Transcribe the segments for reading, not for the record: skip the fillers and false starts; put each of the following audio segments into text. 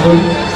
School.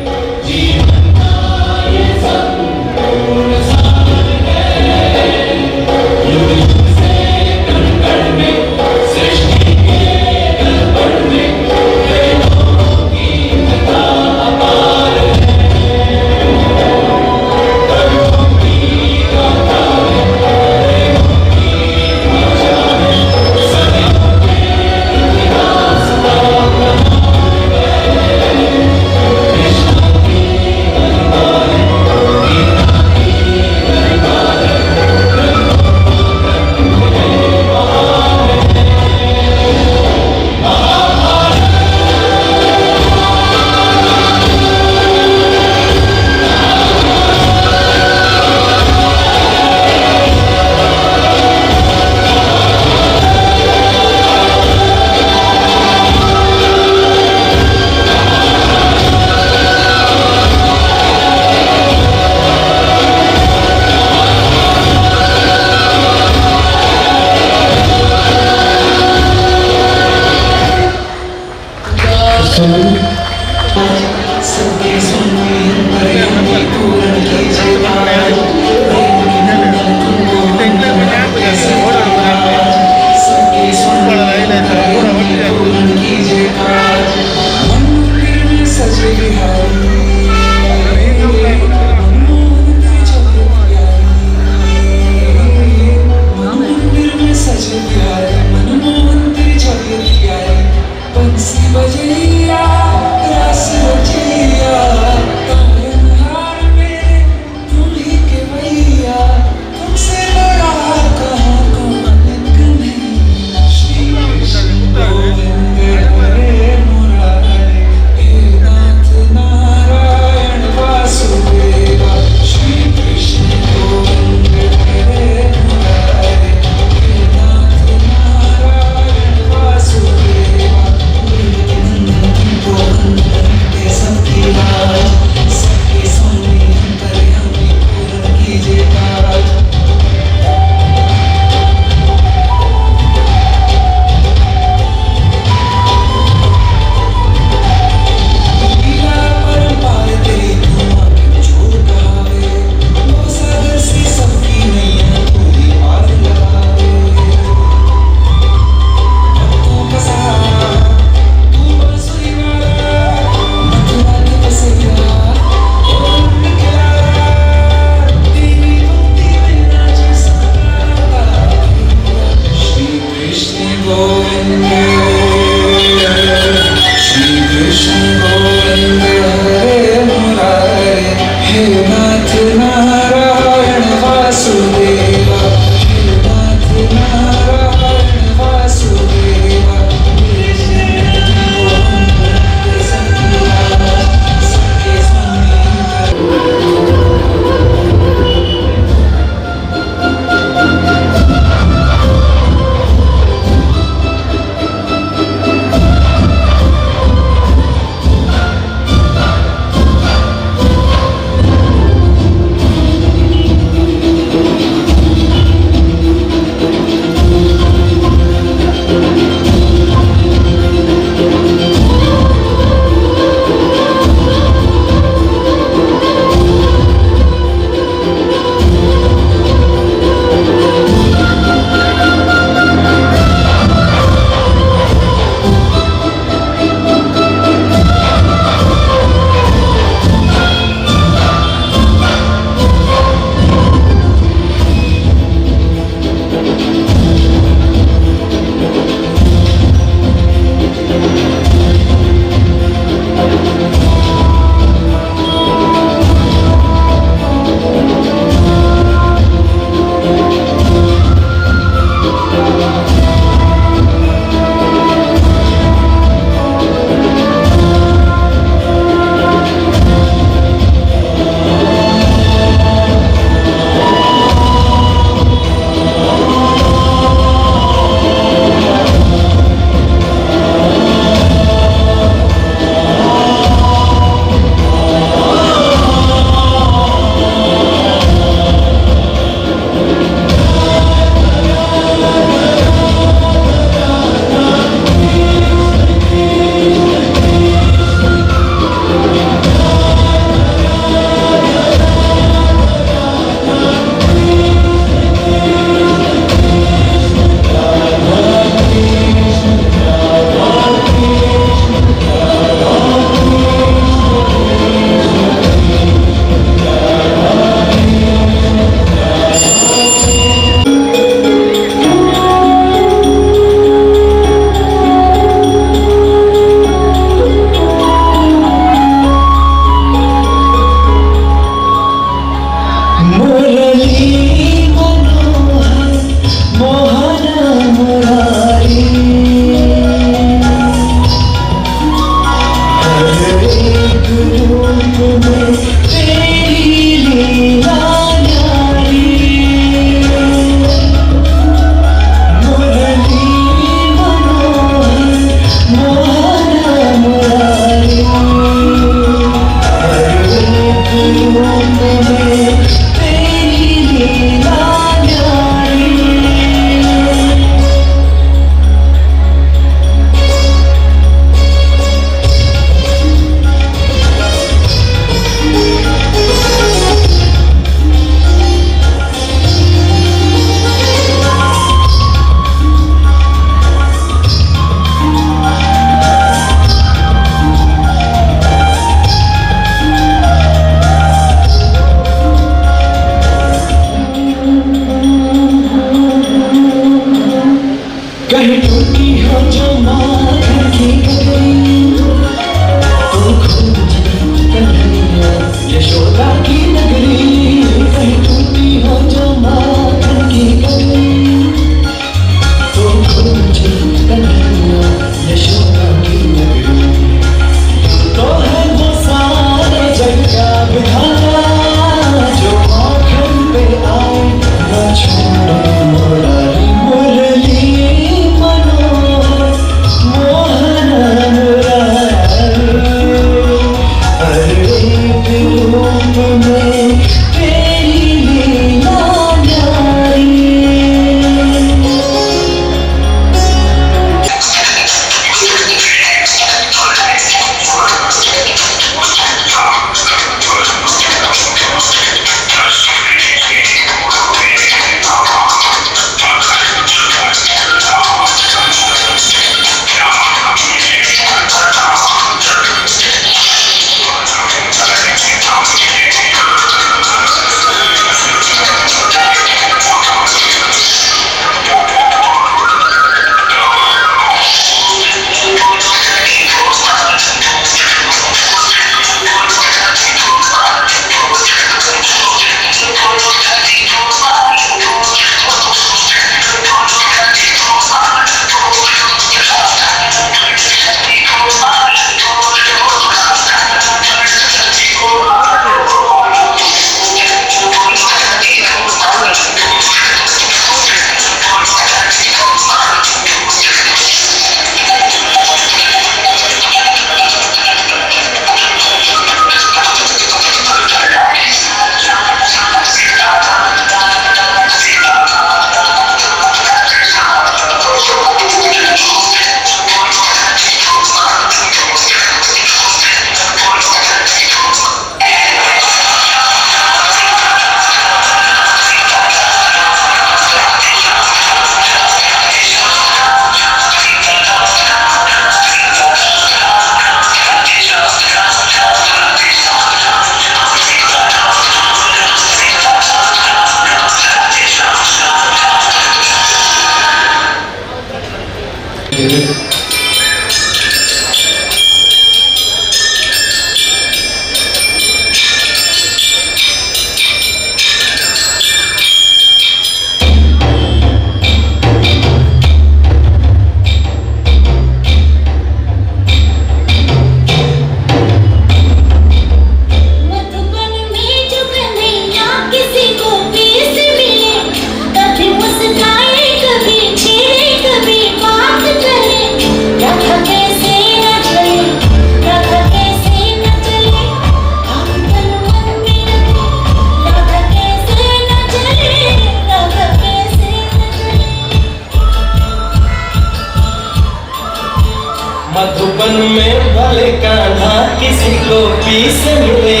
गोपी से मिले,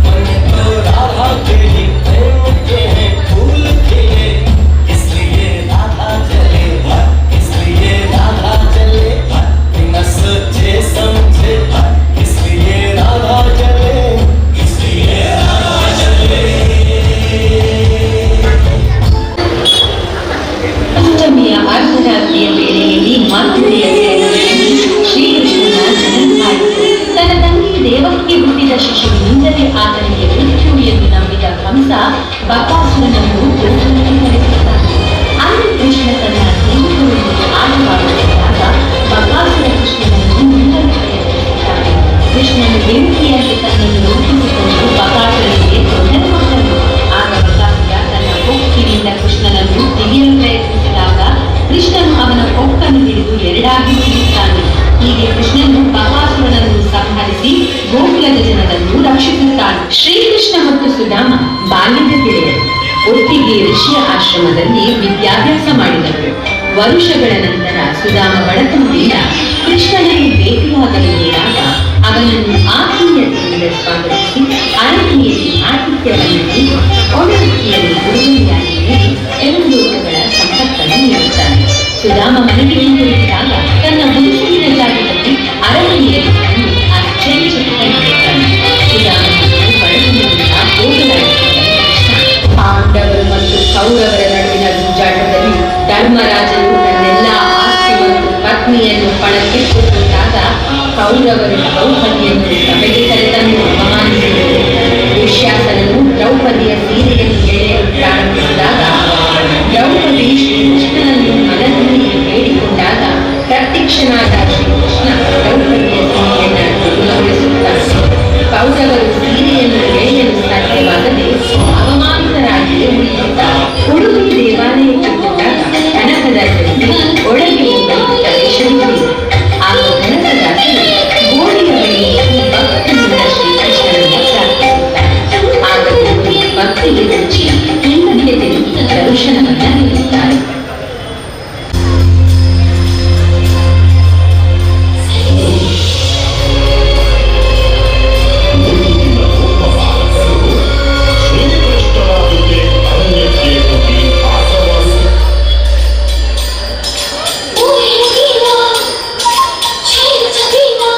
मन तो राधा के ही प्रेम के हैं फूल खिले, इसलिए राधा चले, इसलिए राधा चले, बिना सोचे समझे, इसलिए राधा चले, इसलिए राधा चले। ಅಷ್ಟಮಿಯ ಅರ್ಧರಾತ್ರಿಯ ವೇಳೆಯಲ್ಲಿ ಮಥುರೆಯ ಸೆರೆಮನೆಯಲ್ಲಿ ಶ್ರೀಕೃಷ್ಣನ ಜನನವಾಯಿತು. ತನ್ನ ತಂಗಿ ದೇವಕಿಗೆ ಹುಟ್ಟಿದ ಶಿಶುವಿನಿಂದಲೇ ಆತನಿಗೆ ಮೃತ್ಯು ಎಂದು ನಂಬಿದ ಕಂಸ ಬಕಾಸುರನನ್ನು ಗೋಕುಲಕ್ಕೆ ಕರೆಸುತ್ತಾನೆ. ಅಲ್ಲಿ ಕೃಷ್ಣ ತನ್ನ ಸ್ನೇಹಿತರೊಂದಿಗೆ ಆಟವಾಡುತ್ತಿದ್ದಾಗ ಬಕಾಸುರ ಕೃಷ್ಣನನ್ನು ನುಂಗಲು ಪ್ರಯತ್ನಿಸುತ್ತಾನೆ. ಕೃಷ್ಣನು ಬೆಂಕಿಯಂತೆ ತನ್ನನ್ನು ರೂಪಿಸಿಕೊಂಡು ಬಕಾಸುರನಿಗೆ ತೊಂದರೆ ಕೊಟ್ಟನು. ಆಗ ಬಕಾಸುರ ತನ್ನ ಕೊಕ್ಕಿನಿಂದ ಕೃಷ್ಣನನ್ನು ತೆಗೆಯಲು ಪ್ರಯತ್ನಿಸಿದಾಗ ಕೃಷ್ಣನು ಅವನ ಕೊಕ್ಕನ್ನು ಹಿಡಿದು ಎರಡಾಗಿ ಮುರಿಯುತ್ತಾನೆ. ಹೀಗೆ ಕೃಷ್ಣನು ಬಕಾಸುರನನ್ನು ಸಂಹರಿಸಿ ಗೋಕುಲದ ಜನರನ್ನು ರಕ್ಷಿಸುತ್ತಾನೆ. ಶ್ರೀಕೃಷ್ಣ ಮತ್ತು ಸುದಾಮ ಬಾಲ್ಯದ ಗೆಳೆಯರು. ಒಟ್ಟಿಗೆ ಋಷಿಯ ಆಶ್ರಮದಲ್ಲಿ ವಿದ್ಯಾಭ್ಯಾಸ ಮಾಡಿದರು. ವರುಷಗಳ ನಂತರ ಸುದಾಮ ಬಡತನದಿಂದ ಕೃಷ್ಣನನ್ನು ಭೇಟಿಯಾಗಲು ಹೋದಾಗ ಅವನನ್ನು ಆತ್ಮೀಯತೆಯಿಂದ ಸ್ವಾಗತಿಸಿ, ಅರಮನೆಯಲ್ಲಿ ಆತಿಥ್ಯವನ್ನು ನೀಡಿ, ಒಡಹುಟ್ಟಿಯನ್ನು ಉಡುಗೊರೆಯಾಗಿ ನೀಡಿ, ಎರಡು ಲೋಕಗಳ ಸಂಪತ್ತನ್ನು ನೀಡುತ್ತಾನೆ. ಸುದಾಮ ಮನೆಗೆ ಹಿಂದಿರುಗಿದಾಗ ತನ್ನ ಗುಡಿಸಲಿನ ಜಾಗದಲ್ಲಿ ಅರಮನೆಯನ್ನು ಕಂಡು ಆಶ್ಚರ್ಯಚಕಿತನಾಗುತ್ತಾನೆ. ಸುದಾಮನನ್ನು ಬಡತನದಿಂದ ಹೋಗಲಾಡಿಸಿದ ಕೃಷ್ಣ. ಪಾಂಡವರು ಮತ್ತು ಕೌರವರ ನಡುವಿನ ಜೂಜಾಟದಲ್ಲಿ ಧರ್ಮರಾಜನು ತನ್ನೆಲ್ಲ ಆಸ್ತಿ ಮತ್ತು ಪತ್ನಿಯನ್ನು ಪಣಕ್ಕಿಟ್ಟುಕೊಂಡಾಗ ಕೌರವರು ದ್ರೌಪದಿಯನ್ನು ಸಭೆಗೆ ಕರೆತಂದು ಅವಮಾನಿಸಿದರು. ದುಶ್ಯಾಸನನು ದ್ರೌಪದಿಯ ಸೀರೆಯನ್ನು ಎಳೆಯಲು ಪ್ರಾರಂಭಿಸಿದಾಗ, ದ್ರೌಪದಿ ಶ್ರೀಕೃಷ್ಣನನ್ನು ಮನದಲ್ಲಿ ಬೇಡಿಕೊಂಡಾಗ ಪ್ರತ್ಯಕ್ಷನಾದ ಶ್ರೀಕೃಷ್ಣ ದ್ರೌಪದಿಯ ಸೀರೆಯನ್ನು ದ್ವಿಗುಣಗೊಳಿಸುತ್ತಾನೆ. ಕೌರವರು ಸೀರೆಯನ್ನು ಎಳೆಯಲು ಸಾಧ್ಯವಾಗದೆ ಅವಮಾನಿತರಾಗಿಯೇ ಉಳಿಯುತ್ತಾರೆ. ಉಡುಪಿ ದೇವಾಲಯಕ್ಕೆ ಹೋದಾಗ ಕನಕದಾಸರಿಗೆ ಒಳಗೆ ಹೋಗಲು ಪ್ರವೇಶವಿರಲಿಲ್ಲ. ಆಗ ಕನಕದಾಸರು ಗೋಡೆಯ ಬಳಿ ನಿಂತು ಭಕ್ತಿಯಿಂದ ಶ್ರೀಕೃಷ್ಣನನ್ನು ಪ್ರಾರ್ಥಿಸುತ್ತಾರೆ. ಆಗ ದೇವರು ಭಕ್ತಿಗೆ ಮೆಚ್ಚಿ ಹಿಂದಕ್ಕೆ ತಿರುಗಿ ದರ್ಶನವನ್ನ ನೀಡುತ್ತಾರೆ. ಒಂದು ದಿನ ಒಬ್ಬ ಬಾಲಕನು ಶ್ರೀಕೃಷ್ಣನ ಜೊತೆ ಅರಣ್ಯಕ್ಕೆ ಹೋಗಿ ಆಟವಾಡುತ್ತಿದ್ದ. वो है रंगीला, छैल छबीला,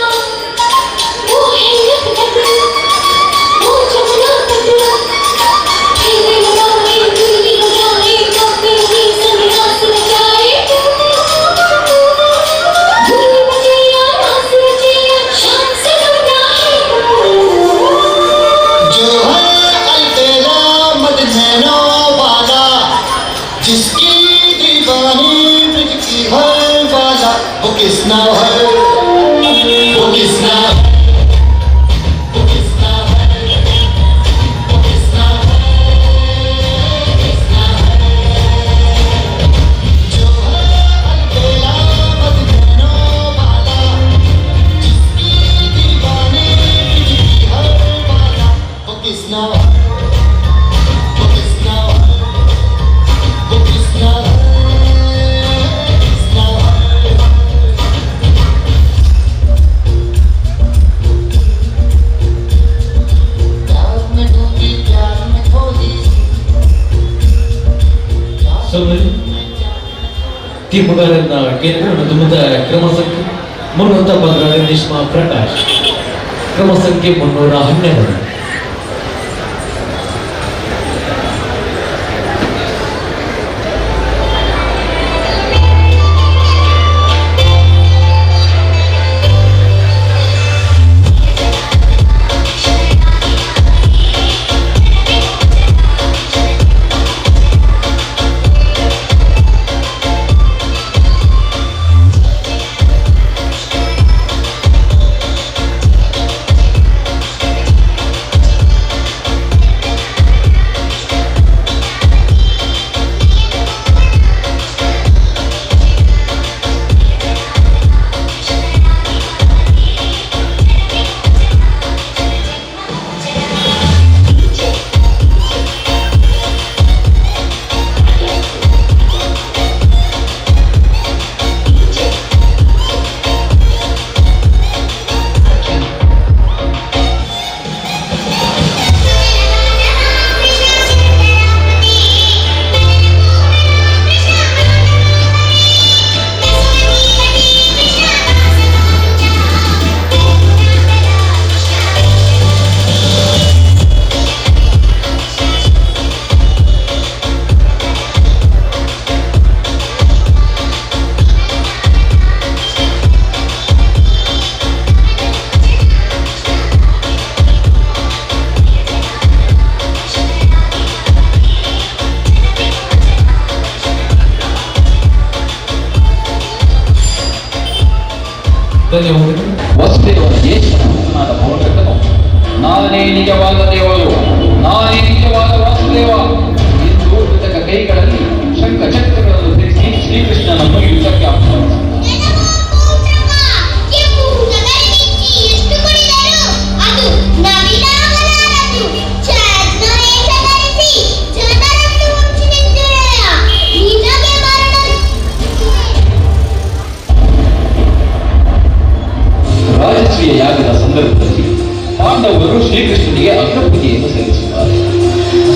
वो है नटखट, वो जमुना तट, फेरे लगाए, मुरली बजाए, गोपियों संग रास रचाए, मुरली बजैया, रास रचैया, शान से लौटा है। जो है अलबेला मदनैनो वाला, जिसकी दीवानी ब्रज की हर बाला, वो किसना है, वो किसना है, वो किसना है, वो किसना है, किसना है। जो है अलबेला मदनैनो वाला, जिसकी दीवानी ब्रज की हर बाला, वो किसना है, वो किसना है, वो किसना है, किसना है। प्यार में डूबी, प्यार में खोई। ಟೀಮುಗಾರನ್ನ ಕೇಂದ್ರ ದುಮದ ಕ್ರಮ ಸಂಖ್ಯೆ 312 ನಿಷ್ಮಾ ಪ್ರಕಾಶ್, ಕ್ರಮ ಸಂಖ್ಯೆ 312. ಧನ್ಯವಾದಗಳು. ವಸುದೇವನ ಜ್ಯೇಷ್ಠ ಪುತ್ರನಾದ ಪೌಂಡ್ರಕನು, ನಾನೇ ನಿಜವಾದ ದೇವರು, ನಾನೇ ನಿಜವಾದ ವಾಸುದೇವ ಎಂದು ಕೃತಕ ಕೈಗಳಲ್ಲಿ ಶಂಖ ಚಕ್ರಗಳನ್ನು ಧರಿಸಿ ಶ್ರೀಕೃಷ್ಣನನ್ನು ಯುದ್ಧಕ್ಕೆ ಆಹ್ವಾನಿಸಿದ. ಕೆಂಪು ನಗರವಿಚ್ಚಿ ಎಷ್ಟು ಕುಡಿದರೂ ಅದು ನವಿಲಾಗಲಾರದು. ಛದ್ಮವೇಷ ಧರಿಸಿ ಜನರನ್ನು ವಂಚಿಸಿದ್ದೀಯ. ನಿನಗೆ ಮರಣ. ರಾಜಸೂಯ ಯಾಗದ ಸಂದರ್ಭದಲ್ಲಿ ಪಾಂಡವರು ಶ್ರೀಕೃಷ್ಣನಿಗೆ ಅಗ್ರಪೂಜೆಯನ್ನು ಸಲ್ಲಿಸುತ್ತಾರೆ.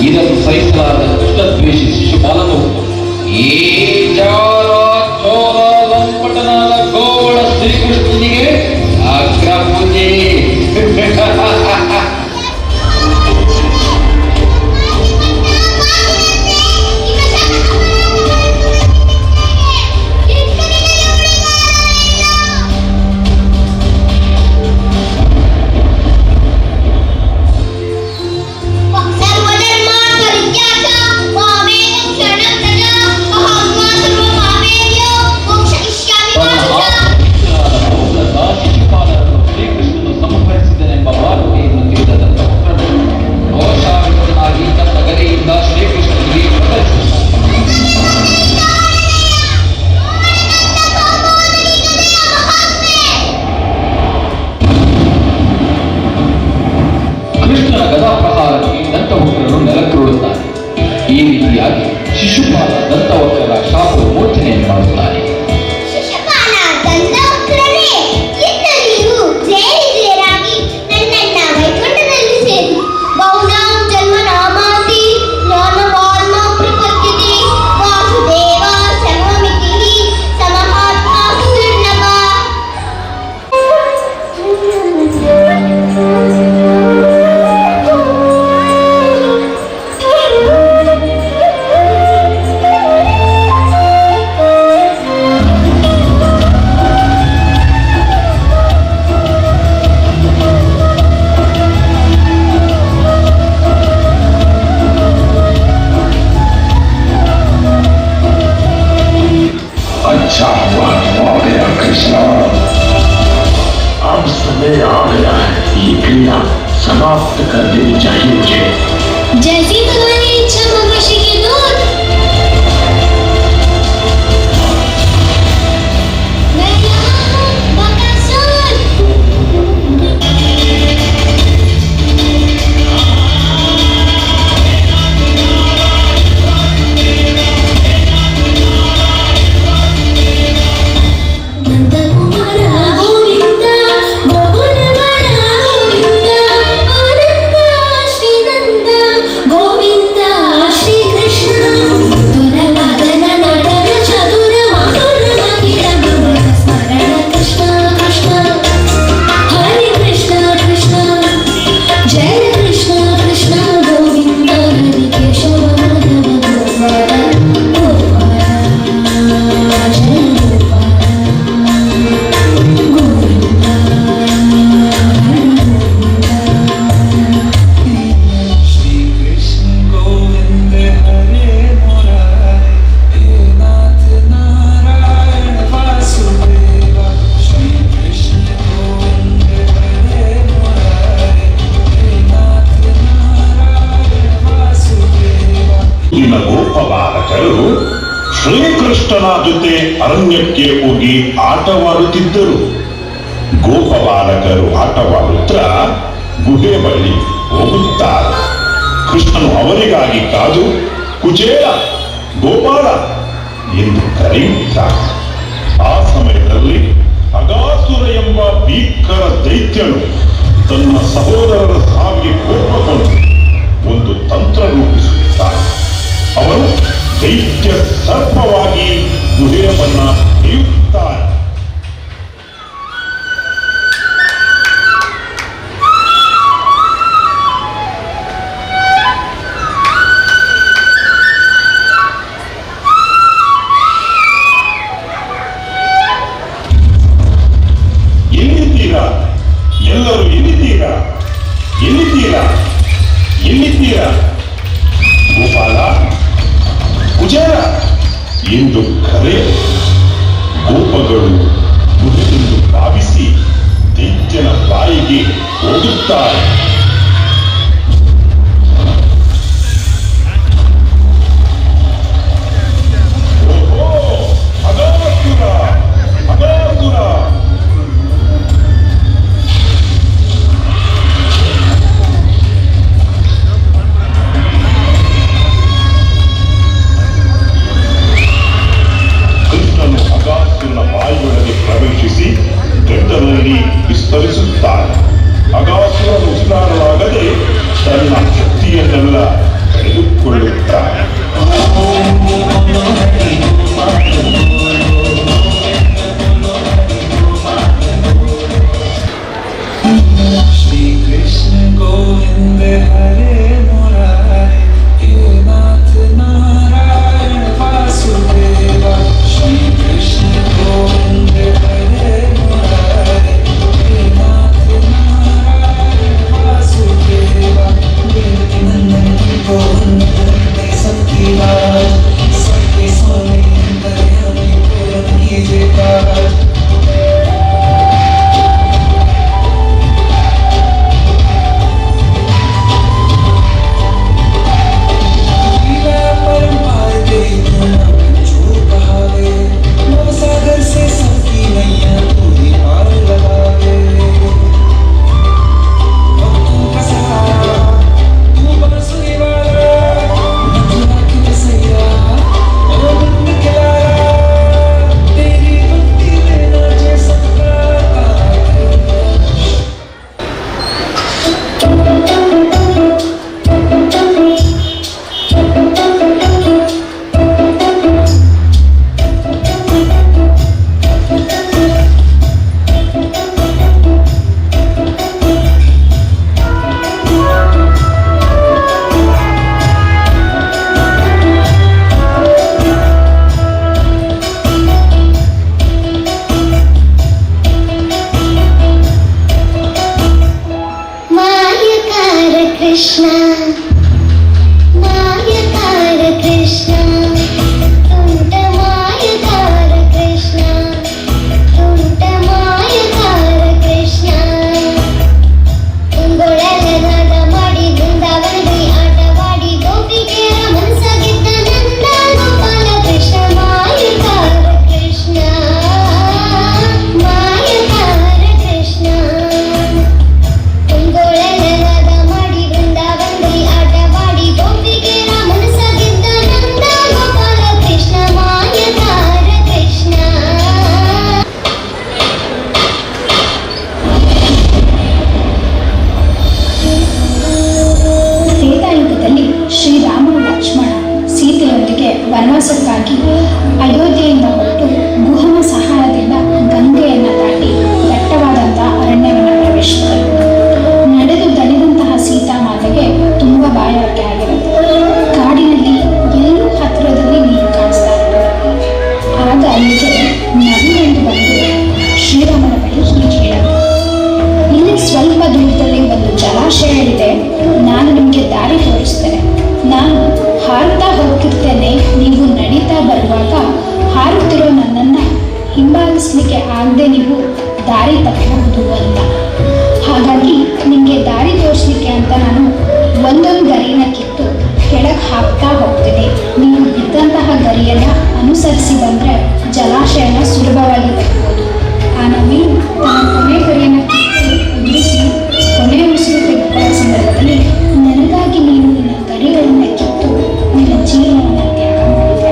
ಇದನ್ನು ಸಹಿಸಲಾರದ ಕೃಷ್ಣದ್ವೇಷಿ ಶಿಶುಪಾಲನು, ಈ ಜಾರ ಚೋರ ಲಂಪಟನಾದ ಗೋವಳ ಶ್ರೀಕೃಷ್ಣನಿಗೆ ಅಗ್ರಪೂಜೆ. ಸರ್ವಧರ್ಮಾನ್ ಪರಿತ್ಯಾಜ್ಯ ಮಾಮೇಕಂ ಶರಣಂ ವ್ರಜ ಅಹಂ ತ್ವಾ ಸರ್ವಪಾಪೇಭ್ಯೋ ಮೋಕ್ಷಯಿಷ್ಯಾಮಿ ಮಾ ತನ್ನ ಶುಚಃ. ಆಪ್ತಮಿತ್ರನಾದ ಪೌಂಡ್ರಕ ಶಿಶುಪಾಲನನ್ನು ಶ್ರೀಕೃಷ್ಣನು ಸಂಹರಿಸಿದನೆಂಬ ವಾರ್ತೆಯನ್ನು ತಿಳಿದ ದಂತವಕ್ರನು ರೋಷಾವಿತನಾಗಿ ತನ್ನ ಗದೆಯಿಂದ ಶ್ರೀಕೃಷ್ಣನಿಗೆ ಪ್ರಹರಿಸಿದ. ಕೃಷ್ಣನ ಗದಾ ಪ್ರಹಾರಕ್ಕೆ ದಂತವಕ್ರನು ನೆಲಕ್ಕುರುಳುತ್ತಾನೆ. ಈ ರೀತಿಯಾಗಿ ಶಿಶುಪಾಲ ದಂತವಕ್ರರ ಶಾಪ ವಿಮೋಚನೆಯನ್ನು ಮಾಡುತ್ತಾನೆ. ಶಿಶುಪಾಲ ದಂತವಕ್ರನೇ, ಇನ್ನು ನೀವು ಜಯ ವಿಜಯರಾಗಿ ನನ್ನನ್ನ ವೈಕುಂಠದಲ್ಲಿ ಸೇರಿ. ಬಹೂನಾಂ ಜನ್ಮ ನಾಮಾಸಿ ಜ್ಞಾನವಾನ್ಮ ಪ್ರಪದ್ಯತೆ ವಾಸುದೇವ ಸರ್ವಮಿತಿ ಸಮಹಾತ್ಮ ಸುದುರ್ಲಭ. अच्छा हुआ तू आ गया कृष्णा। अब समय आ गया है, ये क्रिया समाप्त कर देनी चाहिए मुझे। जैसी तुम्हारी इच्छा, भविष्य के दूत। मैं यहाँ हूँ, बकासुर। ನಂದಕುಮಾರ ಗೋವಿಂದ, ಗೋಕುಲವರ ಗೋವಿಂದ, ಆನಂದ ಶ್ರೀನಂದ ಗೋವಿಂದ ಶ್ರೀಕೃಷ್ಣ. ಮಧುರ ನಟನ ಚತುರ ಮಾಧುರ ಮಹಿಳ ಸ್ಮರಣ ಕೃಷ್ಣ ಕೃಷ್ಣ ಹರಿ ಕೃಷ್ಣ ಕೃಷ್ಣ ಜಯ ಕೃಷ್ಣ ಕೃಷ್ಣ ಗೋವಿಂದ ಹರಿ ಕೇಶವ ಮಾಧವ ಗೋಪಾಲ ಗೋಪಾಲ ಜಯ ಗೋಪಾಲ ಗೋವಿಂದ ಹರಿ ಗೋವಿಂದ. श्री कृष्ण गोविंद हरे मुरारे, हे नाथ नारायण वासुदेवा। श्री कृष्ण गोविंद हरे मुरारे, हे नाथ नारायण वासुदेवा। ದಿನ ಗೋಪ ಬಾಲಕರು ಶ್ರೀಕೃಷ್ಣನ ಜೊತೆ ಅರಣ್ಯಕ್ಕೆ ಹೋಗಿ ಆಟವಾಡುತ್ತಿದ್ದರು. ಗೋಪ ಬಾಲಕರು ಆಟವಾಡುತ್ತಾ ಗುಹೆ ಬಳಿ ಹೋಗುತ್ತಾರೆ. ಕೃಷ್ಣನು ಅವರಿಗಾಗಿ ಕಾದು ಕುಚೇಲ, ಗೋಪಾಲ ಎಂದು ಕರೆಯುತ್ತಾರೆ. ಆ ಸಮಯದಲ್ಲಿ ಅಗಾಸುರ ಎಂಬ ಭೀಕರ ದೈತ್ಯನು ತನ್ನ ಸಹೋದರರ ಸಾವಿಗೆ ಕೋಪಗೊಂಡು ಒಂದು ತಂತ್ರ ರೂಪಿಸುತ್ತಾನೆ. ಅವನು ದೈತ್ಯ ಸರ್ಪವಾಗಿ ಗುಹೆಯವನ್ನ ಹಿಡಿಯುತ್ತಾನೆ. ಎಲ್ಲಿದ್ದೀರಾ ಎಲ್ಲರೂ? ಎಲ್ಲಿದ್ದೀರಾ? ಎಲ್ಲಿದ್ದೀರಾ? ಎಲ್ಲಿದ್ದೀರಾ? ಗೋಪಾಲ, ಕುಚೇಲ ಎಂದು ಕರೆ ಗೋಪಗಳು ಗುಹೆಯೆಂದು ಭಾವಿಸಿ ಬಾಯಿಗೆ ಹೋಗುತ್ತಾರೆ. ಓಹೋ, ಅಗಾಸುರ, ಅಗಾಸುರ! ಕೃಷ್ಣನು ಅಗಾಸುರನ ಬಾಯಿಯೊಳಗೆ ಪ್ರವೇಶಿಸಿ ಗಂಟಲಲ್ಲಿ ವಿಸ್ತರಿಸುತ್ತಾನೆ. ಅಗಾಸುರನು ಉಸಿರಾಡಲಾಗದೆ ತನ್ನ ಶಕ್ತಿಯನ್ನೆಲ್ಲ ಕಳೆದುಕೊಳ್ಳುತ್ತಾನೆ. श्री कृष्ण गोविंद हरे मुरारे, हे नाथ नारायण वासुदेवा। श्री कृष्ण गोविंद हरे मुरारे, हे नाथ नारायण वासुदेवा। देवकी नंदन को वंदे, सबकी लाज, सबके स्वामी, अंतर्यामी, पूरन कीजे काज। लीला परंपार तेरी तू जो कहावे, भवसागर से सबकी नैया तू ही पार लगावे। भक्तों का सहारा तू, बांसुरी वाला, मथुरा के बसैया, ओ नंद के लाला, तेरी भक्ति में नाचे सबका तारा। ಮಾಯಕಾರ ಕೃಷ್ಣ, ಮಾಯಕಾರ ಕೃಷ್ಣ, ತುಂಟ ಮಾಯಕಾರ ಕೃಷ್ಣ, ತುಂಟ ಮಾಯಕಾರ ಕೃಷ್ಣ. ಕುಂಗೊಳಲನಾದ ಮಾಡಿ ಬೃಂದಾವನದಲ್ಲಿ ಆಟವಾಡಿ ಗೋಪಿಕೆಯರ ಮನಸ ಗೆದ್ದ ನಂದ ಗೋಪಾಲ ಕೃಷ್ಣ, ಮಾಯಕಾರ ಕೃಷ್ಣ, ಮಾಯಕಾರ ಕೃಷ್ಣ. ಕುಂಗೊಳಲನಾದ ಮಾಡಿ ಬೃಂದಾವನದಲ್ಲಿ ಆಟವಾಡಿ ಗೋಪಿಕೆಯರ ಮನಸ ಗೆದ್ದ ನಂದ ಗೋಪಾಲ ಕೃಷ್ಣ, ಮಾಯಕಾರ ಕೃಷ್ಣ. ತ್ರೇತಾಯುಗದಲ್ಲಿ ಶ್ರೀರಾಮನು ಲಕ್ಷ್ಮಣ ಸೀತೆಯೊಂದಿಗೆ ವನವಾಸಕ್ಕಾಗಿ ಅಯೋಧ್ಯೆಯಿಂದ ಹೊರಟು ಗುಹನ ಸಹಾಯದಿಂದ ಗಂಗೆಯನ್ನು ದಾಟಿ ದಟ್ಟವಾದಂತಹ ಅರಣ್ಯವನ್ನು ಪ್ರವೇಶಿಸಿದರು. ನಡೆದು ದಣಿದಂತಹ ಸೀತಾಮಾತೆಗೆ ತುಂಬ ಬಾಯಾರಿಕೆ ಆಗಿರುತ್ತೆ. ಕಾಡಿನಲ್ಲಿ ಎಲ್ಲೂ ಹತ್ತಿರದಲ್ಲಿ ನೀರು ಕಾಣಿಸ್ತಾ ಇರಲಿಲ್ಲ. ಆಗ ಅಲ್ಲಿಗೆ ನವಿಲೊಂದು ಬಂದು ಶ್ರೀರಾಮನ ಬಳಿ ಹೀಗೆ ಹೇಳುತ್ತೆ, "ಇಲ್ಲಿ ಸ್ವಲ್ಪ ದೂರದಲ್ಲಿ ಒಂದು ಜಲಾಶಯ ಇದೆ. ನಾನು ನಿಮಗೆ ದಾರಿ ತೋರಿಸ್ತೇನೆ. ನಾನು ಹಾರುತ್ತಾ ಹೋಗ್ತಿರ್ತೇನೆ. ನೀವು ನಡೀತಾ ಬರುವಾಗ ಹಾರುತ್ತಿರೋ ನನ್ನನ್ನು ಹಿಂಬಾಲಿಸ್ಲಿಕ್ಕೆ ಆಗದೆ ನೀವು ದಾರಿ ತಪ್ಪಬಹುದು ಅಂತ. ಹಾಗಾಗಿ ನಿಮಗೆ ದಾರಿ ತೋರಿಸ್ಲಿಕ್ಕೆ ಅಂತ ನಾನು ಒಂದೊಂದು ಗರಿನ ಕಿತ್ತು ಕೆಳಗೆ ಹಾಕ್ತಾ ಹೋಗ್ತೀನಿ. ನೀವು ಬಿದ್ದಂತಹ ಗರಿಯನ್ನು ಅನುಸರಿಸಿ ಬಂದರೆ ಜಲಾಶಯನ ಸುಲಭವಾಗಿ ತಲುಪಬಹುದು." ಆ ನವಿಲು ತನ್ನ ಕೊನೆ ಗರಿಯನ್ನು ಕಿತ್ತು ಉದುರಿಸಿ ಕೊನೆ ಉಸಿರು ತೆಗೆದುಕೊಳ್ಳುವ ಸಂದರ್ಭದಲ್ಲಿ, "ನನಗಾಗಿ ನೀನು ನಿನ್ನ ಗರಿಗಳನ್ನು ಕಿತ್ತು ನಿನ್ನ ಜೀವನವನ್ನು ತ್ಯಾಗ ಮಾಡಿದೆ.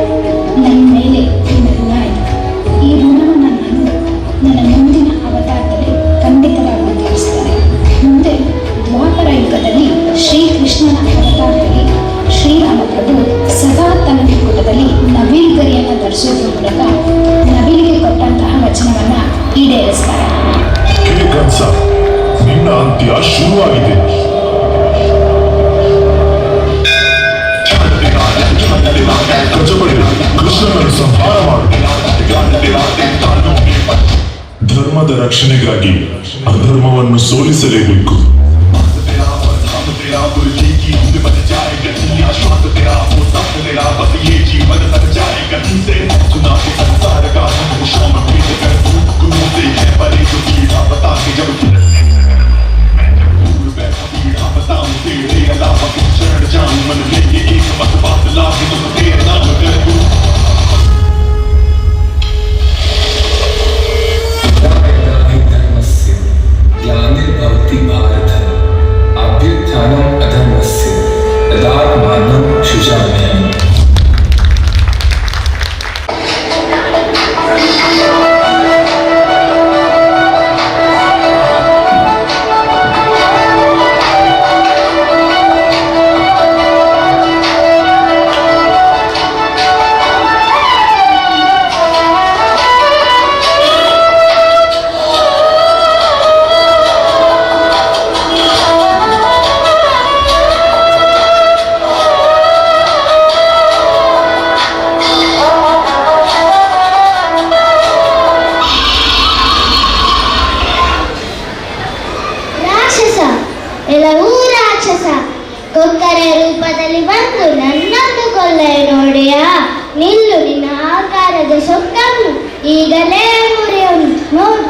ನನ್ನ ಮೇಲೆ ನಿನ್ನ ಋಣ ಇದೆ. ಈ ಋಣವನ್ನು ನಾನು ನನ್ನ ಮುಂದಿನ ಅವತಾರದಲ್ಲಿ ಖಂಡಿತವಾಗಿಯೂ ತೀರಿಸ್ತೇನೆ." ಮುಂದೆ ದ್ವಾಪರ ಯುಗದಲ್ಲಿ ಶ್ರೀಕೃಷ್ಣನ ಅವತಾರದಲ್ಲಿ ಶ್ರೀರಾಮಪ್ರಭು ಸದಾ ತನ್ನ ಮುಕುಟದಲ್ಲಿ ನವಿಲು ಗರಿಯನ್ನು ಧರಿಸೋದ್ರ ಮೂಲಕ ನವಿಲಿಗೆ ಕೊಟ್ಟಂತಹ ವಚನವನ್ನು ಈಡೇರಿಸ್ತಾರೆ. ಹೇ ಕಂಸ, ನಿನ್ನ ಅಂತ್ಯ ಶುರುವಾಗಿದೆ. ಗಜಪಡೆ, ಕೃಷ್ಣನನ್ನು ಸಂಹಾರ ಮಾಡು. ಧರ್ಮದ ರಕ್ಷಣೆಗಾಗಿ ಅಧರ್ಮವನ್ನು ಸೋಲಿಸಲೇಬೇಕು. तेरा गुरु की बन जाएगा श्वास तेरा वो तप तेरा, बस ये जीवन सक जाएगा तुझसे। सुना के संसार का शाम भेद कर, गुरु से है परे जो सीधा बता के जब। यदात्मानं सृजाम्यहम्. ರಾಕ್ಷಸ, ಎಲ್ಲವೂ ರಾಕ್ಷಸ. ಕೊಕ್ಕರೆ ರೂಪದಲ್ಲಿ ಬಂದು ನನ್ನನ್ನು ಕೊಲ್ಲೆ ನೋಡಿಯಾ? ನಿಲ್ಲು, ನಿನ್ನ ಆಕಾರದ ಸೊಕ್ಕನ್ನು ಈಗಲೇ ಮುರಿಯೋನು ನೋಡು.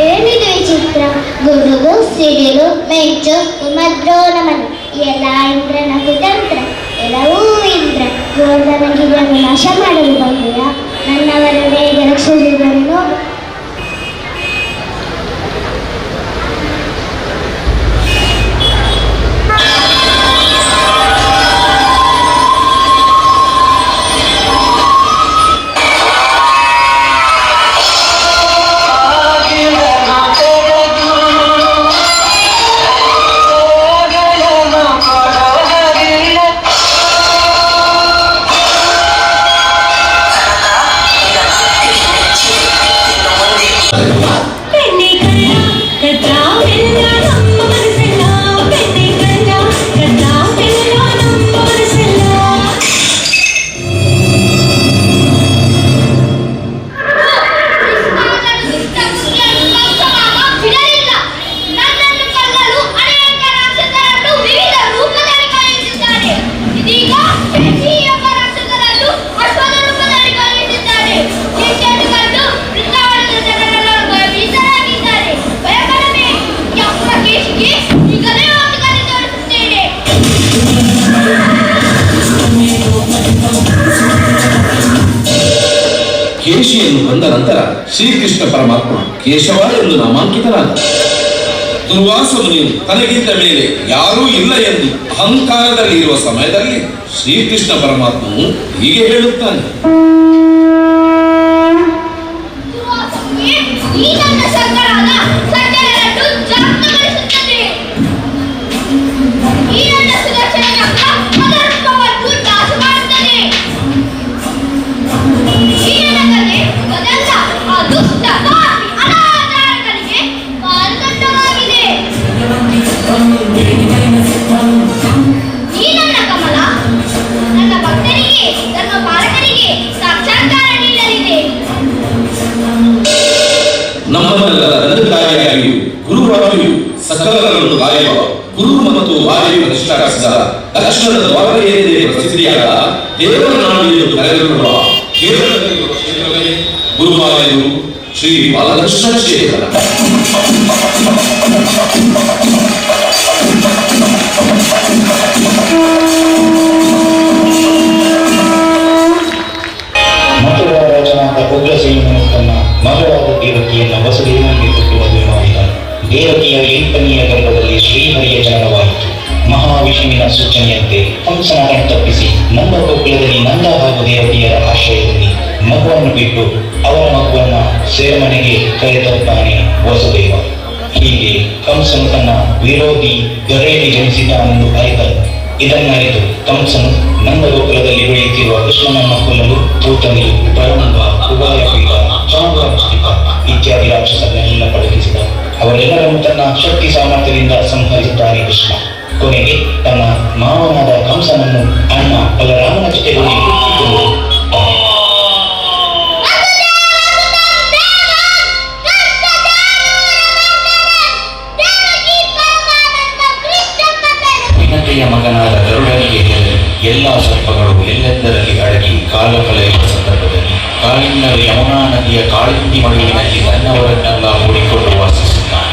ಏನಿದು ವಿಚಿತ್ರ? ಗುಡುಗು, ಸಿಡಿಲು, ಮೆಂಚು, ಉಮದ್ರೋಣಮನು ಎಲ್ಲ ಇಂದ್ರನ ಕುತಂತ್ರ. ಎಲ್ಲವೂ ಇಂದ್ರ. ಗೋವರ್ಧನ ಗಿರಿಯನ್ನು ನಾಶ ಮಾಡಲು ಬಂದೆಯಾ? ನನ್ನವರನ್ನು ಹೇಗೆ ರಕ್ಷಿಸಿದನು ನೋಡು. ಬಿಡಲಿಲ್ಲ. ನನ್ನನ್ನು ಕೊಲ್ಲಲು ಅನೇಕ ರಾಕ್ಷಸರನ್ನು ವಿವಿಧ ರೂಪದಲ್ಲಿ ಕಳುಹಿಸಿದ್ದಾನೆ. ಇದೀಗ ಕೇಶಿ ಎಂಬ ರಾಕ್ಷಸರನ್ನು ಅಶ್ವದ ರೂಪದಲ್ಲಿ ಕಳುಹಿಸಿದ್ದಾನೆ. ಕೇಶಿಯನ್ನು ಕಂಡು ಬೃಂದಾವನದ ಜನರೆಲ್ಲರೂ ಭಯಭೀತರಾಗಿದ್ದಾರೆ. ಭಯಪಡಬೇಡಿ. ಈ ಅಸುರ ಕೇಶಿಗೆ ಈಗಲೇ ಒಂದು ಕಲೆ ತೋರಿಸುತ್ತೇನೆ. ಕೇಶಿಯನ್ನು ಕೊಂದ ನಂತರ ಶ್ರೀಕೃಷ್ಣ ಪರಮಾತ್ಮ ಕೇಶವ ಎಂದು ನಾಮಾಂಕಿತನಾದ. ದುರ್ವಾಸ ಮುನಿಯು ತನಗಿಂತ ಮೇಲೆ ಯಾರೂ ಇಲ್ಲ ಎಂದು ಅಹಂಕಾರದಲ್ಲಿ ಇರುವ ಸಮಯದಲ್ಲಿ ಶ್ರೀಕೃಷ್ಣ ಪರಮಾತ್ಮನು ಹೀಗೆ ಹೇಳುತ್ತಾನೆ. ದುರ್ವಾಸನಿಗೆ ಈ ನನ್ನ ಶಂಕರಾದ ಸಜ್ಜನರನ್ನು ಜಾಗೃತಗೊಳಿಸುತ್ತದೆ. ಈ ನನ್ನ ಸುದರ್ಶನ ಚಕ್ರ ಅಧರ್ಮವನ್ನು ನಾಶ ಮಾಡುತ್ತದೆ. ಈ ನನ್ನ ಗದೆ ಗದಲ್ಲ, ಆ ದುಷ್ಟ ಪಾಪಿ ಅನಾಚಾರಗಳಿಗೆ ಮಾನದಂಡವಾಗಿದೆ. ಈ ನನ್ನ ಕಮಲ ನನ್ನ ಭಕ್ತರಿಗೆ, ಧರ್ಮ ಪಾಲಕರಿಗೆ ಸಾಕ್ಷಾತ್ಕಾರ ನೀಡಲಿದೆ. ನಮ್ಮನ್ನೆಲ್ಲ ತಂದೆ ತಾಯಿಯಾಗಿಯೂ ಗುರುವಾಗಿಯೂ ಸಕಲರನ್ನು ಕಾಯುವ ಗುರು ಮತ್ತು ವಾಯು ಪ್ರತಿಷ್ಠಾಪಿಸಿದ ದಕ್ಷಿಣದ ದ್ವಾರಕೆಯಂದೇ ಪ್ರಸಿದ್ಧಿಯಾದ ದೇವರ ನಾಡು ಎಂದು ಕರೆಯಲ್ಪಡುವ ಕೇರಳದಲ್ಲಿರುವ ಕ್ಷೇತ್ರವೇ ಗುರುವಾಯೂರು ಶ್ರೀ ಬಾಲಕೃಷ್ಣ ಕ್ಷೇತ್ರ. ಮಥುರಾ ರಾಜನಾದ ಉಗ್ರಸೇನನು ತನ್ನ ಮಗಳಾದ ದೇವಕಿಯನ್ನು ವಸುದೇವನಿಗೆ ಕೊಟ್ಟು ಮದುವೆ ಮಾಡಿದ. ದೇವಕಿಯ ಎಂಟನೆಯ ಗರ್ಭದಲ್ಲಿ ಶ್ರೀಹರಿಯ ಜನನವಾಯಿತು. ಮಹಾವಿಷ್ಣುವಿನ ಸೂಚನೆಯಂತೆ ಕಂಸನ ಕಣ್ತಪ್ಪಿಸಿ ನಂದ ಗೋಕುಲದಲ್ಲಿ ನಂದ ಹಾಗೂ ದೇವಕಿಯರ ಆಶ್ರಯದಲ್ಲಿ ಮಗುವನ್ನು ಬಿಟ್ಟು ಅವರ ಮಗುವನ್ನ ಸೆರೆಮನೆಗೆ ಕರೆತರುತ್ತಾನೆ ವಸುದೇವ. ಹೀಗೆ ಕಂಸನು ತನ್ನ ವಿರೋಧಿ ದೊರೆಯಲ್ಲಿ ಜನಿಸಿದ್ದಾನೆಂದು ಅರಿತನು. ಇದನ್ನರಿತು ಕಂಸನು ನಂದಗೋಕುಲದಲ್ಲಿ ಬೆಳೆಯುತ್ತಿರುವ ಕೃಷ್ಣನನ್ನು ಕೊಲ್ಲಲು ಪೂತನಿ, ಪ್ರಲಂಬ, ಕುವಲಯಾಪೀಡ, ಚಾಣೂರ ಮುಷ್ಟಿಕ ಇತ್ಯಾದಿ ರಾಕ್ಷಸರನ್ನೆಲ್ಲ ಕಳುಹಿಸಿದ. ಅವರೆಲ್ಲರನ್ನು ತನ್ನ ಶಕ್ತಿ ಸಾಮರ್ಥ್ಯದಿಂದ ಸಂಹರಿಸುತ್ತಾನೆ ಕೃಷ್ಣ. ಕೊನೆಗೆ ತನ್ನ ಮಾವನಾದ ಕಂಸನನ್ನು ಅಣ್ಣ ಬಲರಾಮನ ಜೊತೆಗೂಡಿ ಕೊಂದುತ್ತಾನೆ. ಎಲ್ಲ ಸರ್ಪಗಳು ಎಲ್ಲೆಂದರಲ್ಲಿ ಅಡಗಿ ಕಾಲ ಕಳೆಯುವ ಸಂದರ್ಭದಲ್ಲಿ ಕಾಳಿಂಗನು ಯಮುನಾ ನದಿಯ ಕಾಳಿಂದಿ ಮಡುವಿನಲ್ಲಿ ತನ್ನವರನ್ನೆಲ್ಲ ಹೂಡಿಕೊಂಡು ವಾಸಿಸುತ್ತಾನೆ.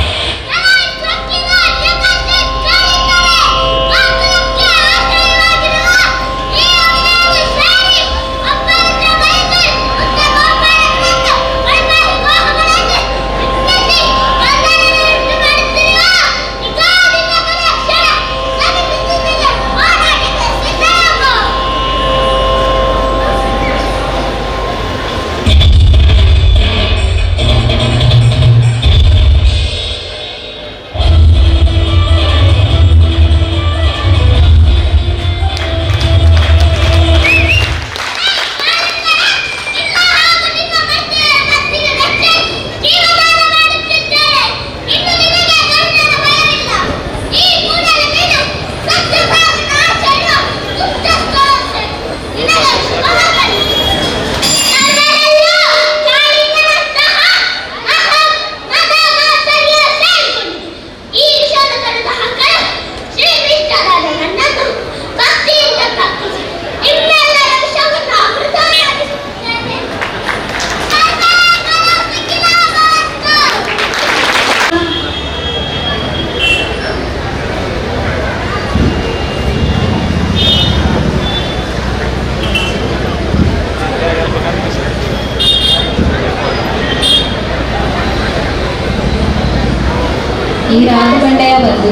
ಈ ರಾಘವಂಡಯ ಬಂದು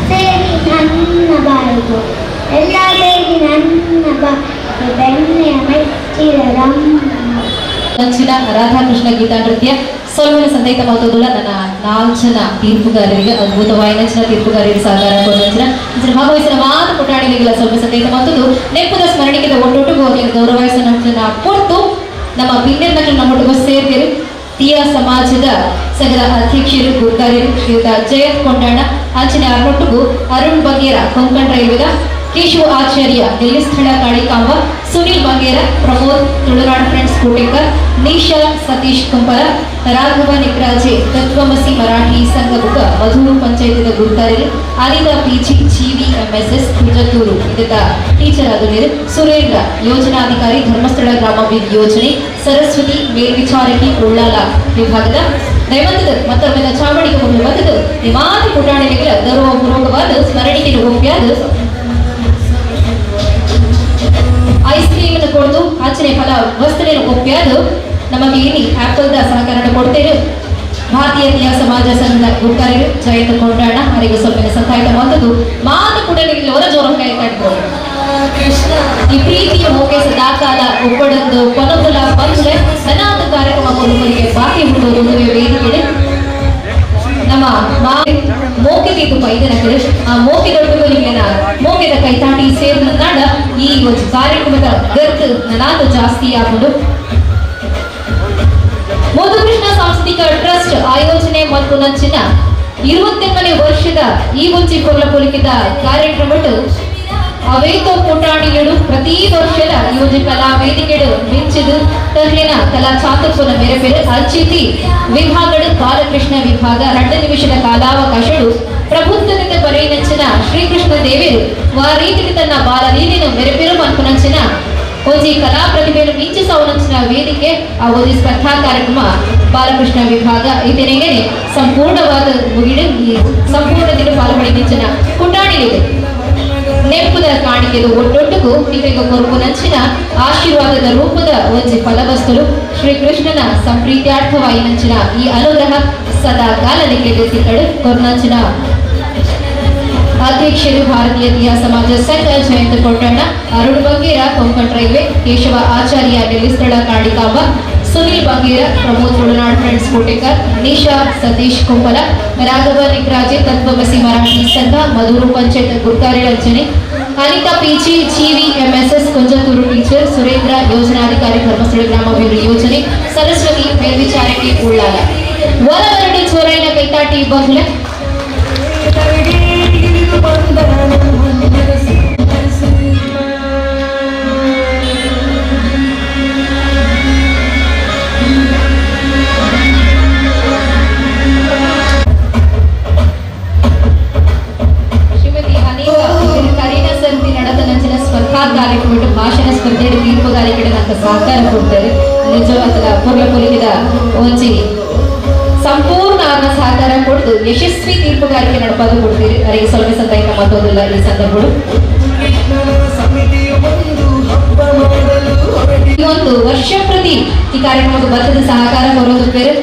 ಸೇರಿ ನನ್ನ ಬಾಯಿಗೆ ಎಲ್ಲ ಸೇರಿ ನನ್ನ ಬಾಯಿಗೆ ಬೆಣ್ಣೆಯ ಮೆಚ್ಚಿದ ರಮ್ಮ. ನಂಚಿನ ರಾಧಾಕೃಷ್ಣ ಗೀತಾ ನೃತ್ಯ ಸೊಲ್ಮೆನ ಸಂದೇತ ಮಹತ್ವದುಳ್ಳ ನನ್ನ ನಾಲ್ಕು ಜನ ತೀರ್ಪುಗಾರರಿಗೆ ಅದ್ಭುತವಾದ ನಂಚಿನ ತೀರ್ಪುಗಾರರಿಗೆ ಸಹಕಾರ ಕೊಡಂಚಿನ ಅಂಚಿನ ಭಾಗವಹಿಸಿದ ಮಾತು ಪುಟಾಣಿಗಳಿಗೆಲ್ಲ ಸ್ವಲ್ಪ ಸಂದೇತ ಮಹತ್ವದ್ದು ನೆಪ್ಪದ ಸ್ಮರಣಿಕೆದ ಒಟ್ಟೊಟ್ಟಿಗೂ ಹೋಗಿ ಗೌರವಿಸಿದ ನಂಚಿನ ಪೊರ್ತು ನಮ್ಮ ಬಿನ್ನೆರ್ನಗಳು ನಮ್ಮೊಟ್ಟಿಗೂ ಸೇರ್ದಿರು ತೀಯ ಸಮಾಜದ ಸಂಘದ ಅಧ್ಯಕ್ಷರು ಗುರುಕಾರ್ಯರು ಶ್ರೀಯುತ ಜಯಂತ್ ಕೊಂಡಾಣ ಅಂಚಿನ ಅರ್ನೊಟ್ಟಿಗೂ ಅರುಣ್ ಬಂಗೇರ ಕೊಂಕಣ ರೈಲ್ವೆದ ಕೇಶವ ಆಚಾರ್ಯ ನೆಲ್ಲಿಸ್ಥಳ ಕಾಳಿಕಾಂಬ ಸುನಿಲ್ ಬಂಗೇರ ಪ್ರಮೋದ್ ತುಳುನಾಡು ಫ್ರೆಂಡ್ಸ್ ಕೋಟೇಕರ್ ನೀಶಾ ಸತೀಶ್ ಕುಂಪಲ ರಾಘವ ನಿಕ್ರಾಜೆ ತತ್ವಮಸಿ ಮರಾಠಿ ಸಂಘ ಬುಕ್ಕ ಮಧೂರು ಪಂಚಾಯತಿದ ಗುರುತಾರರು Anitha P G G V M S S Kunjathur ಇದಕ್ಕ ಟೀಚರ್ ಆದುಲೇರು ಸುರೇಂದ್ರ ಯೋಜನಾಧಿಕಾರಿ ಧರ್ಮಸ್ಥಳ ಗ್ರಾಮಾಭಿವೃದ್ಧಿ ಯೋಜನೆ ಸರಸ್ವತಿ ಮೇಲ್ವಿಚಾರಕಿ ಉಳ್ಳಾಲ ವಿಭಾಗದ ದೈವಂತದ ಮತ್ತೊಮ್ಮೆ ಚಾವಣಿಗೆ ಮುಂದೆ ಬಂದದ್ದು ನಿಮಾತಿ ಪುಟಾಣಿಗಳ ಗೌರವ ಪೂರ್ವಕವಾದ ಸ್ಮರಣಿಕೆ ಒಪ್ಪಿಯಾದ ಐಸ್ ಕ್ರೀಮ್ ಅನ್ನು ಕೊಡ್ದು ಆಚನೆ ಫಲ ವಸ್ತುವಿನ ಒಪ್ಪಿಯಾದು ನಮಗೆ ಇಲ್ಲಿ ಆಪಲ್ದ ಸಹಕಾರ ಕೊಡ್ತೇವೆ. ಭಾರತೀಯ ತೀಯ ಸಮಾಜ ಸಂಘದ ಗುರುಕಾರ್ಯರು ಜಯಂತ ಕೊಂಡಾಣ ಅವರಿಗೆ ಸ್ವಲ್ಪ ಸಂತಾಯಿತ ಮಂತದ್ದು ಮಾತು ಕೂಡ ನೀವು ಹೊರ ಜೋರ ಕಾಯ್ತಾಡ್ಬೋದು. ಈ ಪ್ರೀತಿಯ ಮೋಕೆ ಸದಾಕಾಲ ಒಪ್ಪಡೊಂದು ಪನಕುಲ ಬಂದ್ರೆ ನನಾದ ಕಾರ್ಯಕ್ರಮ ಕೊಡುವರಿಗೆ ಬಾಕಿ ಉಂಟು ವೇದಿಕೆ ನಮ್ಮ ಮೋಕೆಗೆ ಪೈದನ ಕಡೆ ಆ ಮೋಕೆದೊಟ್ಟಿಗೆ ಮೋಕೆದ ಕೈತಾಟಿ ಸೇರಿದ ನಾಡ ಈ ಒಂದು ಕಾರ್ಯಕ್ರಮದ ಗರ್ತ್ ನನಾದ ಜಾಸ್ತಿ ಆಗುದು. ಮಧುಕೃಷ್ಣ ಸಾಂಸ್ಕೃತಿಕ ಟ್ರಸ್ಟ್ ಆಯೋಜನೆ ಮತ್ತು ನಂಚಿನ 28ನೇ ವರ್ಷದ ಈ ಒಂಜಿ ಕೊರ್ಲ ಪೊಲಿಕಿದ ಕಾರ್ಯಕ್ರಮ ಅವೇತೋ ಪುಟಾಣಿಗಳು ಪ್ರತಿ ವರ್ಷದ ಈ ಒಂದು ಕಲಾ ವೇದಿಕೆಡು ಮಿಂಚಿದು ತರ್ಲಿನ ಕಲಾ ಚಾತುರ್ಪುನ ಮೇರೆ ಬೇರೆ ಅರ್ಚಿತಿ ವಿಭಾಗಡು ಬಾಲಕೃಷ್ಣ ವಿಭಾಗ 2 ನಿಮಿಷದ ಕಾಲಾವಕಾಶಡು ಪ್ರಬುದ್ಧದಿಂದ ಬರೆಯಿನಂಚಿನ ಶ್ರೀಕೃಷ್ಣ ದೇವರು ವಾರೀತಿ ತನ್ನ ಬಾಲಲೀಲಿನ ಮೆರೆಪೆರು ಮನ್ಪುನಂಚಿನ ಒಂಜಿ ಕಲಾ ಪ್ರತಿಭೆಯನ್ನು ಮಿಂಚಿಸವನಂಚಿನ ವೇದಿಕೆ ಆ ಒಂದು ಸ್ಪರ್ಧಾ ಕಾರ್ಯಕ್ರಮ ಬಾಲಕೃಷ್ಣ ವಿಭಾಗ ಇದನ್ನೇ ಸಂಪೂರ್ಣವಾದ ಮುಗಿಡು ಈ ಸಂಪೂರ್ಣ ದಿನ ಪಾಲ್ಪಡಿನಂಚಿನ ಪುಟಾಣಿಲಿದೆ ನೆಪ್ಪುದ ಕಾಣಿಕೆದು ಒಟ್ಟೊಟ್ಟಿಗೂ ನಿಮಗೆ ಕೊರಪುನಂಚಿನ ಆಶೀರ್ವಾದದ ರೂಪದ ಒಂಜಿ ಫಲವಸ್ತುಲು ಶ್ರೀಕೃಷ್ಣನ ಸಂಪ್ರೀತ್ಯಾರ್ಥವಾಯಿನಂಚಿನ ಈ ಅನುಗ್ರಹ ಸದಾ ಕಾಲ ನಿಮಗೆ ಸಿಕ್ಕಡು. ಕೊರ್ನಂಚಿನ ಅಧ್ಯಕ್ಷರು ಭಾರತೀಯ ತೀಯ ಸಮಾಜ ಸಂಘ ಜಯಂತ ಕೊಟ್ಟಣ್ಣ, ಅರುಣ್ ಬಂಗೇರ ಕೊಂಕಣ್ ರೈಲ್ವೆ, ಕೇಶವ ಆಚಾರ್ಯ ನೆಲ್ಲಿಸ್ಥಳ ಕಾಳಿಕಾಂಬ, ಸುನಿಲ್ ಬಂಗೇರ ಪ್ರಮೋದ್ ತುಳುನಾಡ್ ಫ್ರೆಂಡ್ಸ್ ಕೋಟೇಕರ್, ನಿಶಾ ಸತೀಶ್ ಕುಂಪಲ, ರಾಘವ ನಿಕ್ರಾಜೆ ತತ್ವಮಸಿ ಮರಾಠಿ ಸಂಘ ಮಧೂರು ಪಂಚಾಯತ್ ಗುರ್ಕಾರೆ Anchane, Anita PG GV MSS Kunjathur teacher, Surendra ಯೋಜನಾಧಿಕಾರಿ ಧರ್ಮಸ್ಥಳ ಗ್ರಾಮಾಭಿವೃದ್ಧಿ ಯೋಜನೆ, ಸರಸ್ವತಿ ಮೇಲ್ವಿಚಾರಕಿ ಉಳ್ಳಾಲ. ಒಲವರಡು ಚೋರೈನ ಕೈತಾಟಿ ಬಹುಲ ಶ್ರೀಮತಿ ಅನೇಕ ಕರೀನಾ ಸರ್ತಿ. ಕೊಡ್ತಾರೆ. ನಿಜವಾದ ಪೊರ್ಲ ಪೊಲಿಕಿದ ಒಂಜಿ ಸಂಪೂರ್ಣ ಸಹಕಾರ ಕೊಡ್ದು ಯಶಸ್ವಿ ತೀರ್ಪುಗಾರಿಕೆ ನಡಪಾದು ಕೊಡ್ತೀರಿ. ಅವರಿಗೆ ಸ್ವಲ್ಪ ಸಂತಾಯಿತ ಮಾತೋದಿಲ್ಲ ಈ ಸಂದರ್ಭಗಳು. ಈ ಒಂದು ವರ್ಷ ಪ್ರತಿ ಈ ಕಾರ್ಯಕ್ರಮಕ್ಕೆ ಬರ್ತದ ಸಹಕಾರ ಕೊರೋದು ಬೇರೆ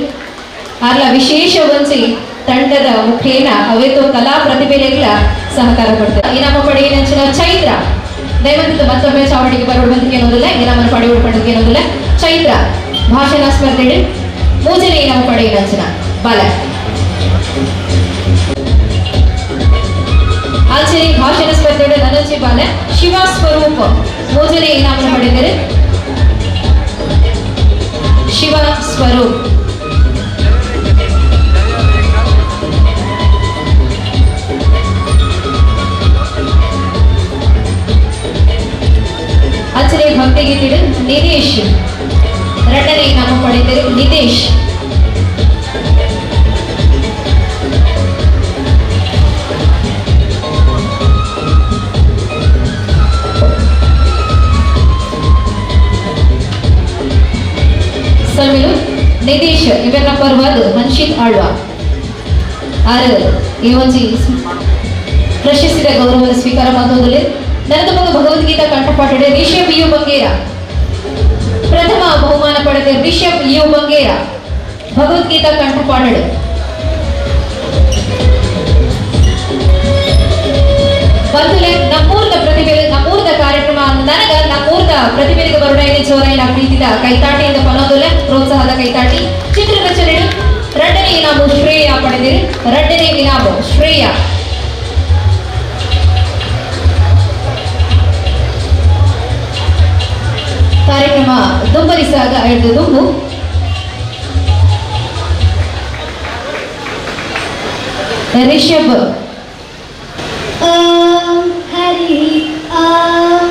ಅಲ್ಲ ವಿಶೇಷ ಒಂಜಿ ತಂಡದ ಮುಖೇನ ಅವೇತೋ ಕಲಾ ಪ್ರತಿಭೆಗಳ ಸಹಕಾರ ಕೊಡ್ತಾರೆ. ಇನಾಮ ಪಡೆಯಿನಂಚಿನ ಚೈತ್ರ ದಯವಂತ ಮತ್ತೊಮ್ಮೆ ಚಾವಡಿಗೆ ಬರೋಡು ಬಂದಿಗೆ ಅನ್ನೋದಿಲ್ಲ, ಇನಾಮನ್ನು ಪಡೆಯುವ ಪಡೆದಿಗೆ ಅನ್ನೋದಿಲ್ಲ. ಚೈತ್ರ ಭಾಷಣ ಸ್ಪರ್ಧೆ ಮೂಜನೆ ಇನಾಮ ಪಡೆಯಿನಂಚಿನ ಬಾಲ ಆಚರಿ ಭಾಷಣ ಸ್ಪರ್ಧೆ ನನಂಚಿ ಬಾಲ ಶಿವ ಸ್ವರೂಪ ಮೂಜನೆ ಇನಾಮನ್ನು ಪಡೆದರೆ ಶಿವ ಸ್ವರೂಪ್. ಅಚ್ಚರಿ ಭಕ್ತಿಗೀತೆ ನಿತೇಶ್ ಎರಡನೇ ಇನಾಮ ಪಡೆದರೆ ನಿತೇಶ್. ಸಲ್ಮಿಲು ನಿತೇಶ್ ಇವೆಲ್ಲ ಪರ್ವಾದ ಹನ್ಷಿತ್ ಆಳ್ವಾ ಆರು ಈ ಒಂಜಿ ಪ್ರಶಸ್ತಿದ ಗೌರವದ ಸ್ವೀಕಾರ ಮಾಡೋದಿಲ್ಲ. ನನದ ಮಗ ಭಗವದ್ಗೀತಾ ಕಂಠಪಾಠ ರಿಷಬ್ you Bangera ಪ್ರಥಮ ಬಹುಮಾನ ಪಡೆದ Rishab you Bangera Bhagavad Gita ಕಂಠಪಾಠ. ಬಂಧುಲೆ ನಮ್ಮೂರ್ದ ಪ್ರತಿಭೆ ನಮ್ಮೂರ್ದ ಕಾರ್ಯಕ್ರಮ ನನಗ ನಮ್ಮೂರ್ದ ಪ್ರತಿಭೆಗೆ ಬರುಡೈನೆ ಜೋರಾಯಿನ ಪ್ರೀತಿದ ಕೈತಾಟಿಯಿಂದ ಪನೋದುಲೆ ಪ್ರೋತ್ಸಾಹದ ಕೈತಾಟಿ. ಚಿತ್ರರಚನೆ ಎರಡನೇ ಇನಾಮು ಶ್ರೇಯ ಪಡೆದಿರಿ. ಎರಡನೇ ಇನಾಮು ಶ್ರೇಯ. ಕಾರ್ಯಕ್ರಮ ದುಂಬರಿಸಾಗ ಐದು ದುಂಬು ರಿಷಬ್. ಓಂ ಹರಿ ಓಂ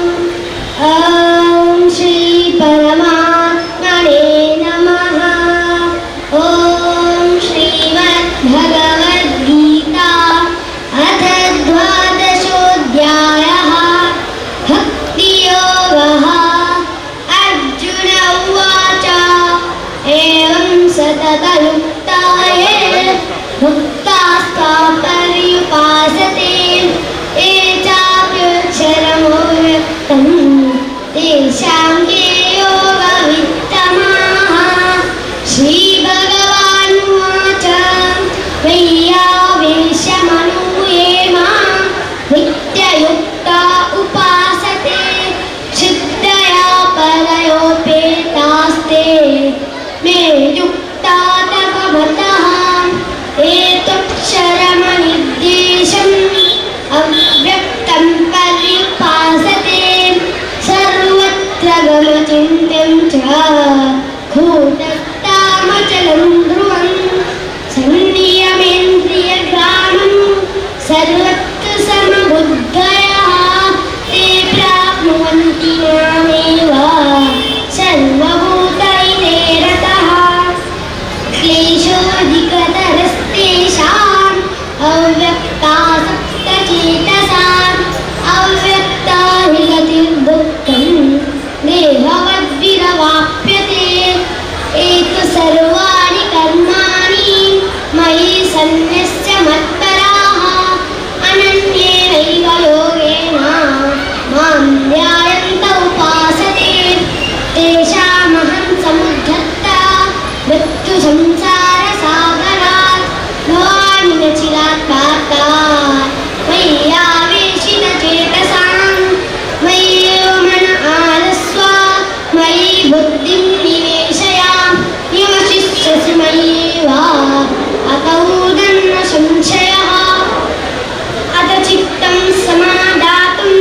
ಓಂ ಶ್ರೀ ಪರಮಾತ್ಮನೇ ನಮಃ. ಓಂ ಶ್ರೀಮದ್ ಭಗವದ್ಗೀತಾ ಅಥ ದ್ವಾದಶೋಧ್ಯಾಯಃ ಭಕ್ತಿಯೋಗಃ. ಅರ್ಜುನ ಉವಾಚ ಏವಂ ಸತತಯುಕ್ತಾಯೇ ಭಕ್ತಾಸ್ತಾಂ ಪರ್ಯುಪಾಸತೆ ये चाप्यक्षरमव्यक्तं तेषां के योगवित्तमाः. श्रीभगवानुवाच मय्यावेशमनो ये मां नित्ययुक्ता उपासते श्रद्धया परयोपेतास्ते मे युक्ता तव मतः. एतक्षरमनिर्देशम् अव्यक्तं पर्युपासते सर्वत्र गमचिन्त्यं च कूटस्थमचलं ध्रुवं सन्नियमेन्द्रियग्रामं सर्वत्र समबुद्धयः ते प्राप्नुवन्ति मामेव सर्वभूतहिते रतः. क्लेशोऽधिकतरस्तेषाम् अव्यक्तासक्तचेतसाम् अव्यक्ता हि गतिर्दुःखं देहवद्भिरवाप्यते. एतु सर्वाणि कर्माणि मयि सन्न्यस्य मत्पराः अनन्येनैव योगेन मां ध्यायन्त उपासते. तेषामहं समुद्धर्ता मृत्युसंसारसागरात् भवामि न चिरात् पार्थात् मय्यावेशितचेतसां मय्येव मन आदस्व मयि बुद्धिं निवेशयां निवशिष्यसि मय्येव अत ऊर्ध्वं संशयः. अथ चित्तं समादातुं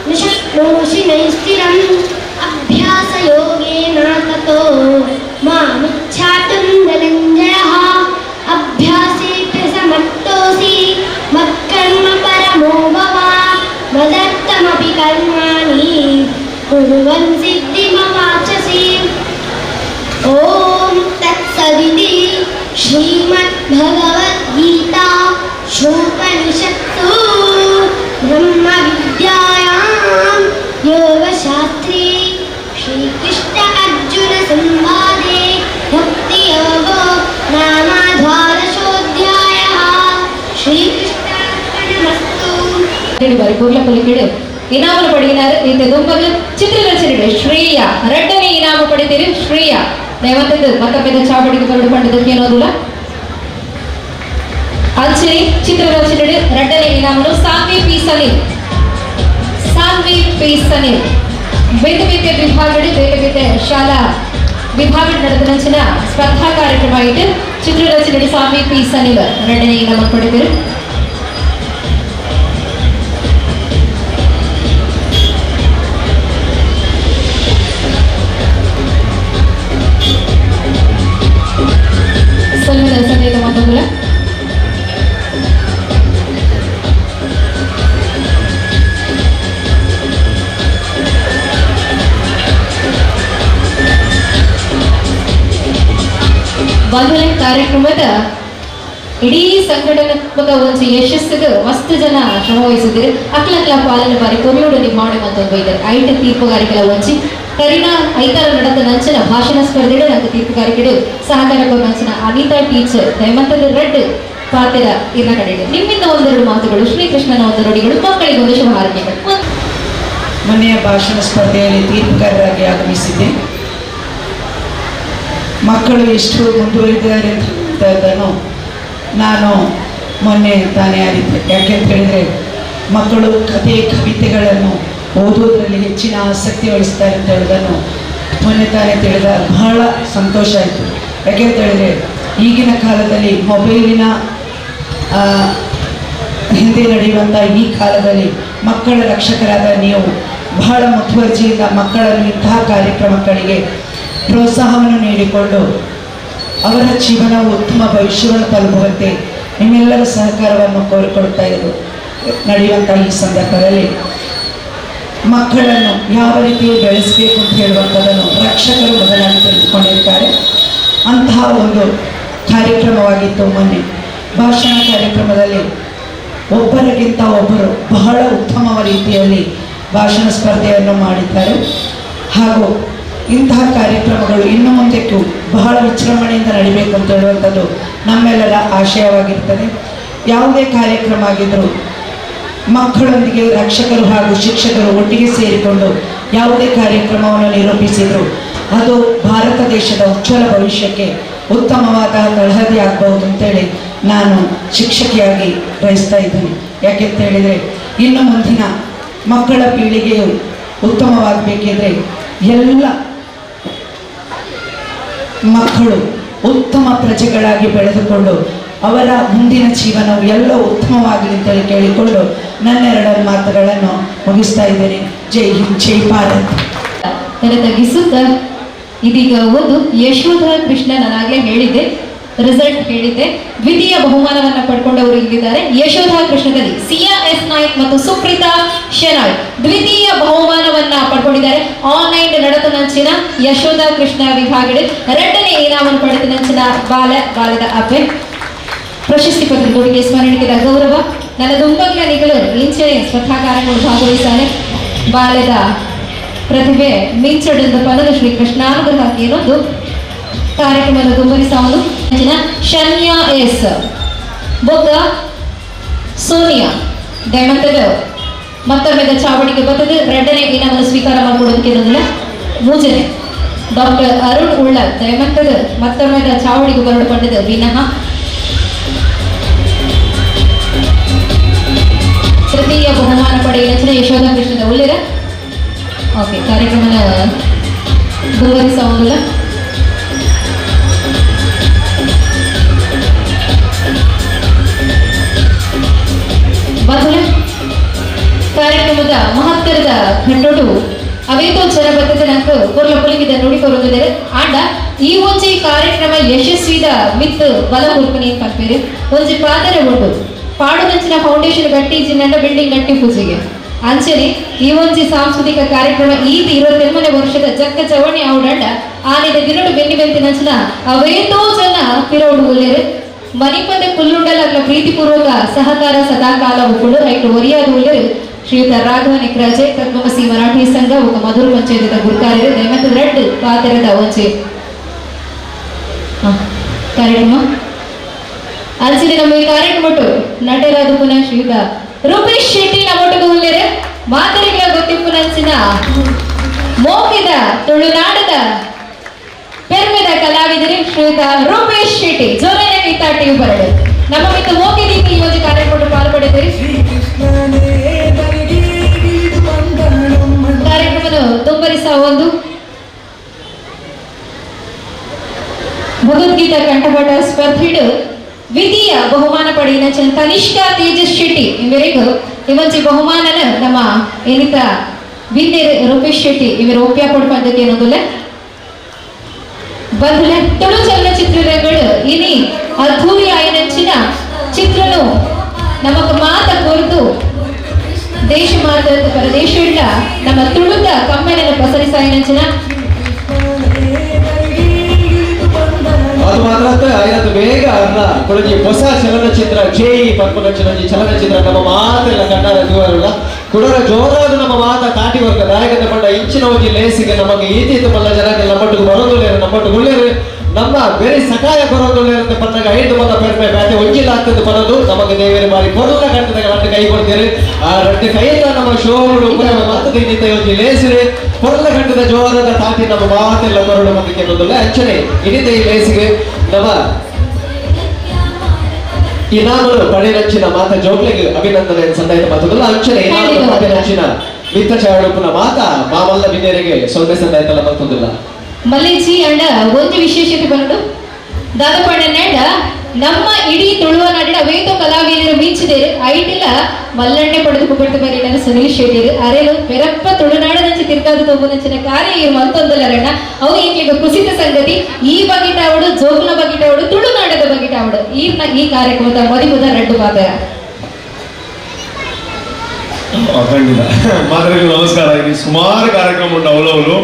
न शक्नोषि नैस्थिरम् अभ्यासयोगेन ततो मामिच्छातुं धनञ्जयः. अभ्यासेऽप्यसमर्थोऽसि मत्कर्म परमो भव मदर्थमपि कर्माणि कुर्वन् सिद्धिमवाप्स्यसि. ॐ तत्सदिति श्रीमद्भगवद्गीता शोपनिषत्सु ब्रह्मविद्यायां योगशास्त्रे श्रीकृष्ण अर्जुन ರಚನೆ ಬಾರಿ ಪೂರ್ಲ ಪೊಲಿಕೆಡು ಇನಾಮನು ಪಡೆಯಿನಾರು. ಇತ್ತೆ ದುಂಬಗ್ ಚಿತ್ರ ರಚನೆ ಶ್ರೇಯ ರಡ್ಡನೇ ಇನಾಮ ಪಡೆದಿರು ಶ್ರೇಯ ದಯವಂತದ್ದು ಮತ್ತೊಮ್ಮೆ ಚಾವಡಿಗೆ ಬರಡು ಪಂಡದಕ್ಕೆ ಏನೋದಿಲ್ಲ. ಅಂಚನೆ ಚಿತ್ರ ರಚನೆ ರಡ್ಡನೇ ಇನಾಮನು ಸಾನ್ವಿ ಪಿ ಸನಿಲ್, ಸಾನ್ವಿ ಪಿ ಸನಿಲ್. ಬೇತೆ ಬೇತೆ ವಿಭಾಗಗಳು ಬೇತೆ ಬೇತೆ ಶಾಲಾ ವಿಭಾಗ ನಡೆದ ನಂಚಿನ ಸ್ಪರ್ಧಾ ಕಾರ್ಯಕ್ರಮ ಇಟ್ಟು ಚಿತ್ರ ರಚನೆ ಸಾನ್ವಿ ಪಿ ಸನಿಲ್ ರಡ್ಡನೇ ಇನಾಮ ಪಡೆದರು. ಸಂದೇಹ ಮಾತುಗಳ ಬಂಧುಲೆ ಕಾರ್ಯಕ್ರಮದ ಇಡೀ ಸಂಘಟನಾತ್ಮಕ ಒಂದು ಯಶಸ್ಸಿಗೆ ಮಸ್ತ್ ಜನ ಶ್ರಮ ವಹಿಸಿದ್ದೀರಿ. ಅಕ್ಲಕ್ಲ ಪಾಲನೆ ಬಾರಿ ಕೊರ್ಲೋಡು ನಿರ್ಮಾಣ ಮತ್ತೊಂದು ಇದ್ದಾರೆ. ಐಟ ತೀರ್ಪುಗಾರಿಕೆಲ ಒಂಚಿ ಕರಿನ ಐತಾರ ನಡೆದ ನಂಚಿನ ಭಾಷಣ ಸ್ಪರ್ಧೆಡು ನಂಗೆ ತೀರ್ಪುಗಾರಿಕೆಡು ಸಹಕಾರ ನಂಚಿನ ಅನಿತಾ ಟೀಚರ್ ದಯಮಂತದ ರೆಡ್ ಪಾತ್ರ ಇರ್ನ ಕಡೆ ನಿಮ್ಮಿಂದ ಒಂದೆರಡು ಮಾತುಗಳು, ಶ್ರೀಕೃಷ್ಣನ ಒಂದು ನುಡಿಗಳು, ಮಕ್ಕಳಿಗೆ ಒಂದು ಶುಭ ಹಾರೈಕೆಗಳು. ಮೊನ್ನೆಯ ಭಾಷಣ ಸ್ಪರ್ಧೆಯಲ್ಲಿ ತೀರ್ಪುಗಾರರಾಗಿ ಆಗಮಿಸಿದ್ದೆ. ಮಕ್ಕಳು ಎಷ್ಟು ಮುಂದುವರಿದಿದ್ದಾರೆ ಅಂತದನ್ನು ನಾನು ಮೊನ್ನೆ ತಾನೇ ಅರಿತೆ. ಯಾಕೆಂತ ಹೇಳಿದರೆ ಮಕ್ಕಳು ಕಥೆ ಕವಿತೆಗಳನ್ನು ಓದುವುದರಲ್ಲಿ ಹೆಚ್ಚಿನ ಆಸಕ್ತಿ ವಹಿಸ್ತಾರೆ ಅಂತ ಹೇಳೋದನ್ನು ಮೊನ್ನೆ ತಾನೇ ತಿಳಿದ ಬಹಳ ಸಂತೋಷ ಆಯಿತು. ಯಾಕೆಂತ ಹೇಳಿದರೆ ಈಗಿನ ಕಾಲದಲ್ಲಿ ಮೊಬೈಲಿನ ಹಿಂದೆ ನಡೆಯುವಂಥ ಈ ಕಾಲದಲ್ಲಿ ಮಕ್ಕಳ ರಕ್ಷಕರಾದ ನೀವು ಬಹಳ ಮುತುವರ್ಜಿಯಿಂದ ಮಕ್ಕಳನ್ನು ಇಂತಹ ಕಾರ್ಯಕ್ರಮಗಳಿಗೆ ಪ್ರೋತ್ಸಾಹವನ್ನು ನೀಡಿಕೊಂಡು ಅವರ ಜೀವನವು ಉತ್ತಮ ಭವಿಷ್ಯವನ್ನು ತಲುಪುವಂತೆ ನಿಮ್ಮೆಲ್ಲರ ಸಹಕಾರವನ್ನು ಕೋರಿಕೊಳ್ಳುತ್ತಾ ಇರು ನಡೆಯುವಂಥ ಈ ಸಂದರ್ಭದಲ್ಲಿ ಮಕ್ಕಳನ್ನು ಯಾವ ರೀತಿ ಬೆಳೆಸಬೇಕು ಅಂತ ಹೇಳುವಂಥದ್ದನ್ನು ರಕ್ಷಕರು ಮೊದಲಾಗಿ ತಿಳಿದುಕೊಂಡಿರ್ತಾರೆ. ಅಂತಹ ಒಂದು ಕಾರ್ಯಕ್ರಮವಾಗಿತ್ತು ಮೊನ್ನೆ. ಭಾಷಣ ಕಾರ್ಯಕ್ರಮದಲ್ಲಿ ಒಬ್ಬರಿಗಿಂತ ಒಬ್ಬರು ಬಹಳ ಉತ್ತಮ ರೀತಿಯಲ್ಲಿ ಭಾಷಣ ಸ್ಪರ್ಧೆಯನ್ನು ಮಾಡಿದ್ದಾರೆ. ಹಾಗೂ ಇಂತಹ ಕಾರ್ಯಕ್ರಮಗಳು ಇನ್ನು ಮುಂದಕ್ಕೂ ಬಹಳ ವಿಜೃಂಭಣೆಯಿಂದ ನಡಿಬೇಕು ಅಂತ ಹೇಳುವಂಥದ್ದು ನಮ್ಮೆಲ್ಲರ ಆಶಯವಾಗಿರ್ತದೆ. ಯಾವುದೇ ಕಾರ್ಯಕ್ರಮ ಆಗಿದ್ದರೂ ಮಕ್ಕಳೊಂದಿಗೆ ರಕ್ಷಕರು ಹಾಗೂ ಶಿಕ್ಷಕರು ಒಟ್ಟಿಗೆ ಸೇರಿಕೊಂಡು ಯಾವುದೇ ಕಾರ್ಯಕ್ರಮವನ್ನು ನಿರೂಪಿಸಿದರು ಅದು ಭಾರತ ದೇಶದ ಉಜ್ವಲ ಭವಿಷ್ಯಕ್ಕೆ ಉತ್ತಮವಾದ ತಳಹದಿ ಆಗಬಹುದು ಅಂತೇಳಿ ನಾನು ಶಿಕ್ಷಕಿಯಾಗಿ ಬಯಸ್ತಾ ಇದ್ದೇನೆ. ಯಾಕೆಂತ ಹೇಳಿದರೆ ಇನ್ನು ಮುಂದಿನ ಮಕ್ಕಳ ಪೀಳಿಗೆಯು ಉತ್ತಮವಾಗಬೇಕಿದ್ರೆ ಎಲ್ಲ ಮಕ್ಕಳು ಉತ್ತಮ ಪ್ರಜೆಗಳಾಗಿ ಬೆಳೆದುಕೊಂಡು ಅವರ ಮುಂದಿನ ಜೀವನವು ಎಲ್ಲ ಉತ್ತಮವಾಗಲಿ ಅಂತೇಳಿ ಕೇಳಿಕೊಂಡು ನನ್ನೆರಡು ಮಾತುಗಳನ್ನು ಮುಗಿಸ್ತಾ ಇದ್ದೇನೆ. ಜೈ ಹಿಂದ್, ಜೈ ಭಾರತ್. ತಲೆ ತಗ್ಗಿಸುತ್ತ ಇದೀಗ ಒಂದು ಯಶೋಧ ಕೃಷ್ಣ, ನಾನಾಗಲೇ ಹೇಳಿದ್ದೆ, ರಿಸಲ್ಟ್ ಹೇಳಿದ್ದೆ, ದ್ವಿತೀಯ ಬಹುಮಾನವನ್ನ ಪಡ್ಕೊಂಡವರು ಇಲ್ಲಿದ್ದಾರೆ. ಯಶೋಧ ಕೃಷ್ಣದಲ್ಲಿ ಸಿಯಾ ಎಸ್ ನಾಯ್ಕ್ ಮತ್ತು ಸುಪ್ರೀತಾ ಶೆನಾಯ್ ದ್ವಿತೀಯ ಬಹುಮಾನವನ್ನ ಪಡ್ಕೊಂಡಿದ್ದಾರೆ. ಆನ್ಲೈನ್ ನಡೆದ ನಂಚಿನ ಯಶೋಧ ಕೃಷ್ಣ ವಿಭಾಗದ ಎರಡನೇ ಇನಾಮನ್ನು ಪಡೆದ ನಂಚಿನ ಬಾಲದ ಅಪ್ಪೆ ಪ್ರಶಸ್ತಿ ಪತ್ರದೊಳಗೆ ಸ್ಮರಣಿಕೆದ ಗೌರವ. ನನ್ನ ದುಂಬಗ್ಲಾನಿಗಳು ಇಂಚೆ ಸ್ಪರ್ಧಾಕಾರಗಳು ಭಾಗವಹಿಸಾನೆ ಬಾಲ್ಯದ ಪ್ರತಿಭೆ ಮಿಂಚಡದ ಪದದ ಶ್ರೀ ಕೃಷ್ಣಾನುಗ್ರಹ ಏನೊಂದು ಕಾರ್ಯಕ್ರಮದ ದುಂಬರಿಸಾವನು. ಶನ್ಯಾ ಎಸ್ ಬೊಕ್ಕ ಸೋನಿಯಾ ದಯಮಂತದ ಮತ್ತೊಮ್ಮೆ ಚಾವಡಿಗೆ ಬರ್ತದೆ. ಎರಡನೇ ಇನಾಮನ್ನು ಸ್ವೀಕಾರ ಮಾಡಿಕೊಡೋದಕ್ಕೆ ಮೂಜನೆ ಡಾಕ್ಟರ್ ಅರುಣ್ ಉಳ್ಳಲ್ ದಯಮಂತದ ಮತ್ತೊಮ್ಮೆ ಚಾವಡಿಗೆ ಬರಡು ಪಡೆದ ವಿನಃ. ತೃತೀಯ ಬಹುಮಾನ ಪಡೆಯ ಯಶೋಧ ಕೃಷ್ಣದ ಉಳ್ಳಿರ. ಓಕೆ, ಕಾರ್ಯಕ್ರಮನ ಮುಂದುವರಿಸುವುದಿಲ್ಲ. ಬಂಧುಗಳೇ, ಕಾರ್ಯಕ್ರಮದ ಮಹತ್ತರದ ಘಟ್ಟೋಡು ಅವೇತೋ ಜನ ಬರ್ತದೆ ನಂಗೆ ಕೊರ್ಲ ಪೊಲಿಗಿದ ನುಡಿಕೊರುವುದಿಲ್ಲ. ಆಂಡ ಈ ಒಂಜಿ ಕಾರ್ಯಕ್ರಮ ಯಶಸ್ವಿದ ಮಿತ್ ಬಲ ಕೊರ್ಪನಿ ಪನ್ಪೇರು ಒಂಜಿ ಪಾದರ ಉಂಡು ಪಾಡುನಂಚಿನ ಫೌಂಡೇಶನ್ ಗಟ್ಟಿ ಜಿನ್ನಂಡ ಬಿಲ್ಡಿಂಗ್ ಗಟ್ಟಿ ಪೂಜೆಗೆ ಅಂಚನೆ ಈ ಒಂಜಿ ಸಾಂಸ್ಕೃತಿಕ ಕಾರ್ಯಕ್ರಮ ಈತ 23 ವರ್ಷದ ಜಕ್ಕ ಚವಣಿ ಅವಡಂಡ ಆನಿದ ದಿನಡು ಬೆನ್ನಿ ಬೆಂತಿನಂಚಿನ ಅವೇತೋ ಜನ ಪಿರೋಡು ಉಲ್ಲೇರು ಮನಿಪಂದೆ ಕುಲ್ಲುಂಡಲ ಪ್ರೀತಿಪೂರ್ವಕ ಸಹಕಾರ ಸದಾಕಾಲ ಉಪ್ಪುಂಡು ರೈಟ್ ಒರಿಯಾದ ಉಲ್ಲೇರು ಶ್ರೀಯುತ ರಾಘವ ನಿಕ್ರಾಜೆ ತತ್ವಮಸಿ ಮರಾಠಿ ಸಂಘ ఒక ಮಧುರ ಪಂಚಾಯತ್ ಗುರುಕಾರ್ಯರು ದಯಮಂತ ರೆಡ್ ಪಾತೆರದ ಒಂಜಿ ಕಾರ್ಯಕ್ರಮ ಅಂಚನೆ ನಮ್ಮ ಈ ಕಾರ್ಯಕ್ರಮ ನಟರಾದ ಪುನಃ ಶ್ರೀಯುತ Rupesh Shetty ನಮ್ಮೊಟ್ಟಿಗೆ ಉಳ್ಳೇರು ಮಾತರಿಗಳ ಗೊತ್ತಿಪ್ಪುನಂಚಿನ ಮೋಕಿದ ತುಳುನಾಡದ ಪೆರ್ಮೆದ ಕಲಾವಿದರು ಶ್ರೀಯುತ ರೂಪೇಶ್ ಶೆಟ್ಟಿ ಜೋರಾದ ಕೈತಾಟಿ ಬರಡು ನಮ್ಮ ಮಿತ್ತ ಮೋಕೆ ರೀತಿ ಈ ಒಂದು ಕಾರ್ಯಕ್ರಮ ಪಾಲ್ಪಡೆದಿರಿ. ಕಾರ್ಯಕ್ರಮವನ್ನು ತುಂಬರಿಸ ಒಂದು ಭಗವದ್ಗೀತಾ ಕಂಠಪಾಠ ಸ್ಪರ್ಧೆಡು ದ್ವಿತೀಯ ಬಹುಮಾನ ಪಡೆಯಿನ ತನಿಷ್ಕಾ ತೇಜಸ್ ಶೆಟ್ಟಿ ಇವರಿಗೂ ಇವಂಚಿ ಬಹುಮಾನನ ನಮ್ಮ ಏನಿತ ಬಿನ್ನೆರ್ ರೂಪೇಶ್ ಶೆಟ್ಟಿ ಇವರು ಒಪ್ಪ್ಯ ಕೊಡುವಂಥದ್ದು ಏನೊಂದುಲ್ಲ ಬಂಧುಲೆ ತುಳು ಚಲನಚಿತ್ರಗಳು ಇನಿ ಅದ್ಧೂರಿ ಆಯನಂಚಿನ ಚಿತ್ರನು ನಮಕ್ ಮಾತ ಕೊರ್ದು ದೇಶ ಮಾತ ಪರದೇಶ ನಮ್ಮ ತುಳುತ ಕಮ್ಮೆನನ್ನು ಪಸರಿಸಾಯನಂಚಿನ ಅದು ಮಾತ್ರ ಐನತ್ತು ಬೇಗ ಅರ್ನ ಕೊಳಜಿ ಹೊಸ ಚಲನಚಿತ್ರ ಜೈ ಪದ್ಮನಂಚಿನ ಚಲನಚಿತ್ರ ನಮ್ಮ ಮಾತೆಲ್ಲ ಕನ್ನಡ ದೂರಲ್ಲ ಕುಡರ ಜೋರಾದ ನಮ್ಮ ಮಾತ ತಾಟಿ ವರ್ಗ ನಾಯಕನ ಪಂಡ ಇಂಚಿನ ಒಂಜಿ ಲೇಸಿಗೆ ನಮಗೆ ಈತೀತ ಮಲ್ಲ ಜನಕ್ಕೆ ನಮ್ಮಟ್ಟಿಗೆ ಬರೋದುಳ್ಳೇರು ನಮ್ಮಟ್ಟಿಗೆ ನಮ್ಮ ಬೇರೆ ಸಕಾಯ ಬರೋದುಳ್ಳೇರು ಅಂತ ಪನ್ನಾಗ ಐದು ಮಲ್ಲ ಪೆರ್ಮೆ ಬ್ಯಾತೆ ಒಂಜಿಲ್ಲ ಆಗ್ತದೆ ಬರೋದು ನಮಗೆ ದೇವೇರಿ ಬಾರಿ ಕೊರಲ ಕಟ್ಟದಾಗ ರಟ್ಟು ಕೈ ಕೊಡ್ತೀರಿ. ಆ ರಟ್ಟು ಕೈಯಿಂದ ನಮ್ಮ ಶೋಗಳು ಮಾತದ ಇನ್ನಿತ ಒಂಜಿ ಲೇಸಿರಿ ಕೊರಲ ಗಂಟದ ಜೋರಾದ ತಾಟಿ ನಮ್ಮ ಮಾತೆಲ್ಲ ಕೊರಳು ಮಂದಕ್ಕೆ ಅನ್ನೋದಿಲ್ಲ. ಅಂಚನೆ ಇನ್ನಿತ ಈ ಲೇಸಿಗೆ ನಮ್ಮ ಇನಾಮಲು ಪಡೆನಂಚಿನ ಮಾತ ಜೋಕ್ಲೆಗ್ ಅಭಿನಂದನೆ ಸಂದಾಯತ ಮಾತದಲ್ಲ. ಅಂಚನೆ ಇನಾಮಲು ಪಡೆನಂಚಿನ ಮಿತ್ತ ಚಾಳುಪುನ ಮಾತ ಮಾಮಲ್ಲ ಬಿನ್ನೆರಿಗೆ ಸೊಲ್ಮೆ ಸಂದಾಯತಲ್ಲ ಮತ್ತೊಂದಿಲ್ಲ. ಮಲ್ಲೇಜಿ ಅಂಡ ಒಂದು ವಿಶೇಷತೆ ಬಂದು ದಾದಪಣ್ಣನೆಂಡ ನಮ್ಮ ಇಡೀ ತುಳುವ ನಾಡಿನ ಅವೇತೋ ಕಲಾವಿದರು ಮಿಂಚಿದೇರು ಐಟಿಲ ಮಲ್ಲಣ್ಣೆ ಪಡೆದು ಪುಗಡ್ತು ಬರೀನ ಸುನೀಲ್ ಶೆಟ್ಟಿರು ಅರೆಲು ಪೆರಪ್ಪ ತುಳುನಾಡದಂಚೆ ತಿರ್ಗಾದು ತೋಬುನಂಚಿನ ಕಾರ್ಯ ಈ ಮಲ್ತೊಂದಲರಣ್ಣ ಅವು ಈಕ್ಲಿಗ ಕುಸಿತ ಸಂಗತಿ ಈ ಬಗಿಟಾವಡು ಜೋಗುನ ಬಗಿಟಾವಡು ತುಳುನಾಡದ ಬಗಿಟಾವಡು ಈ ಈ ಕಾರ್ಯಕ್ರಮದ ಮದಿಮುದ ರಡ್ಡು ಮಾತರ. ಖಂಡಿತ ಮಾತರಿಗೂ ನಮಸ್ಕಾರ. ಇಲ್ಲಿ ಸುಮಾರು ಕಾರ್ಯಕ್ರಮ ಉಂಟು ಅವಲವಲು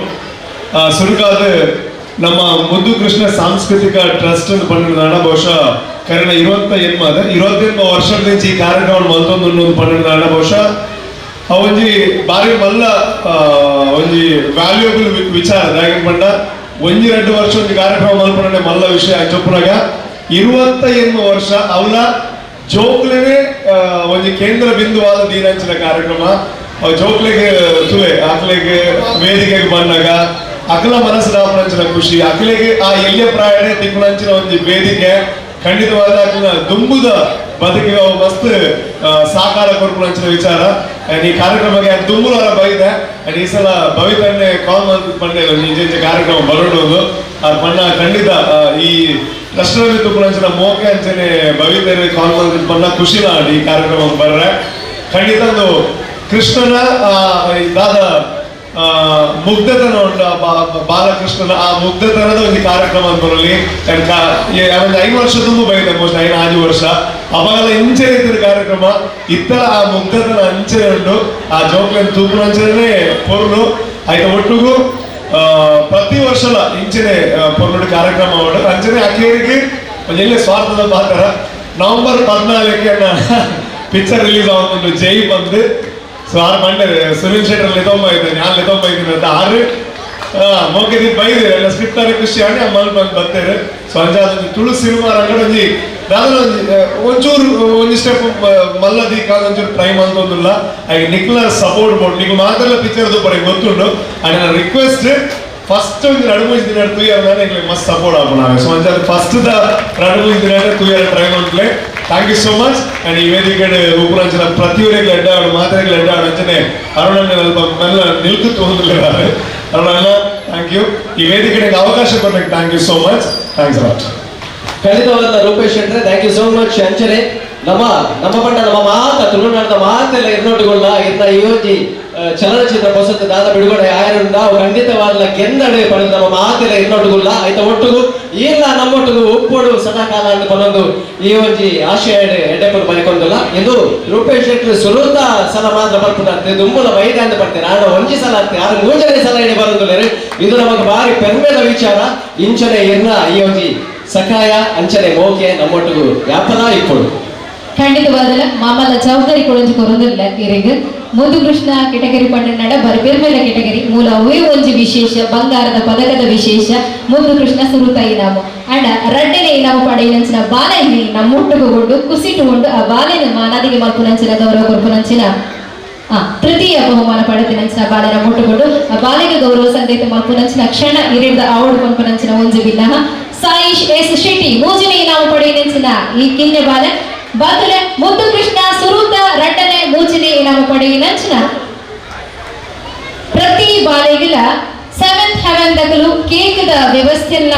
ಸುರುಕಾದ ನಮ್ಮ ಮುದ್ದು ಕೃಷ್ಣ ಸಾಂಸ್ಕೃತಿಕ ಟ್ರಸ್ಟ್ ಅಂತ ಪನ್ನೆಂಡು ಬಹುಶಃ ಕರೆನ 28 ವರ್ಷದ ಈ ಕಾರ್ಯಕ್ರಮ ಮಲ್ತೊಂದು 12 ಬಹುಶಃ ಒಂಜಿ ಬಾರಿ ಮಲ್ಲ ಒಂಜಿ ವ್ಯಾಲ್ಯೂಬಲ್ ವಿಚಾರ. ದಾಯಕ ಪಂಡ ಒಂಜಿ 2 ವರ್ಷ ಒಂಜಿ ಕಾರ್ಯಕ್ರಮ ಮಲ್ಪನೆ ಮಲ್ಲ ವಿಷಯ ಚೊಪ್ಪುನಾಗ 28 ವರ್ಷ ಅವಲ ಜೋಕ್ಲೇನೆ ಒಂಜಿ ಕೇಂದ್ರ ಬಿಂದುವಾದ ದೀನಂಚಿನ ಕಾರ್ಯಕ್ರಮ. ಜೋಕ್ಲೆಗೆ ತುಲೆ ಆಕ್ಲೆಗೆ ವೇದಿಕೆಗೆ ಬಂದಾಗ ಅಕಲ ಮನಸ್ಸು ದಾಪನಂಚಿನ ಖುಷಿ ಅಕಲೆಗೆ ಆ ಎಲ್ಲಿಯ ಪ್ರಾಯಣೆ ತಿಕ್ಕುನಂಚಿನ ಒಂದು ವೇದಿಕೆ ಖಂಡಿತವಾದ ಅಕಲ ದುಂಬುದ ಬದುಕಿಗೆ ಅವು ಮಸ್ತ್ ಸಾಕಾರ ಕೊರ್ಪುನಂಚಿನ ವಿಚಾರ. ಈ ಕಾರ್ಯಕ್ರಮಕ್ಕೆ ದುಂಬುಲರ ಬೈದೆ ಈ ಸಲ ಭವಿತನ್ನೇ ಕಾಲ್ ಪಂಡೆ ನಿಜ ಕಾರ್ಯಕ್ರಮ ಬರೋದು ಆ ಪಣ್ಣ ಖಂಡಿತ ಈ ಟ್ರಸ್ಟ್ನಲ್ಲಿ ತುಪ್ಪುನಂಚಿನ ಮೋಕೆ ಅಂಚನೆ ಭವಿತನೆ ಕಾಲ್ ಪಣ್ಣ ಖುಷಿ ಈ ಕಾರ್ಯಕ್ರಮ ಬರ್ರೆ. ಖಂಡಿತ ಒಂದು ಕೃಷ್ಣನ ದಾದ ಮುಗ್ಧತನ ಉಂಟು ಬಾಲಕೃಷ್ಣನ ಆ ಮುಗ್ಧತನದ ಒಂದು ಕಾರ್ಯಕ್ರಮ ಅಂತ ಬರಲಿ. ಒಂದು 5 ವರ್ಷ ತುಂಬ ಬೈದೆ ಮೋಸ್ಟ್ 5 ವರ್ಷ ಅವಾಗೆಲ್ಲ ಇಂಚೆ ಇದ್ದ ಕಾರ್ಯಕ್ರಮ ಇತ್ತರ ಆ ಮುಗ್ಧತನ ಅಂಚೆ ಉಂಟು ಆ ಜೋಕ್ಲೆನ್ ತೂಪುನ ಅಂಚನೆ ಪೊರ್ಲು ಆಯ್ತು ಒಟ್ಟಿಗೂ ಪ್ರತಿ ವರ್ಷಲ ಇಂಚನೆ ಪೊರ್ಲು ಕಾರ್ಯಕ್ರಮ ಉಂಟು ಅಂಚನೆ ಅಕೇರಿಗೆ ಒಂದೆಲ್ಲ ಸ್ವಾರ್ಥದ ಪಾತ್ರ. November 14 picture release ಆಗುಂಟು ಜೈ ಬಂದು. ಸೊ ಆರು ಮಂಡೆ ಸುನೀಲ್ ಶೆಟ್ಟರ್ ಲೆತೊಂಬ ಇದ್ದೇನೆ ನಾನು ಲೆತೊಂಬ ಇದ್ದೀನಿ ಅಂತ ಆರು ಮೋಕೆದಿ ಬೈದೆ ಎಲ್ಲ ಸ್ಕ್ರಿಪ್ಟ್ ಆಗಿ ಖುಷಿ ಆಗಿ ಮಲ್ ಬಂದು ಬರ್ತೇನೆ. ಸೊ ಅಂಚಾದ ತುಳು ಸಿನಿಮಾ ರಂಗಡ ಒಂಜಿ ದಾದನ ಒಂಜಿ ಒಂಚೂರು ಒಂಜಿ ಸ್ಟೆಪ್ ಮಲ್ಲದಿ ಕಾದ ಒಂಚೂರು ಟ್ರೈ ಮಂತೊಂದುಲ್ಲ ಹಾಗೆ ನಿಕ್ಲ ಸಪೋರ್ಟ್ ಬೋರ್ಡ್ ನಿಕ್ಲು ಮಾತ್ರ ಪಿಕ್ಚರ್ ದುಪ್ಪರೆ ಗೊತ್ತುಂಡು. ಅಂಡ್ ನನ್ನ ರಿಕ್ವೆಸ್ಟ್ ಫಸ್ಟ್ ಒಂಜಿ 2-3 ದಿನ ತೂಯರ್ ನಾನು ಮಸ್ತ್ ಸಪೋರ್ಟ್ ಆಪುನ. ಸೊ ಅಂಚಾದ ಫಸ್ಟ್ the 2-3 ದಿನ ತೂಯರ್ try ಮಂತ್ಲೆ. Thank you so much. And ಈ ವೇದಿಕೆ ಉಪರಂಚನ ಪ್ರತಿಯೊರಿಗೆ ಎಡ್ಡಾಡು ಮಾತ್ರೆಗಳು ಎಡ್ಡಾಡು ಅಂಚನೆ ಅರುಣಣ್ಣ ಮೆಲ್ಲ ನಿಲ್ಕುತ್ತು ಹೊಂದಲಿದ್ದಾರೆ. ಅರುಣಣ್ಣ thank you ಈ ವೇದಿಕೆಗೆ ಅವಕಾಶ ಕೊಟ್ಟಕ್ಕೆ thank you so much. Thanks lot. ಖಂಡಿತವಾದ Rupesh ಶೆಟ್ರೆ thank you so much. ಅಂಚನೆ ನಮ್ಮ ನಮ್ಮ ಬಣ್ಣ ನಮ್ಮ ಮಾತ ತುಳುನಾಡದ ಮಾತೆಲ್ಲ ಇರ್ನೋಟುಗೊಳ್ಳ ಇರ್ನ ಈ ಒಂಜಿ ಚಲನಚಿತ್ರ ಹೊಸತು ದಾದ ಬಿಡುಗಡೆ ಆಯರುಂಡ ಅವು ಖಂಡಿತವಾದ ಕೆಂದಡೆ ಪಡೆದು ನಮ್ಮ ಮಾತೆಲ್ಲ ಇರ್ನೋಟುಗುಲ್ಲ ಆಯ್ತ ಒಟ್ಟುಗು ಇಲ್ಲ ನಮ್ಮೊಟ್ಟುಗು ಉಪ್ಪೋಡು ಸದಾಕಾಲ ಅಂತ ಪನೊಂದು ಈ ಒಂಜಿ ಆಶಯ ಎಡೆಪುರು ಬೈಕೊಂದಿಲ್ಲ. ಇದು ರೂಪೇಶ್ ಶೆಟ್ಟಿ ಸುರುತ ಸಲ ಮಾತ್ರ ಬರ್ಪುನಂತೆ ದುಂಬುಲ ಬೈದ ಅಂತ ಬರ್ತೇನೆ ಆಡ ಒಂಜಿ ಸಲ ಅಂತೆ ಆರು ಮೂಜನೇ ಸಲ ಎಡೆ ಬರೋದಿಲ್ಲ. ಇದು ನಮಗೆ ಬಾರಿ ಪೆರ್ಮೆದ ವಿಚಾರ. ಇಂಚನೆ ಇರ್ನ ಈ ಒಂಜಿ ಸಕಾಯ ಅಂಚನೆ ಮೋಕೆ ನಮ್ಮೊಟ್ಟಿಗೂ ಯಾಪಲ ಇಪ್ಪೊಡು ಖಂಡಿತವಾದಲ ಮಾಮಲ್ಲ ಜವಾಬ್ದಾರಿ ಕೊಡೊಂಜಿ ಕೊರೊಂದಿಲ್ಲ ಇರೆಗ್. ಮುದ್ದು ಕೃಷ್ಣ ಕೆಟಗರಿ ಪಂಡನಾಡ ಬರ್ಬೇರ್ಮೇಲೆ ಕೆಟಗರಿ ಮೂಲ ಅವೇ ಒಂಜಿ ವಿಶೇಷ ಬಂಗಾರದ ಪದಕದ ವಿಶೇಷ ಮುದ್ದು ಕೃಷ್ಣ ಸುರುತ ಇನಾಮು ಅಂಡ ರಡ್ಡನೆ ಇನಾಮು ಪಡೆಯಿನಂಚಿನ ಬಾಲೆ ನಮ್ಮೊಟ್ಟುಗೊಂಡು ಕುಸಿಟುಗೊಂಡು ಆ ಬಾಲೆನ ಮಾನಾದಿಗೆ ಮಲ್ಪುನಂಚಿನ ಗೌರವ ಕೊರ್ಪುನಂಚಿನ ತೃತೀಯ ಬಹುಮಾನ ಪಡೆದಿನಂಚಿನ ಬಾಲೆನ ಮುಟ್ಟುಕೊಂಡು ಆ ಬಾಲೆಗೆ ಗೌರವ ಸಂದೇತ ಮಲ್ಪುನಂಚಿನ ಕ್ಷಣ ಇರಿದ ಆವಡು ಪನ್ಪುನಂಚಿನ ಒಂಜಿ ಬಿನ್ನಹ ಸಾಯಿಶ್ ಎಸ್ ಶೆಟ್ಟಿ ಮೂಜನೆ ಇನಾಮು ಪಡೆಯಿನಂಚಿನ ಈ ಕಿನ್ನೆ ಬಾಲೆ ಬಾತುಲೆ ಮುದ್ದು ಕೃಷ್ಣ ಸುರೂತ ರಡ್ಡನೆ ಮೂಜನೆ ಇನಾಮು ಪಡೆಯಿನಂಚಿನ ಪ್ರತಿ ಬಾಲೆಗಿಲ ಸೆವೆಂತ್ ಹೆವೆನ್ ದಕಲು ಕೇಕ್ದ ವ್ಯವಸ್ಥೆಯನ್ನ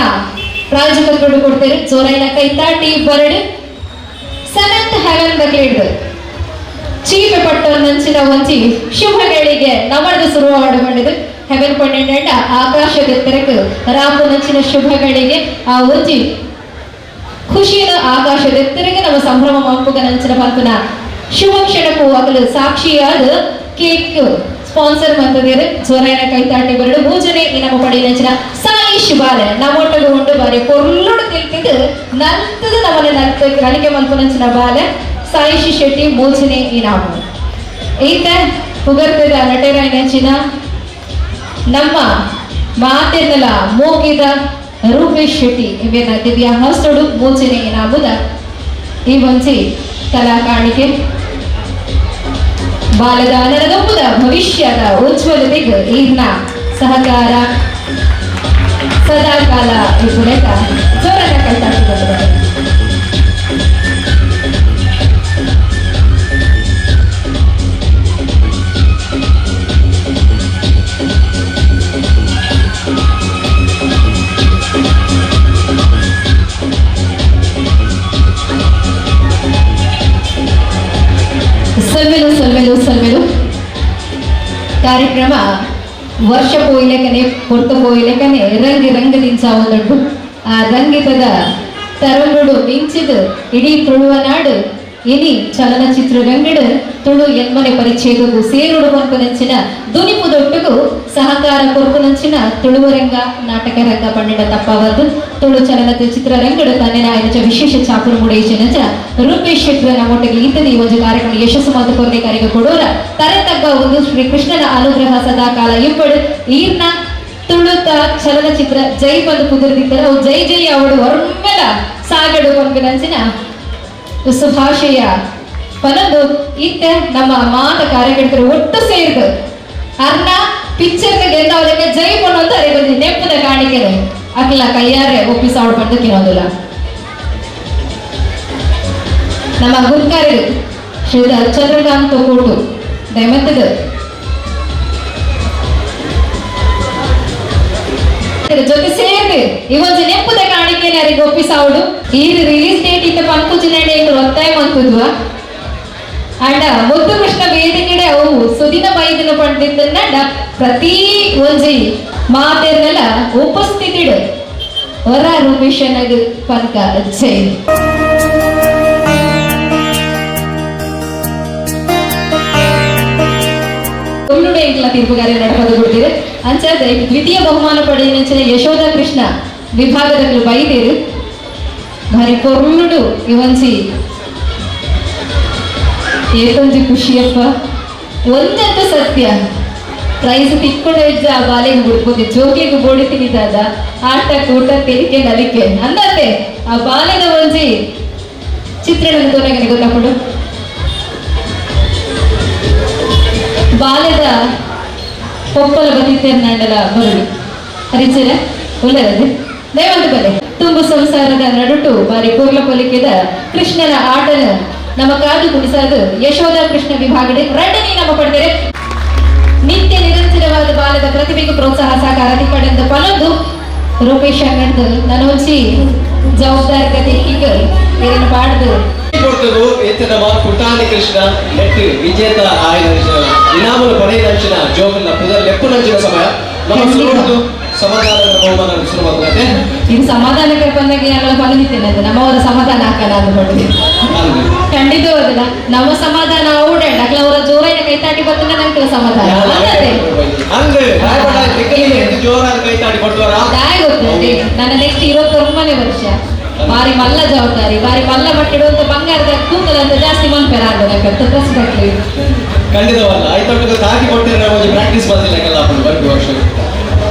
ಪ್ರಾಯೋಜಕರು ಕೊಡ್ತಾರೆ. ಜೋರೈನ ಕೈತಾಟಿ ಬರಡು ಸೆವೆಂತ್ ಹೆವೆನ್ ದಕಲಿಡ್ದು ಚೀಪೆ ಪಟ್ಟೊಂದಂಚಿನ ಒಂಜಿ ಶುಭಗಳಿಗೆ ನಮರ್ದು ಶುರುವಾಡ ಮಾಡಿದ್ರು. ಹೆವೆನ್ ಪನ್ನೆಂಡ ಆಕಾಶದ ಎತ್ತರಕ್ಕೆ ರಾಪುನಂಚಿನ ಶುಭಗಳಿಗೆ ಆ ಒಂಜಿ ಖುಷಿನ ಆಕಾಶದ ಎತ್ತರಕ್ಕೆ ನಮ್ಮ ಸಂಭ್ರಮ ಮಂಪುಗನಂಚಿನ ಪಲ್ಪುನ ಶುಭ ಕ್ಷಣಕ್ಕೂ ಅಗಲು ಸಾಕ್ಷಿಯಾದ ಕೇಕ್ ಸ್ಪಾನ್ಸರ್ ಮಂತದಿರು. ಜೋರೈನ ಕೈತಾಟಿ ಬರಡು ಮೂಜನೆ ನಮ್ಮ ಪಡೆಯಿನಂಚಿನ ಸಾಯಿ ಬಾಲೆ ನಮ್ಮೊಟ್ಟಗು ಉಂಡು ಬಾರಿ ಪೊರ್ಲುಡು ತಿಳ್ತಿದ್ದು ನಲ್ತದ ನಮ್ಮನೆ ನಲ್ತ ನಲಿಕೆ ಮಲ್ಪುನಂಚಿನ ಬಾಲೆ ಸಾಯಿಶ್ ಶೆಟ್ಟಿ ಮೂಜನೆ ಇನಾಮು. ಈತ ಪುಗರ್ತದ ನಟರಾಯನಂಚಿನ ನಮ್ಮ ಮಾತೆರ್ನಲ ಮೋಗಿದ ರೂಪೇಶ್ ಶೆಟ್ಟಿ ಇವೆಲ್ಲ ದಿವ್ಯ ಹಸ್ತಡು ಮೂಜನೆ ಇನಾಮುದ ಈ ಒಂಜಿ ಕಲಾ ಕಾಣಿಕೆ ಬಾಲದ ನನದೊಪ್ಪುದ ಭವಿಷ್ಯದ ಉಜ್ವಲತೆಗೆ ಈರ್ನ ಸಹಕಾರ ಸದಾಕಾಲ ಇಬ್ಬರೇಕ ಜೋರಾದ ಕೈತಾಟಿಕೊಂಡು. ಸಲ್ಮೆಲು ಸಲ್ಮೆಲು ಸಲ್ಮೆಲು ಕಾರ್ಯಕ್ರಮ ವರ್ಷ ಪೋಯಿಲೆಕನೆ ಪೊರ್ತು ಪೋಯಿಲೆಕನೆ ರಂಗಿ ರಂಗ ದಿಂಚಾವೊಂದುಂಡು. ಆ ರಂಗಿತದ ತರಂಗುಡು ಮಿಂಚಿದು ಇಡೀ ತುಳುವ ನಾಡು ಇನಿ ಚಲನಚಿತ್ರ ರಂಗಡು ತುಳು ಎನ್ಮನೆ ಪರಿಚಯಗೂ ಸೇರುಡು ಪನ್ಪುನಂಚಿನ ದುನಿಪುದೊಟ್ಟುಗು ಸಹಕಾರ ಕೊರ್ಪುನಂಚಿನ ತುಳುವ ರಂಗ ನಾಟಕ ರಂಗ ಪಂಡಿತ ತಪ್ಪಾವದ್ದು ತುಳು ಚಲನಚಿತ್ರ ರಂಗಡು ತನ್ನಿನ ಆಯ್ದ ವಿಶೇಷ ಚಾಪುರು ಮುಡೇಚಿನಂಚ ರೂಪೇಶ್ ಶೆಟ್ಟರ ನಮ್ಮೊಟ್ಟಿಗೆ ಈತದ ಈ ಒಂದು ಕಾರ್ಯಕ್ರಮ ಯಶಸ್ಸು ಮತ್ತು ಕೊರತೆ ಕಾರ್ಯಕ್ಕೆ ಕೊಡೋರ ತರೆ ತಗ್ಗ ಒಂದು ಶ್ರೀ ಕೃಷ್ಣನ ಅನುಗ್ರಹ ಸದಾ ಕಾಲ ಇಪ್ಪಡು ಈರ್ನ ತುಳುತ ಚಲನಚಿತ್ರ ಜೈ ಬಂದು ಕುದುರೆದಿದ್ದರೆ ಅವು ಜೈ ಜೈ ಅವಳು ಒಮ್ಮೆಲ ಸಾಗಡು ಪನ್ಪಿನಂಚಿನ ಸುಭಾಷೆಯ ಪನೊಂದು ಇತ್ತ ನಮ್ಮ ಮಾತ ಕಾರ್ಯಕರ್ತರು ಒಟ್ಟು ಸೇರಿದು ಅರ್ನ ಪಿಕ್ಚರ್ ಗೆದ್ದವರಿಗೆ ಜೈ ಪನ್ನೊಂದು ಅರೆ ಬಂದು ನೆಪ್ಪದ ಕಾಣಿಕೆ ಅಕ್ಲ ಕೈಯಾರೆ ಒಪ್ಪಿಸಾವಡ್ ಬಂದು ಕೇಳೋದಿಲ್ಲ. ನಮ್ಮ ಗುರುಕಾರರು ಶ್ರೀ ಚಂದ್ರಕಾಂತ್ ಕೋಟು ದಯಮತ್ತದ ಜೊತೆ ಸೇರಿ ಇವೊಂದು ನೆಪ್ಪದ ಕಾಣಿಕೆ ಯಾರಿಗೆ ಒಪ್ಪಿಸಾವಡು. ಈ ರಿಲೀಸ್ ಡೇಟ್ ಇತ್ತ ಪಂಕುಜಿನ ಒತ್ತಾಯ ಮಂತುದ್ವ ಅಂಡ ಮುದ್ದು ಕೃಷ್ಣ ವೇದಿಕೆಡೆ ಅವು ಸುದಿನ ಬೈದಿನ ಪಂಡಿದ್ದನ್ನ ಪ್ರತಿ ಒಂಜಿ ಮಾತೆರ್ನೆಲ್ಲ ಉಪಸ್ಥಿತಿಡು ಹೊರ ರೂಪೇಶನಗ್ ಪನ್ಕ ಜೈ. ತೀರ್ಪುಗಾರ ನಡಪದು ಕೊಡ್ತೀರಿ. ಅಂಚಾದ ದ್ವಿತೀಯ ಬಹುಮಾನ ಪಡೆಯಿನಂಚಿನ ಯಶೋಧ ಕೃಷ್ಣ ವಿಭಾಗದಲ್ಲಿ ಬೈದೇರು ಭಾರಿ ಪೊರ್ಲುಡು ಇವಂಚಿ ಏತೊಂಜಿ ಖುಷಿಯಪ್ಪ ಒಂದಂತ ಸತ್ಯ ಪ್ರೈಸ್ ತಿಕ್ಕೊಂಡ ಇದ್ದ ಆ ಬಾಲೆಗೆ ಬಿಡ್ಬೋದು ಜೋಕೆಗೆ ಬೋಡಿ ತಿನ್ನಿದಾದ ಆಟ ಕೂಟ ತೆಲಿಕೆ ನಲಿಕೆ ಅಂದಂತೆ ಆ ಬಾಲೆದ ಒಂಜಿ ಚಿತ್ರಣ ತೋರಗನೆ ಗೊತ್ತಾಕೊಂಡು ಬಾಲ್ಯದ ಪೊಪ್ಪಲ ಬದಿತೇರ್ನಾಂಡಲ ಬರುಳಿ ಹರಿಚರ ಉಲ್ಲರದು ದಯವಂತ ಬಲೆ ತುಂಬು ಸಂಸಾರದ ನಡುಟು ಬಾರಿ ಕೂರ್ಲ ಪೊಲಿಕೆದ ಕೃಷ್ಣನ ಆಟನ ನಮ್ಮ ಕಾದು ಕುಣಿಸಾದು ಯಶೋಧ ಕೃಷ್ಣ ವಿಭಾಗಡೆ ರಡ್ಡನೇ ನಮ್ಮ ಪಡೆದರೆ ನಿತ್ಯ ನಿರಂತರವಾದ ಬಾಲದ ಪ್ರತಿಭೆಗೂ ಪ್ರೋತ್ಸಾಹ ಸಹಕಾರ ಪಡೆದ ಪನೊಂದು ರೂಪೇಶ್ ಅಂಗಡ್ದು ನನೊಂಜಿ ಜವಾಬ್ದಾರಿಕತೆ ಈಗ ಏನೇನು ಪಾಡ್ದು ಎತ್ತದಮ ಪುಟಾಣಿ ಕೃಷ್ಣ ನೆಟ್ ವಿಜೇತ ಆಯ್ದ ಇನಾಮುಲು ಪಡೆಯಿನಂಚಿನ ಜೋಕುಲ್ನ ಪುದರ್ ಲೆಪ್ಪುನಂಚಿನ ಸಮಯ ನಮ್ಮ ಸುರುವುದು ಸಮಾಧಾನದ ಬಹುಮಾನ ಶುರುವಾಗುತ್ತೆ. ಇದು ಸಮಾಧಾನಕ್ಕೆ ಬಂದಾಗ ಯಾರು ಬಂದಿದ್ದೇನೆ ಅದು ನಮ್ಮವರ ಸಮಾಧಾನ ಹಾಕಲ್ಲ ಅಂದ್ಕೊಂಡಿದ್ದೆ ಖಂಡಿತ ಹೋದಿಲ್ಲ ನಮ್ಮ ಸಮಾಧಾನ ಓಡಾಡ ಅವರ ಜೋರಾಗಿ ಕೈತಾಟಿ ಬರ್ತದೆ ನಂಗೆ ಸಮಾಧಾನ ಗೊತ್ತೇ ನನ್ನ ನೆಕ್ಸ್ಟ್ ಇರೋ ತುಂಬಾನೇ ವರ್ಷ ಬಾರಿ ಮಲ್ಲ ಜವಾಬ್ದಾರಿ ಬಾರಿ ಮಲ್ಲ ಮಟ್ಟಿಡುವಂತ ಬಂಗಾರದ ಕೂದಲಂತ ಜಾಸ್ತಿ ಮನ್ಪೆರ ಆಗದ ಪ್ರಸ್ತುತ. ಖಂಡಿತವಲ್ಲ ಐತೊಟ್ಟಿಗೆ ತಾಕಿ ಕೊಟ್ಟಿರೋ ಒಂಜಿ ಪ್ರಾಕ್ಟೀಸ್ ಬಂದಿಲ್ಲ ಕಲ್ಲಾಪುಂಡು ಬರ್ಪಿ ವರ್ಷ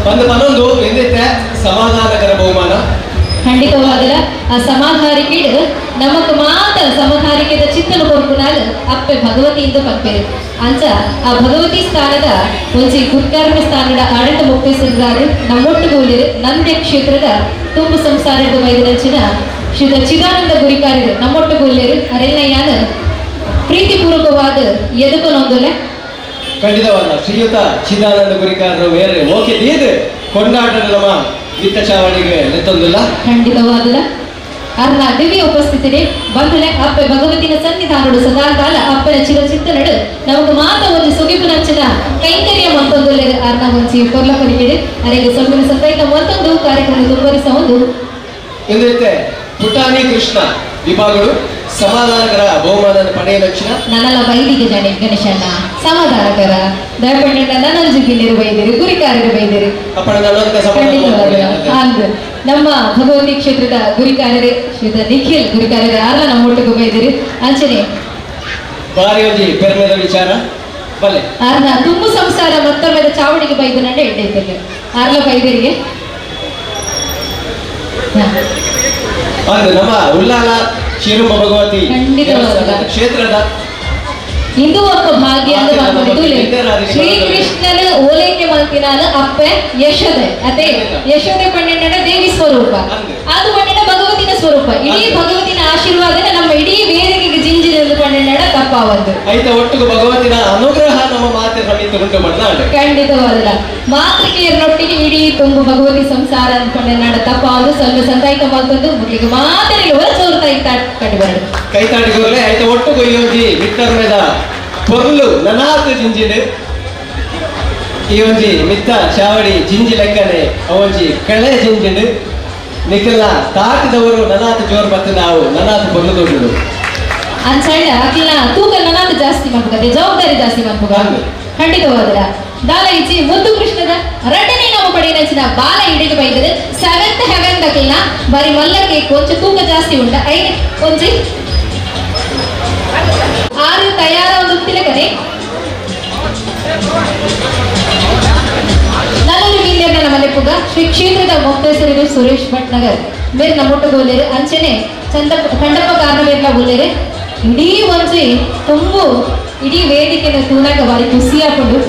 ಬಂದು ಪನ್ನೊಂದು ಎಂದಿತ್ತೆ ಸಮಾಧಾನಕರ ಬಹುಮಾನ. ಖಂಡಿತವಾದಲ ಆ ಸಮಾಧಾರಿಕೆಡ್ ನಮಕ್ ಮಾತ ಸಮಾಧಾರಿಕೆದ ಚಿತ್ತನ ಕೊರ್ಪುನಾಲ್ ಅಪ್ಪೆ ಭಗವತಿಯಿಂದ ಪಂಪೇರು. ಅಂಚ ಆ ಭಗವತಿ ಸ್ಥಾನದ ಒಂಜಿ ಗುರ್ಕಾರ್ಮ ಸ್ಥಾನದ ಆಡಳಿತ ಮುಕ್ತೇಶ್ವರರಾರು ನಮ್ಮೊಟ್ಟುಗೂಲಿರು ನಂದ್ಯ ಕ್ಷೇತ್ರದ ತುಂಬು ಸಂಸಾರದ ಬೈದಿನಂಚಿನ ಶ್ರೀ ಚಿದಾನಂದ ಗುರಿಕಾರರು ನಮ್ಮೊಟ್ಟುಗೂಲಿರು ಅರೆಲ್ಲಯ್ಯಾನ ಪ್ರೀತಿಪೂರ್ವಕವಾದ ಎದುಕನೊಂದುಲೆ. ಖಂಡಿತವಲ್ಲ ಶ್ರೀಯುತ ಚಿದಾನಂದ ಗುರಿಕಾರರು ಬೇರೆ ಓಕೆ ದೀದ್ ಕೊಂಡಾಟದ ನಮ್ಮ ವಿತ್ತ ಚಾವಡಿಗೆ ನೆತ್ತೊಂದಿಲ್ಲ. ಖಂಡಿತವಾದಲ ಅರ್ನ ದಿವ್ಯ ಉಪಸ್ಥಿತಿಗೆ ಬಂಧುಲೆ ಅಪ್ಪೆ ಭಗವತಿನ ಸನ್ನಿಧಾನಡು ಸದಾಕಾಲ ಅಪ್ಪನ ಚಿರಚಿತ್ತನಡು ನಮಗ್ ಮಾತ ಒಂಜಿ ಸುಗಿಪುನಂಚಿನ ಕೈಂಕರ್ಯ ಮಂತೊಂದುಲ್ಲೆ ಅರ್ನ ಒಂಜಿ ಕೊರ್ಲ ಕೊರಿಕೆಡೆ ಅರೆಗೆ ಸೊಲ್ಪಿನ ಸಂತೈತ ಮತ್ತೊಂದು ಕಾರ್ಯಕ್ರಮ ಮುಂದುವರಿಸ ಒಂದು ಎಂದೈತೆ ಪುಟಾಣಿ ಕೃಷ್ಣ ವಿಭಾಗಗಳು ಸಮಾಧಾನಕರ ಬಹುಮಾನ ಪಡೆಯಲಕ್ಷಣ. ನನ್ನಲ್ಲ ಬೈದಿಗೆ ಜಾಣಿ ಗಣೇಶಣ್ಣ ಸಮಾಧಾನಕರ ದಯಪಂಡ ನನ್ನೊಂಜಿ ಗಿಲ್ಲಿರು ಬೈದಿರು ಗುರಿಕಾರರು ಬೈದಿರು. ಅಂದ್ ನಮ್ಮ ಭಗವತಿ ಕ್ಷೇತ್ರದ ಗುರಿಕಾರರೇ ಶ್ರೀ ನಿಖಿಲ್ ಗುರಿಕಾರರೇ ಆರ್ಲ ನಮ್ಮ ಒಟ್ಟಿಗೆ ಬೈದಿರು. ಅಂಚನೆ ಬಾರಿ ಒಂಜಿ ಪೆರ್ಮೆದ ವಿಚಾರ ಬಲ್ಲೆ ಆರ್ನ ತುಂಬು ಸಂಸಾರ ಮತ್ತೊಮ್ಮೆ ಚಾವಡಿಗೆ ಬೈದು ನಂಡೆ ಎಡ್ಡೈತಲ್ಲ ಆರ್ಲ ಬೈದಿರಿಗೆ. ಅಂದ್ ನಮ್ಮ ಉಲ್ಲಾಲ ಶಿರುಂಬ ಭಗವತಿ ಕ್ಷೇತ್ರದ ಇಂದು ಒಬ್ಬ ಭಾಗ್ಯ ಶ್ರೀಕೃಷ್ಣನ ಓಲೈಕೆ ಮಲ್ತಿನಾಲ ಅಪ್ಪೆ ಯಶೋದೆ ಅದೇ ಯಶೋದೆ ಪಂಡಿನ ದೇವಿ ಸ್ವರೂಪ ಅದು ಪಂಡಿನ ಭಗವತಿನ ಸ್ವರೂಪ. ಇಡೀ ಭಗವತಿನ ಆಶೀರ್ವಾದನ ನಮ್ಮ ಇಡೀ ವೇದಿಕೆಗೆ ಜಿಂಜಿನ ಪಂಡಿನ ತಪ್ಪಾವದ್ದು. ಐತ ಒಟ್ಟಿಗೆ ಭಗವತಿನ ಅನುಗ್ರಹ ನಮ್ಮ ಮಾತೆ ಸಮೇತ ಉಂಟು ಮಾಡ್ತಾಳೆ. ಖಂಡಿತವಾದಲ್ಲ ಮಾತೃಕೆಯರೊಟ್ಟಿಗೆ ಇಡೀ ತುಂಬು ಭಗವತಿ ಸಂಸಾರ ಅನ್ಕೊಂಡೆ ತಪ್ಪಾವದು. ಸ್ವಲ್ಪ ಸಂತಾಯಿತ ಮಾಡ್ಕೊಂಡು ಮುಗಿಗೆ ಮಾತರಿಗೆ ಹೊರ ಸೋರ್ತಾ ಇತ್ತ ಕಂಡು ಬರಡು ಕೈತಾಟಿಗೋರ್ಲೆ ಐತ ಒಟ್ಟು ಕೊಯ್ಯೋಜಿ ಮಿತ್ತರ್ ಮೇದ ಪೊರ್ಲು ನನಾತ್ ಜಿಂಜಿಡು ಈ ಒಂಜಿ ಮಿತ್ತ ಚಾವಡಿ ಜಿಂಜಿ ಲೆಕ್ಕನೆ ಅವಂಜಿ ಕಳೆ ಜಿಂಜಿಡು ನಿಖಲ ತಾಟಿದವರು ನನಾತ್ ಜೋರ್ ಬತ್ತು ನಾವು ನನಾತ್ ಪೊರ್ಲು ದೊಡ್ಡದು ಅಂಚಂಡ ಅಕ್ಕಿನ ತೂಕ ನನಾತ್ ಜಾಸ್ತಿ ಮಾಡ್ಬೇಕಾದೆ ಜವಾಬ್ದಾರಿ ಜಾಸ್ತಿ ಮಾಡ್ಬೇಕು. ಖಂಡಿತವಾದಲ್ಲ ದಾಲ ಇಚ್ಚಿ ಮುದ್ದು ಕೃಷ್ಣದ ರಡ್ಡನೇ ನಾವು ಪಡೆಯಿನ ಬಾಲ ಇಡಿಗೆ ಬೈದದು ಸೆವೆಂತ್ ಹೆವೆನ್ ದಕ್ಕಿನ ಬಾರಿ ಮಲ್ಲಕ್ಕೆ ಕೊಂಚ ತೂಕ ಜಾಸ್ತಿ ಉಂಟ ಐದು ಒಂಜಿ ಆರು ತಯಾರ ಒಂದು ತಿಲಕನೆ ನಲ್ಲೂರು ಮೀನ್ಯರ್ನ ಮಲೆಪುಗ ಶ್ರೀ ಕ್ಷೇತ್ರದ ಮೊಕ್ತೇಸರಿರು ಸುರೇಶ್ ಭಟ್ನಗರ್ ಮೇರ್ ನಮ್ಮೊಟ್ಟುಗೋಲೇರು ಅಂಚನೆ ಚಂದಪ್ಪ ಖಂಡಪ್ಪ ಕಾರಣವೇರ್ನ ಬೋಲೇರು ಇಡೀ ಒಂಜಿ ತುಂಬು ಇಡೀ ವೇದಿಕೆನ ತೂನಾಗ ಬಾರಿ ಖುಷಿಯಾಕೊಂಡು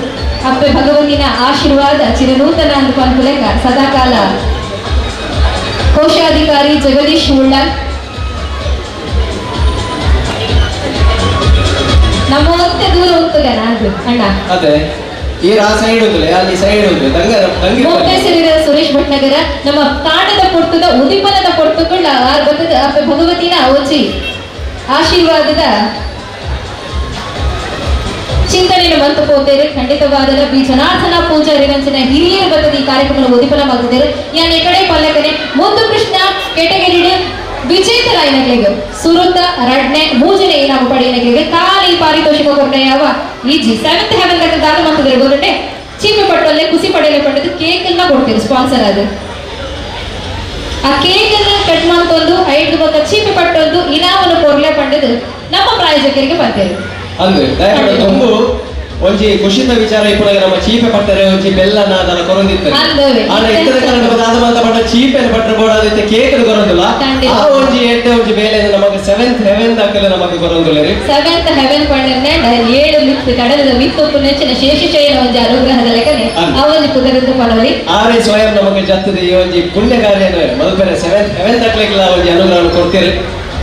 ಅಪ್ಪೆ ಭಗವತಿನ ಆಶೀರ್ವಾದ ಚಿರನೂತನ ಅಂದ್ಕೊಂಡ್ಲೆಕ್ಕ ಸದಾಕಾಲ ಕೋಶಾಧಿಕಾರಿ ಜಗದೀಶ್ ಉಳ್ಳಾಲ್ ನಮ್ಮ ಒಂತೆ ದೂರ ಹೋಗ್ತದೆ ಅದು ಅಣ್ಣ ಅದೇ ಈ ಆ ಸೈಡ್ ಉಂಟು ಅಲ್ಲಿ ಸೈಡ್ ಉಂಟು ತಂಗ ತಂಗಿ ಮೊಕ್ತೇಸರಿರ ಸುರೇಶ್ ಭಟ್ನಗರ ನಮ್ಮ ತಾಂಡದ ಪೊರ್ತುದ ಉದಿಪನದ ಪೊರ್ತುಗಳ ಅಪ್ಪೆ ಭಗವತಿನ ಒಂಜಿ ಆಶೀರ್ವಾದದ ಚಿಂತನೆಯನ್ನು ಮಂತು ಪೋತೇರೆ. ಖಂಡಿತವಾದಲ ಬಿ ಜನಾರ್ದನ ಪೂಜಾರಿ ರಂಚನ ಹಿರಿಯರು ಬರ್ತದೆ ಈ ಕಾರ್ಯಕ್ರಮ ಉದಿಪನ ಮಾಡ್ತಿದ್ದಾರೆ. ಯಾನ್ ಕಡೆ ಪಲ್ಲಕನೆ ಮುದ್ದು ಕೃಷ್ಣ ಕೆಟಗರಿಡು ವಿಜೇತರಾಯಿನಕ್ಲೆಗ್ ಸುರುತ ರಡ್ನೆ ಮೂಜನೆ ನಾವು ಪಡೆಯನಕ್ಲೆಗ್ ಖಾಲಿ ಪಾರಿತೋಷಿಕ ಕೊರ್ನ ಯಾವ easy seventh Heaven ತಕ್ಕ ದಾನ ಮಾಡ್ತಿದ್ದಾರೆ ಗೊತ್ತುಂಟೆ ಚೀಪೆ ಪಟ್ಟಲ್ಲೇ ಖುಷಿ ಪಡೆಯಲೆ ಪಡೆದು ಕೇಕ್ ಅನ್ನ ಕೊಡ್ತೀರಿ ಸ್ಪಾನ್ಸರ್ ಅದು ಆ ಕೇಕ್ ಅನ್ನ ಕಟ್ ಮಾಡ್ಕೊಂಡು ಐದು ಬೊಕ್ಕ ಚೀಪೆ ಪಟ್ಟೊಂದು ಇನಾಮನ್ನು ಕೊರ್ಲೆ ಪಡೆದು ನಮ್ಮ ಪ್ರಾಯೋಜಕರಿಗೆ ಬರ್ತೀರಿ. ಅಂದ್ರೆ ದಯಮಾಡಿ ತುಂಬು ಒಂಜಿ ಖುಷಿತ ವಿಚಾರ ಇಪ್ಪುನಗ ನಮ್ಮ ಚೀಪೆ ಪಟ್ಟರೆ ಒಂಜಿ ಬೆಲ್ಲನ ಅದನ್ನ ಕೊರೊಂದಿತ್ತು. ಆಂಡ ಇತ್ತದ ಕಾರಣ ದಾದ ಮಾತ ಪಟ್ಟ ಚೀಪೆ ಪಟ್ಟರೆ ಬೋಡಾದಿತ್ತೆ ಕೇಕ್ ಕೊರೊಂದಿಲ್ಲ. ಆ ಒಂಜಿ ಎಡ್ಡೆ ಒಂಜಿ ಬೇಲೆ ನಮಗೆ ಸೆವೆಂತ್ ಹೆವೆನ್ ದಾಖಲೆ ನಮಗೆ ಕೊರೊಂದಿಲ್ಲ ರೀ. ಸೆವೆಂತ್ ಹೆವೆನ್ ಪಂಡನೆ ಏಳು ಮಿತ್ತು ಕಡಲದ ಮಿತ್ತೊಪ್ಪು ನೆಚ್ಚಿನ ಶೇಷಶಯನ ಒಂಜಿ ಅನುಗ್ರಹದ ಲೆಕ್ಕನೆ ಆ ಒಂಜಿ ಪುದರಂದು ಪಡವಲಿ ಆರೇ ಸ್ವಯಂ ನಮಗೆ ಜತ್ತದ ಈ ಒಂಜಿ ಪುಣ್ಯ ಕಾರ್ಯನ ಮಲ್ಪೆರೆ ಸೆವೆಂತ್ ಹೆವೆನ್ ದಾಖಲೆಗಳ ಒಂಜಿ ಅನುಗ್ರಹ ಕೊಡ್ತೀರಿ.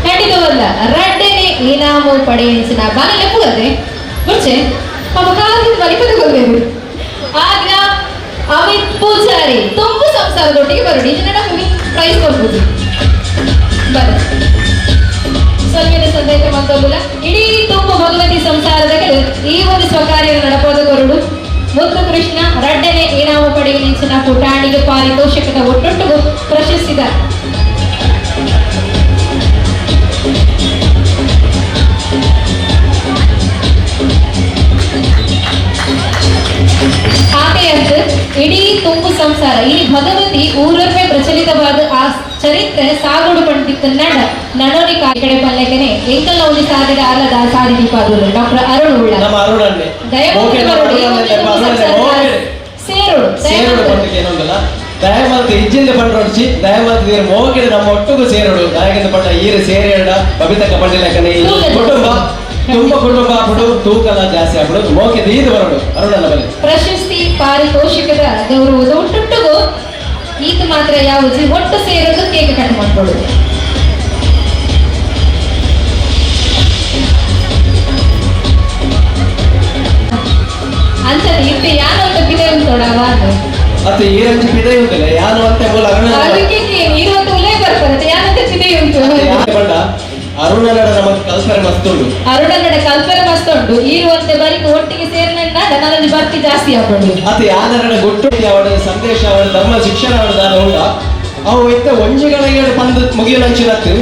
ಖಂಡಿತವಲ್ಲ ರಡ್ಡನೆ ಇನಾಮು ಪಡೆಯಿಸಿನ ಬಾಲ ಲೆಪ್ಪುಗದೆ ಮುಂಚೆ ಪಾಪ ಕಾಲದಿಂದ ಬಲಿಪದ ಕೊಡಬೇಕು. ಆಗ ಅಮಿತ್ ಪೂಜಾರಿ ತುಂಬು ಸಂಸಾರದೊಟ್ಟಿಗೆ ಬರೋಡಿ ಇದನ್ನ ಪ್ರೈಸ್ ಕೊಡ್ಬೋದು ಬರ ಸೊಲ್ವಿನ ಸಂದೇಶ ಮತ್ತೊಂದಿಲ್ಲ ಇಡೀ ತುಂಬು ಭಗವತಿ ಸಂಸಾರದ ಈ ಒಂದು ಸ್ವಕಾರ್ಯ ನಡಪೋದ ಕೊರಡು ಮುದ್ದು ಕೃಷ್ಣ ರಡ್ಡನೆ ಇನಾಮು ಪಡೆಯಿನ ಪುಟಾಣಿಗೆ ಪಾರಿತೋಷಕದ ಒಟ್ಟೊಟ್ಟಿಗೂ ಪ್ರಶಸ್ತಿದ ಇಡೀ ತುಂಬು ಸಂಸಾರ ಈ ಭಗವತಿ ಊರೊಮ್ಮೆ ಪ್ರಚಲಿತವಾದ ಆ ಚರಿತ್ರೆ ಸಾಗುಡು ಪಂಡಿತನ್ನಾಡ ನಡೋನಿ ಕಡೆ ಪಲ್ಲೆಕನೆ ಎಂಕಲ್ನ ಒಂಜಿ ಸಾದಿದ ಅಲ್ಲದ ಸಾದಿ ದೀಪಾದುಲು ಡಾಕ್ಟರ್ ಅರುಣ್ ಉಳ್ಳ ನಮ್ಮ ಅರುಣ್ ಅಣ್ಣೆ ಸೇರೋಡು ಸೇರೋಡು ಪಂಡಿತ ಏನೊಂದಲ್ಲ ದಯಮಾಲ್ತು ಇಜ್ಜಿಂದ ಪಂಡ್ರೊಡ್ಚಿ ದಯಮಾಲ್ತು ನೀರು ಮೋಕಿದ ನಮ್ಮ ಒಟ್ಟುಗು ಸೇರೋಡು ದಯಗಿಂದ ಪಂಡ ಈರು ಸೇರೇಡ ಬಬಿತಕ್ಕ ಪಂಡಿಲಕನೆ ಈ ಕುಟುಂಬ ತುಂಬ ಕುಟುಂಬ ಆಗ್ಬಿಡು ತೂಕಲ ಜಾಸ್ತಿ ಆಗ್ಬಿಡು ಮೋಕಿದ ಈದು ಬರೋಡು ಅರುಣನ ಬಲಿ ಪ್ರಶಸ್ತಿ ಪಾರಿತೋಷಿಕದ ಗೌರವದ ಒಟ್ಟೊಟ್ಟುಗು ಈತ ಮಾತ್ರ ಯಾವುದು ಒಟ್ಟು ಸೇರೋದು ಕೇಕ್ ಕಟ್ ಮಾಡ್ಕೊಳ್ಳೋದು. ಅಂಚನೆ ಇತ್ತೆ ಯಾನಂತ ಪಿದೆ ಉಂಟೋಡವ ಅತ್ತೆ ಈರಂಚು ಪಿದೆ ಉಂಟಲ್ಲ ಯಾನು ಅಂತೆ ಮೂಲ ಅರುಣ ಅದಕ್ಕೆ ನೀರು ಉಲೇ ಬರ್ತಾರೆ ಯಾನಂತ ಪಿದೆ ಉಂಟು ಪಂಡ ಅರುಣನಡ ನಮಗೆ ಕಲ್ಪನೆ ಮಸ್ತ್ ಉಂಟು. ಅರುಣನಡ ಕಲ್ಪನೆ ಮಸ್ತ್ ಉಂಟು. ಈರುವಂತೆ ಬರಿಕ್ ಒಟ್ಟಿಗೆ ಸೇರಿನ ನನ್ನೊಂದು ಬರ್ತಿ ಜಾಸ್ತಿ ಹಾಕೊಂಡು ಅತ್ತೆ ಯಾನರಡ ಗುಟ್ಟು ಅವಳ ಸಂದೇಶ ಅವಳ ಧರ್ಮ ಶಿಕ್ಷಣ ಅವಳ ದಾನ ಉಂಡ ಅವು ಇತ್ತ ಒಂಜಿಗಳಿಗೆ ಪಂದು ಮುಗಿಯಲಂಚಿನತ್ತು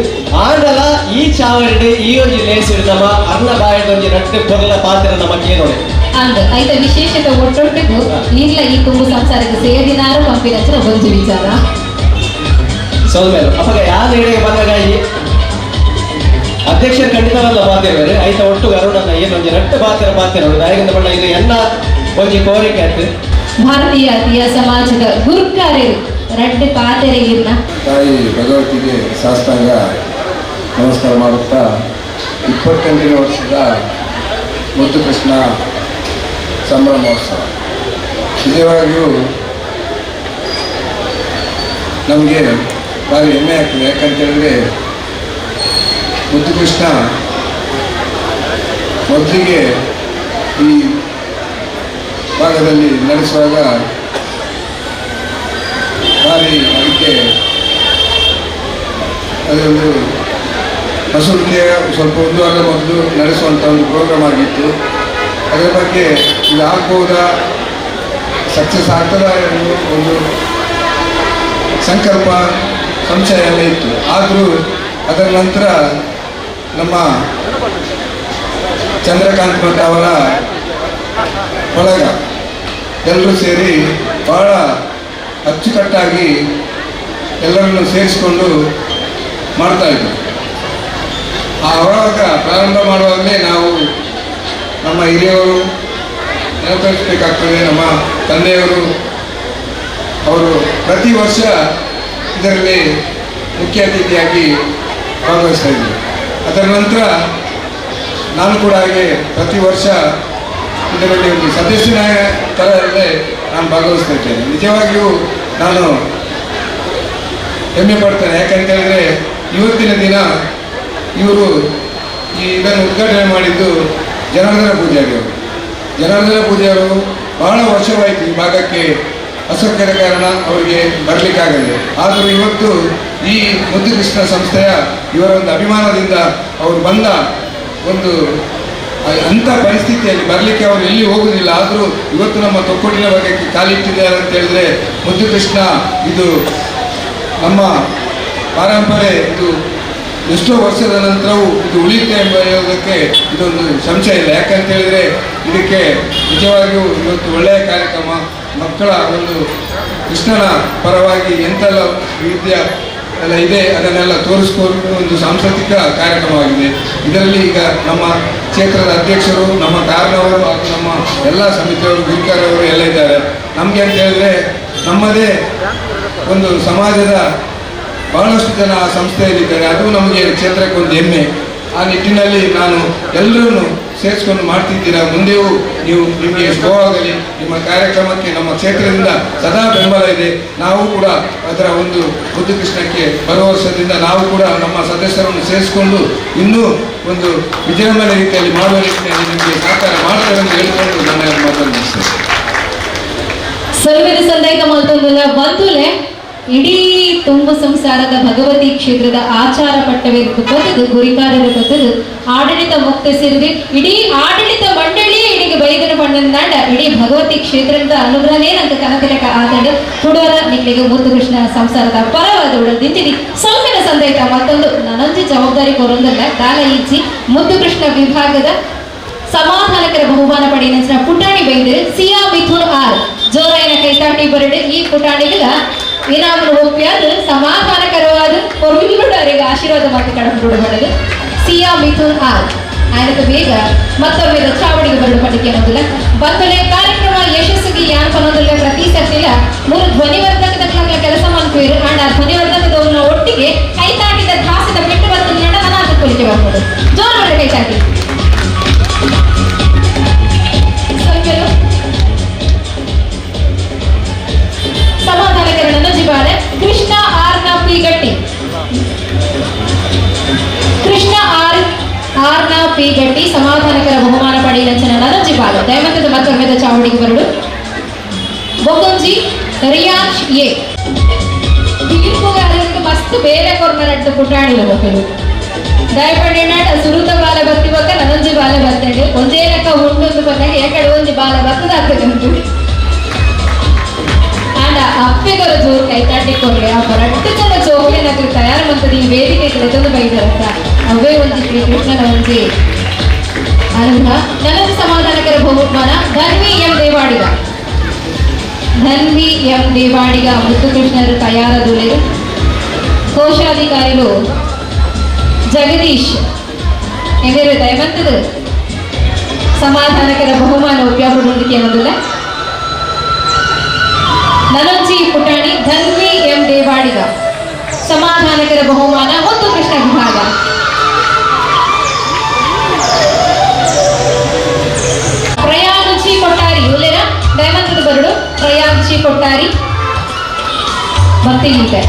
ಆಂಡಲ ಈ ಚಾವಡಿ ಈ ಒಂಜಿ ಲೇಸಿಡು ನಮ್ಮ ಅರ್ಣ ಬಾಯದ ಒಂಜಿ ರಟ್ಟೆ ಪೊರ್ಲ ಪಾತ್ರ ನಮ್ಮ ಕೇನೋಡೆ ಅಂದ್ ಐತ ವಿಶೇಷತೆ ಒಟ್ಟೊಟ್ಟಿಗೂ ಈಗ್ಲ ಈ ತುಂಬು ಸಂಸಾರಕ್ಕೆ ಸೇರಿನಾರು ಪಂಪಿನಂಚಿನ ಒಂಜಿ ವಿಚಾರ ಸೌಮೇಲು ಅಪ್ಪಗ ಯಾರು ಹೇಳಿ ಬಂದಾಗ ಈ ಅಧ್ಯಕ್ಷರು ಖಂಡಿತವಲ್ಲ ಬಾತಿರ್ವೇರು ಐತ ಒಟ್ಟು ಅರುಣನ ಏನು ಒಂಜಿ ರಟ್ಟೆ ಬಾತಿರ ಬಾತಿರ ದಾಯಕಂದ ಬಣ್ಣ ಇದು ಎನ್ನ ಒಂಜಿ ಕೋರಿಕೆ ಆಯ್ತು. ಭಾರತೀಯ ತೀಯ ಸಮಾಜದ ಗುರುಕಾರ್ಯರು ರಡ್ಡು ಪಾತೆರೆ ಇರ್ನ ತಾಯಿ ಭಗವತಿಗೆ ಸಾಷ್ಟಾಂಗ ನಮಸ್ಕಾರ ಮಾಡುತ್ತಾ 28ನೇ ವರ್ಷದ ಮುದ್ದುಕೃಷ್ಣ ಸಂಭ್ರಮೋತ್ಸವ ನಿಜವಾಗಿಯೂ ನಮಗೆ ಭಾರಿ ಹೆಮ್ಮೆ ಆಗ್ತದೆ. ಯಾಕಂತೇಳಿದರೆ ಮುದ್ದುಕೃಷ್ಣ ಮೊದಲಿಗೆ ಈ ಭಾಗದಲ್ಲಿ ನಡೆಸುವಾಗ ಭಾರಿ ಅದಕ್ಕೆ ಅದೊಂದು ಮಸೂತಿಯ ಸ್ವಲ್ಪ ಒಂದು ವಾರ ಮೊದಲು ನಡೆಸುವಂಥ ಒಂದು ಪ್ರೋಗ್ರಾಮ್ ಆಗಿತ್ತು. ಅದರ ಬಗ್ಗೆ ಇದು ಆಗ್ಬೋದಾ, ಸಕ್ಸಸ್ ಆಗ್ತದಾ ಎನ್ನುವ ಒಂದು ಸಂಕಲ್ಪ ಸಂಶಯ ಎಲ್ಲ ಇತ್ತು. ಆದರೂ ಅದರ ನಂತರ ನಮ್ಮ ಚಂದ್ರಕಾಂತ್ ಭಟ್ ಅವರ ಬಳಗ ಎಲ್ಲರೂ ಸೇರಿ ಭಾಳ ಅಚ್ಚುಕಟ್ಟಾಗಿ ಎಲ್ಲರನ್ನು ಸೇರಿಸಿಕೊಂಡು ಮಾಡ್ತಾಯಿದ್ರು. ಆವಾಗ ಪ್ರಾರಂಭ ಮಾಡುವಾಗಲೇ ನಾವು ನಮ್ಮ ಹಿರಿಯವರು ನೆನಪಿಸಬೇಕಾಗ್ತದೆ. ನಮ್ಮ ತಂದೆಯವರು ಅವರು ಪ್ರತಿ ವರ್ಷ ಇದರಲ್ಲಿ ಮುಖ್ಯ ಅತಿಥಿಯಾಗಿ ಭಾಗವಹಿಸ್ತಾ ಇದ್ದರು. ಅದರ ನಂತರ ನಾನು ಕೂಡ ಹಾಗೆ ಪ್ರತಿ ವರ್ಷ ಇದರಲ್ಲಿ ಒಂದು ಸದಸ್ಯನ ಥರದಲ್ಲೇ ನಾನು ಭಾಗವಹಿಸ್ತಾ ಇದ್ದೇನೆ. ನಿಜವಾಗಿಯೂ ನಾನು ಹೆಮ್ಮೆ ಪಡ್ತೇನೆ. ಯಾಕಂತ ಹೇಳಿದರೆ ಇವತ್ತಿನ ದಿನ ಇವರು ಈ ಇದನ್ನು ಉದ್ಘಾಟನೆ ಮಾಡಿದ್ದು ಜನಾರ್ದನ ಪೂಜಾರಿಯವರು. ಜನಾರ್ದನ ಪೂಜಾರಿಯವರು ಬಹಳ ವರ್ಷವಾಯಿತು ಈ ಭಾಗಕ್ಕೆ ಅಸೌಕರ್ಯದ ಕಾರಣ ಅವರಿಗೆ ಬರಲಿಕ್ಕಾಗದೆ. ಆದರೂ ಇವತ್ತು ಈ ಮುದ್ದುಕೃಷ್ಣ ಸಂಸ್ಥೆಯ ಇವರ ಒಂದು ಅಭಿಮಾನದಿಂದ ಅವರು ಬಂದ ಒಂದು ಅಂಥ ಪರಿಸ್ಥಿತಿಯಲ್ಲಿ ಬರಲಿಕ್ಕೆ ಅವರು ಎಲ್ಲಿ ಹೋಗುವುದಿಲ್ಲ. ಆದರೂ ಇವತ್ತು ನಮ್ಮ ತೊಕ್ಕೊಟ್ಟಿನ ಭಾಗಕ್ಕೆ ಕಾಲಿಟ್ಟಿದ್ದಾರೆ ಅಂತ ಹೇಳಿದರೆ ಮುದ್ದುಕೃಷ್ಣ ಇದು ನಮ್ಮ ಪಾರಂಪರೆ, ಇದು ಎಷ್ಟೋ ವರ್ಷದ ನಂತರವೂ ಇದು ಉಳಿಯುತ್ತೆ ಎಂಬ ಹೇಳೋದಕ್ಕೆ ಇದೊಂದು ಸಂಶಯ ಇಲ್ಲ. ಯಾಕಂತ ಹೇಳಿದರೆ ಇದಕ್ಕೆ ನಿಜವಾಗಿಯೂ ಇವತ್ತು ಒಳ್ಳೆಯ ಕಾರ್ಯಕ್ರಮ, ಮಕ್ಕಳ ಒಂದು ಕೃಷ್ಣನ ಪರವಾಗಿ ಎಂತೆಲ್ಲ ವಿದ್ಯ ಎಲ್ಲ ಇದೆ ಅದನ್ನೆಲ್ಲ ತೋರಿಸ್ಕೊಂಡು ಒಂದು ಸಾಂಸ್ಕೃತಿಕ ಕಾರ್ಯಕ್ರಮವಾಗಿದೆ. ಇದರಲ್ಲಿ ಈಗ ನಮ್ಮ ಕ್ಷೇತ್ರದ ಅಧ್ಯಕ್ಷರು, ನಮ್ಮ ಕಾರನವರು ಹಾಗೂ ನಮ್ಮ ಎಲ್ಲ ಸಮಿತಿಯವರು, ಗುರುಕಾರವರು ಎಲ್ಲ ಇದ್ದಾರೆ. ನಮಗೆ ಅಂತ ಹೇಳಿದರೆ ನಮ್ಮದೇ ಒಂದು ಸಮಾಜದ ಬಹಳಷ್ಟು ಜನ ಆ ಸಂಸ್ಥೆಯಲ್ಲಿದ್ದಾರೆ. ಅದು ನಮಗೆ ಕ್ಷೇತ್ರಕ್ಕೆ ಒಂದು ಹೆಮ್ಮೆ. ಆ ನಿಟ್ಟಿನಲ್ಲಿ ನಾನು ಎಲ್ಲರನ್ನು ಸೇರಿಸ್ಕೊಂಡು ಮಾಡ್ತಿದ್ದೀರಾ. ಮುಂದೆಯೂ ನೀವು ನಿಮಗೆ ಶುಭವಾಗಲಿ. ನಿಮ್ಮ ಕಾರ್ಯಕ್ರಮಕ್ಕೆ ನಮ್ಮ ಕ್ಷೇತ್ರದಿಂದ ಸದಾ ಬೆಂಬಲ ಇದೆ. ನಾವು ಕೂಡ ಅದರ ಒಂದು ಮುದ್ದುಕೃಷ್ಣಕ್ಕೆ ಬರುವ ವರ್ಷದಿಂದ ನಾವು ಕೂಡ ನಮ್ಮ ಸದಸ್ಯರನ್ನು ಸೇರಿಸಿಕೊಂಡು ಇನ್ನೂ ಒಂದು ವಿಜೃಂಭಣೆ ರೀತಿಯಲ್ಲಿ ಮಾಡುವ ರೀತಿಯಲ್ಲಿ ನಿಮಗೆ ಸಹಕಾರ ಮಾಡ್ತೇವೆ ಅಂತ ಹೇಳಿಕೊಂಡು ನನ್ನ ಮಾತನ್ನು ಮುಗಿಸ್ತೇನೆ. ಸಲ್ವೆದ ಸಂದಾಯಕ ಮಲ್ತೊಂದುಲ್ಲ ಬಂಧುಲೆ ಇಡೀ ತುಂಬು ಸಂಸಾರದ ಭಗವತಿ ಕ್ಷೇತ್ರದ ಆಚಾರ ಪಟ್ಟವೇ ಬತ್ತದು ಗುರಿಕಾರರು ಬತ್ತದು ಆಡಳಿತ ಮುಕ್ತ ಸೇರಿದೆ. ಇಡೀ ಆಡಳಿತ ಮಂಡಳಿ ಇಡೀ ಬೈದನ ಬಣ್ಣಂದಾಂಡ ಇಡೀ ಭಗವತಿ ಕ್ಷೇತ್ರದ ಅನುಗ್ರಹನೇ ನಂಗೆ ಕನತಿಲಕ ಆತಂಡು ಕುಡೋರ ನಿಕ್ಲಿಗೆ ಮುದ್ದುಕೃಷ್ಣ ಸಂಸಾರದ ಪರವಾದ ಉಡಲ್ ದಿಂಚಿದಿ ಸೌಮ್ಯನ ಸಂದೇಶ ಮತ್ತೊಂದು ನನಂಜಿ ಜವಾಬ್ದಾರಿ ಕೊರೊಂದಲ್ಲ ದಾಲ ಈಚಿ ಮುದ್ದುಕೃಷ್ಣ ವಿಭಾಗದ ಸಮಾಧಾನಕರ ಬಹುಮಾನ ಪಡೆಯಿನ ಪುಟಾಣಿ ಬೈದರು ಸಿಯಾ ಮಿಥುನ್ ಆರ್ ಜೋರಾಯಿನ ಕೈತಾಟಿ ಬರಡು ಈ ಪುಟಾಣಿಗಳ ಇನಾಮು ಒಪ್ಪಿಯಾದ ಸಮಾಧಾನಕರವಾದ ಆಶೀರ್ವಾದ ಮಾತು ಕಡಪು ಸಿಯಾ ಮಿಥುನ್ ಆರ್ ಆಯ್ತು ಬೇಗ ಮತ್ತೊಮ್ಮೆ ಚಾವಡಿಗೆ ಬರಡು ಪಟ್ಟಿಗೆ ಅನ್ನೋದಿಲ್ಲ ಬಂದಲೆ ಕಾರ್ಯಕ್ರಮ ಯಶಸ್ಸಿಗೆ ಯಾನ್ ಪನ್ನೊಂದುಲ್ಲ ಪ್ರತಿ ಸರ್ತಿಲ ಮೂರು ಧ್ವನಿವರ್ಧಕದ ಕೆಲಸ ಮಾಡ್ತೀವಿ ಅಂಡ್ ಆ ಧ್ವನಿವರ್ಧಕದವ್ರನ್ನ ಒಟ್ಟಿಗೆ ಕೈತಾಟಿದ ಧಾಸದ ಪೆಟ್ಟು ಬಂದು ನಡ ಕೊಲಿಕೆ ಬರ್ಬೋದು ಜೋರು ಮಾಡ್ರಿ ಕೈತಾಟಿ. ಸಮಾಧಾನಕರಣ ಜಿಬಾಲೆ ಕೃಷ್ಣ ಆರ್ ನ ಪಿ ಗಟ್ಟಿ, ಕೃಷ್ಣ ಆರ್ ಆರ್ ನ ಪಿ ಗಟ್ಟಿ ಸಮಾಧಾನಕರ ಬಹುಮಾನ ಪಡೆಯಲಂಚನ ಜಿಬಾಲೆ ದಯಮಂತದ ಮತ್ತೊಮ್ಮೆ ಚಾವಡಿಗೆ ಬರಡು. ಬೊಕೊಂಜಿ ರಿಯಾನ್ಶ್ ಎ ತೀರ್ಪುಗಾರರಿಗೆ ಮಸ್ತ್ ಬೇರೆ ಕೊರ್ನರಟ್ಟು ಪುಟಾಣಿಲ್ಲ ಮಕ್ಕಳು ದಯಪಂಡಿನಾಟ ಸುರುತ ಬಾಲ ಬತ್ತಿಬಕ್ಕ ನನೊಂಜಿ ಬಾಲ ಬತ್ತಂಡು ಒಂದೇ ಲೆಕ್ಕ ಉಂಡೊಂದು ಬಂದಾಗ ಏಕಡೆ ಒಂಜಿ ಬಾಲ ಬತ್ತದ ಆಗ್ತದೆ. ಆಂಡ ಅಪ್ಪೆಗರ ಜೋರು ಕೈತಾಟಿ ಕೊರ್ಲೆ ಆ ರಟ್ಟು ಜನ ಜೋಕ್ಲೆನಕುಲು ತಯಾರು ಮಂತದ ಈ ವೇದಿಕೆ ಲೆತ್ತೊಂದು ಬೈದರತ್ತ ಅವೇ ಒಂಜಿ ಶ್ರೀ ಕೃಷ್ಣನ ಒಂಜಿ ಅನುಗ್ರಹ. ನನಗೆ ಸಮಾಧಾನಕರ ಬಹುಮಾನ ಧನ್ವಿ ಎಂ ದೇವಾಡಿಗ, ಧನ್ವಿ ಎಂ ದೇವಾಡಿಗ ಮುದ್ದುಕೃಷ್ಣರು ತಯಾರದುಲೇರು. ಕೋಶಾಧಿಕಾರಿಲು ಜಗದೀಶ್ ಎಂದರು ದಯವಂತದ ಸಮಾಧಾನಕರ ಬಹುಮಾನ ಉಪಯೋಗ ಅನ್ನೋದಿಲ್ಲ. ನನೊಂಜಿ ಪುಟಾಣಿ ಧನ್ವಿ ಎಂ ದೇವಾಡಿಗ ಸಮಾಧಾನಕರ ಬಹುಮಾನ ಮುದ್ದು ಕೃಷ್ಣ ವಿಭಾಗ. ಪ್ರಯಾಗುಚಿ ಕೊಟ್ಟಾರಿ ಉಲ್ಲೇರ ದಯವಂತದ ಬರಡು ಪ್ರಯಾಗುಚಿ ಕೊಟ್ಟಾರಿ ಭಕ್ತಿಗೀತೆ.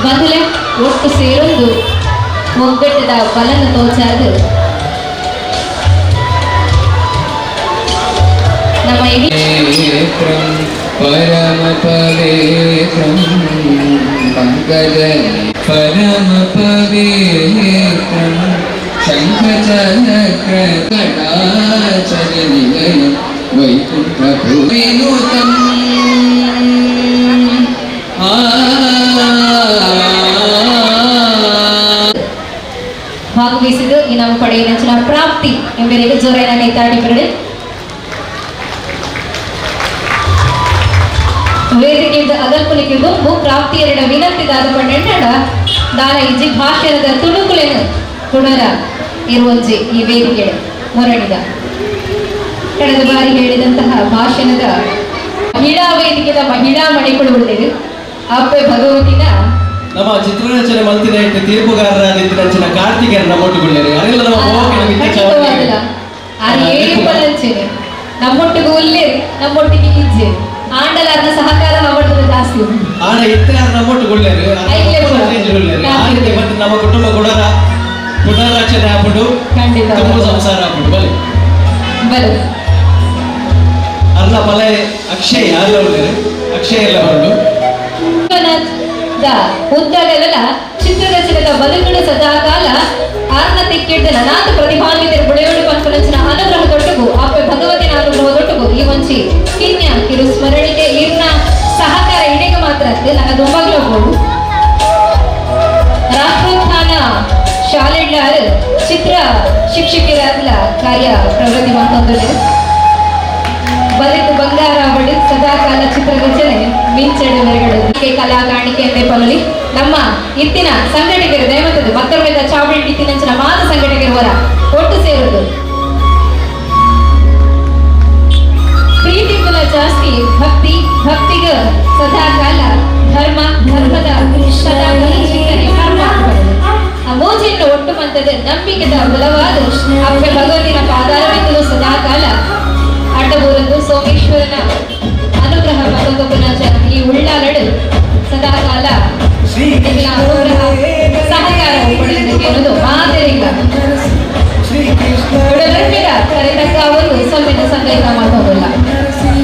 ಬಂಧುಲೆ ಒಟ್ಟು ಸೇರೊಂದು ಒಗ್ಗಟ್ಟದ ಬಲನ ತೋಚಾದು ನಮ್ಮ ಇಡೀ ಪರಮ ಪವಿತ್ರಂ ಪಂಕಜ ಪರಮ ಪವಿತ್ರಂ ಶಂಖಚಕ್ರ ಕಟಾಚರ ನಿಲಯಂ ವೈಕುಂಠ ವಿನುತಂ ಆ ಭಾಗವಹಿಸಿದ್ದು ಈ ನಮ್ಮ ಪಡೆಯ ಪ್ರಾಪ್ತಿ ಎಂಬ ಜೋರಾಗಿ ಕೈತಾಡಿ ಬರಡು. ವೇದಿಕೆಯಿಂದ ಅಗಲ್ಪುಲಿಕೆ ಗುಂಪು ಪ್ರಾಪ್ತಿಯರಡ ವಿನಂತಿ ದಾದ ಪಂಡೆಂಡ ದಾನ ಇಜ್ಜಿ ಭಾಷಣದ ತುಣುಕುಲೆನು ಕುಣರ ಇರುವಂಜಿ ಈ ವೇದಿಕೆ ಮೊರಡಿದ ಕಳೆದ ಬಾರಿ ಹೇಳಿದಂತಹ ಭಾಷಣದ ಮಹಿಳಾ ವೇದಿಕೆದ ಮಹಿಳಾ ಮಣಿಗಳು ಉಳ್ಳೇರು ಅಪ್ಪೆ ಭಗವತಿನ ನಮ್ಮ ಚಿತ್ರರಚನೆ ಮಲ್ತಿನ ತೀರ್ಪುಗಾರರಾದ ಕಾರ್ತಿಕರ ನಮ್ಮೊಟ್ಟುಗುಳ್ಳೇರು ಅರೆಲ್ಲ ನಮ್ಮ ನಮ್ಮೊಟ್ಟಿಗೆ ಉಲ್ಲೇರು ನಮ್ಮೊಟ್ಟಿಗೆ ಇಜ್ಜೆ ಆಂಡಲಾರ್ನ ಸಹಕಾರ ನಮ್ಮೊಟ್ಟಿಗೆ ಜಾಸ್ತಿ ಆಡ ಇತ್ತೆ ನಮ್ಮೊಟ್ಟುಗುಳ್ಳೇರು ಮತ್ತೆ ನಮ್ಮ ಕುಟುಂಬ ಕೂಡ ಪುನರಚನೆ ಆಗ್ಬಿಟ್ಟು ಖಂಡಿತ ತುಂಬ ಸಂಸಾರ ಆಗ್ಬಿಟ್ಟು ಬಲೆ ಬಲೆ ಅಲ್ಲ ಬಲೆ ಅಕ್ಷಯ್ ಯಾರೆಲ್ಲ ಉಳ್ಳೇರು ಅಕ್ಷಯ್ ಎಲ್ಲ ಹೊರಡು ಉದ್ದಗಲದ ಚಿತ್ರರಚನೆದ ಬದುಕುಡು ಸದಾಕಾಲ ಆರ್ನ ತಿಕ್ಕಿಡ್ದ ನನಾತ ಪ್ರತಿಭಾನ್ವಿತರ ಬುಳೆಯೋಡು ಪನ್ಪುನಂಚಿನ ಅನುಗ್ರಹ ದೊಟ್ಟಗು ಅಪ್ಪೆ ಭಗವತಿನ ಅನುಗ್ರಹ ದೊಟ್ಟಗು ಈ ಒಂಚಿ ಕಿನ್ಯ ಕಿರು ಸ್ಮರಣಿಕೆ ಈರ್ನ ಸಹಕಾರ ಇಡೆಗೆ ಮಾತ್ರ ನನ್ನ ದುಂಬಾಗ್ಲ ಹೋಗು. ರಾಷ್ಟ್ರೋತ್ಥಾನ ಶಾಲೆಡ್ಲಾರು ಚಿತ್ರ ಶಿಕ್ಷಕಿಯರಾದ ಕಾರ್ಯ ಪ್ರವೃತ್ತಿ ಮಾಡ್ತಂದ್ರೆ ಬಲಿತು ಬಂಗಾರ ಬಳಿ ಸದಾಕಾಲ ಚಿತ್ರರಚನೆ ಮಿಂಚೆಡೆ ಮೆರಗಡೆ ಕಲಾ ಕಾಣಿಕೆ ಎಂದೇ ಪಲಲಿ ನಮ್ಮ ಇತ್ತಿನ ಸಂಘಟಕರು ದಯಮತದ್ದು ಮತ್ತೊಮ್ಮೆ ಚಾವಡಿ ಇತ್ತಿನಂಚಿನ ಮಾತ ಸಂಘಟಕರು ಹೊರ ಒಟ್ಟು ಸೇರುವುದು. ಪ್ರೀತಿ ಕುಲ ಜಾಸ್ತಿ ಭಕ್ತಿ ಭಕ್ತಿಗ ಸದಾಕಾಲ ಧರ್ಮ ಧರ್ಮದ ಸದಾಕಾಲ ಚಿಂತನೆ ಕರ್ಮ ಆ ಮೋಜಿಯನ್ನು ಒಟ್ಟು ಮಂತದ ನಂಬಿಕೆದ ಬಲವಾದ ಅಪ್ಪೆ ಭಗವತಿನ ಪಾದಾರವಿಂದಲೂ ಸದಾಕಾಲ ಅಡ್ಡಬೂರಂದು ಸೋಮೇಶ್ವರನ ಅನುಗ್ರಹ ಮತ್ತೊಬ್ಬನ ಈ ಉಳ್ಳಾಲಡು ಸದಾಕಾಲ ಅನುಗ್ರಹ ಸಹಕಾರ ಪಡೆಯುವುದಕ್ಕೆ ಅನ್ನೋದು ಮಾದರಿಗ ಕರೆತಕ್ಕ ಅವರು ಸೊನ್ನೆನ ಸಂಗ್ರಹ ಮಾಡೋದಿಲ್ಲ.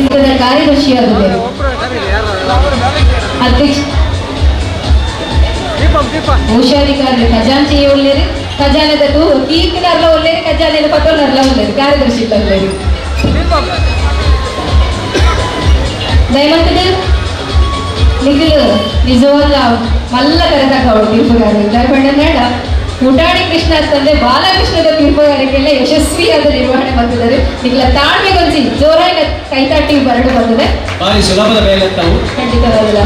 ಇದರ ಕಾರ್ಯದರ್ಶಿಯಾಗಿದೆ ಅಧ್ಯಕ್ಷ ಕೋಶಾಧಿಕಾರಿ ಖಜಾಂಚಿ ಒಳ್ಳೇರು ಖಜಾನೆದ ಕೀರ್ತಿನರ್ಲ ಒಳ್ಳೇರು ಖಜಾನೆದ ಪತ್ತೊಂದರ್ಲ ಒಳ್ಳೇರು ಕಾರ್ಯದರ್ಶಿ ಒಳ್ಳೇರು ದಯಮಂತದ ನಿಖಿಲ್ ನಿಜವಾದ ಮಲ್ಲ ಕರೆತಕ್ಕ ಅವಳು ತೀರ್ಪುಗಾರ ದಯಪಂಡ Mutadi Krishna ತಂದೆ ಬಾಲಕೃಷ್ಣದ ತೀರ್ಪುಗಾರಿಕೆಲ್ಲ ಯಶಸ್ವಿಯಾದ ನಿರ್ವಹಣೆ ಬಂದಿದ್ದಾರೆ. ನಿಗಳ ತಾಳ್ಮೆಗೊಂಜಿ ಜೋರಾಗಿ ಕೈತಾಟಿ ಬರಡು ಬಂದಿದೆ. ಭಾರಿ ಸುಲಭದ ಬೇಲೆ ತಾವು. ಖಂಡಿತವಾಗಲ್ಲ.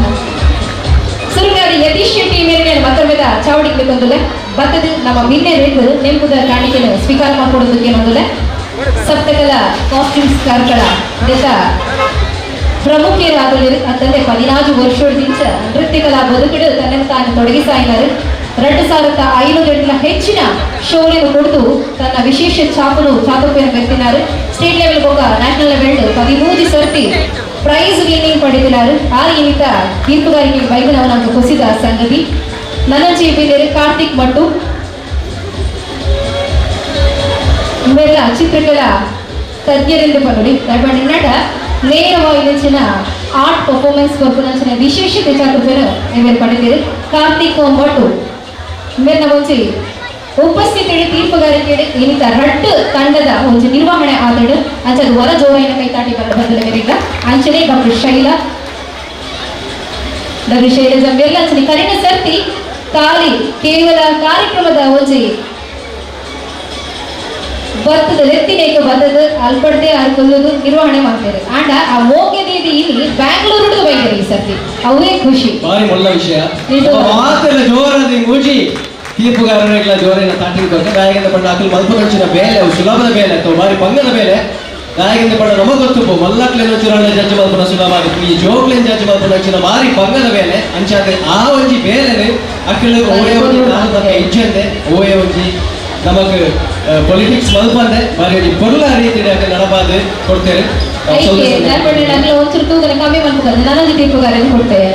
ಸುರುಗಾರಿ ಯತೀಶ್ ಶೆಟ್ಟಿ ಮೇರೆಗೆ ಮತ್ತೊಮ್ಮೆ ಚಾವಡಿಗೆ ಬಂದುಲೆ ಬತ್ತದ ನಮ್ಮ ಮಿನ್ನೆ ರೇಟ್ ನೆಂಪುದ ಕಾಣಿಕೆಯನ್ನು ಸ್ವೀಕಾರ ಮಾಡಿಕೊಡೋದಕ್ಕೆ ಬಂದುಲೆ ಸಪ್ತಕಲ ಕಾಸ್ಟ್ಯೂಮ್ಸ್ ಕಾರ್ಕಳ ದೇಶ ಪ್ರಮುಖರಾಗಲಿ ಅಂತಂದೆ 14 ವರ್ಷದಿಂದ ನೃತ್ಯ ಕಲಾ ಬದುಕಿಡು ತನ್ನನ್ನು ತಾನು ತೊಡಗಿಸಾಯಿನಾರು. 2500 ಹೆಚ್ಚಿನ ಶೋಲೆಯನ್ನು ಕೊಡ್ದು ತನ್ನ ವಿಶೇಷ ಛಾಪನು ಚಾತುರ್ಯವನ್ನು ಮೆರೆತಿನಾರು. ಸ್ಟೇಟ್ ಲೆವೆಲ್ ಹೋಗ ನ್ಯಾಷನಲ್ ಲೆವೆಲ್ 13 ಸರ್ತಿ ಪ್ರೈಸ್ ವಿನ್ನಿಂಗ್ ಪಡೆದಿನಾರು. ಆ ನಿಮಿತ್ತ ತೀರ್ಪುಗಾರಿಕೆ ಬೈಗುನವನ ಕುಸಿದ ಸಂಗತಿ. ನನ್ನ ಬಿದ್ದರೆ ಕಾರ್ತಿಕ್ ಮಟ್ಟು ಇವೆಲ್ಲ ಚಿತ್ರಕಲಾ ತಜ್ಞರೆಂದು ಪನ್ನುಡಿ ನಟ ನೇರವಾಗಿ ನಂಚಿನ ಆರ್ಟ್ ಪರ್ಫಾರ್ಮೆನ್ಸ್ ಕೊರ್ಪುನಂಚಿನ ವಿಶೇಷತೆ ಚಾತುರ್ಯನು ಇವರು ಪಡೆದಿರು. ಕಾರ್ತಿಕ್ ಮಟ್ಟು ಮೇಲಿನ ಒಂಜಿ ಉಪಸ್ಥಿತಿ ತೀರ್ಪುಗಾರಿಕೆ ಇನ್ನಿತ ರಡ್ಡು ತಂಡದ ಒಂಜಿ ನಿರ್ವಹಣೆ ಆದಡು ಅಂಚದ ಹೊರ ಜೋರೈನ ಕೈತಾಟಿ ಬಂದ ಮೇರೆಗ ಅಂಚನೆ ಡಾಕ್ಟರ್ ಶೈಲಾ ಡಾಕ್ಟರ್ ಶೈಲಜಾ ಮೇರ್ಲ ಅಂಚನೆ ಕರಿನ ಸರ್ತಿ ಖಾಲಿ ಕೇವಲ ಕಾರ್ಯಕ್ರಮದ ಒಂಜಿ ಬರ್ತದ ಲೆತ್ತಿನೇಕ ಬರ್ತದ ಅಲ್ಪಡ್ದೆ ಅಲ್ಕೊಲ್ಲದು ನಿರ್ವಹಣೆ ಮಾಡ್ತಾರೆ. ಆಂಡ ಆ ಮೋಕೆದೇದಿ ಇಲ್ಲಿ ಬ್ಯಾಂಗ್ಳೂರು ಬೈತಾರೆ ಈ ಸರ್ತಿ, ಅವೇ ಖುಷಿ. ಭಾರಿ ಒಳ್ಳೆ ವಿಷಯ. ಮಾತೆಲ್ಲ ಜೋರಾದ ಮೂಜಿ ತೀರ್ಪುಗಾರರಿಗೆಲ್ಲ ಜೋರಿನ ತಾಟಿಗೆ ಕೊರತೆ ಗಾಯಕಿಂದ ಪಂಡ ಅಕಲ್ ಮಲ್ಪನಂಚಿನ ಬೇಲೆ ಅವು ಸುಲಭದ ಬೇಲೆ ಅಥವಾ ಭಾರಿ ಪಂಗದ ಬೇಲೆ. ಗಾಯಕಿಂದ ಪಂಡ ನಮಗ್ ಗೊತ್ತುಪ್ಪು ಮಲ್ಲಕ್ಲೇನ ಚುರಾಣ ಜಡ್ಜ್ ಮಲ್ಪನ ಸುಲಭ ಆಗುತ್ತೆ, ಈ ಜೋಕ್ಲೇನ್ ಜಡ್ಜ್ ಮಲ್ಪನಂಚಿನ ಭಾರಿ ಪಂಗದ ಬೇಲೆ. ಅಂಚಾದ ಆ ಒಂಜಿ ಬೇಲೆನೆ ಅಕಲ್ ಓಯೆ ಒಂಜಿ ನಾನು ತಕ್ಕ ಇಜ್ಜಂದೆ ಓಯೆ ಒಂಜಿ ನಮಗ್ ಪೊಲಿಟಿಕ್ಸ್ ಮಲ್ಪಂದೆ ಭಾರಿ ಒಂಜಿ ಪೊರ್ಲ ರೀತಿ ನಡಪಾದ ಕೊಡ್ತೇನೆ. ಒಂಚೂರು ತೂಗನೆ ಕಮ್ಮಿ ಮಲ್ಪುಗಾರ ನಾನೊಂದು ತೀರ್ಪುಗಾರನ್ನು ಕೊಡ್ತೇನೆ.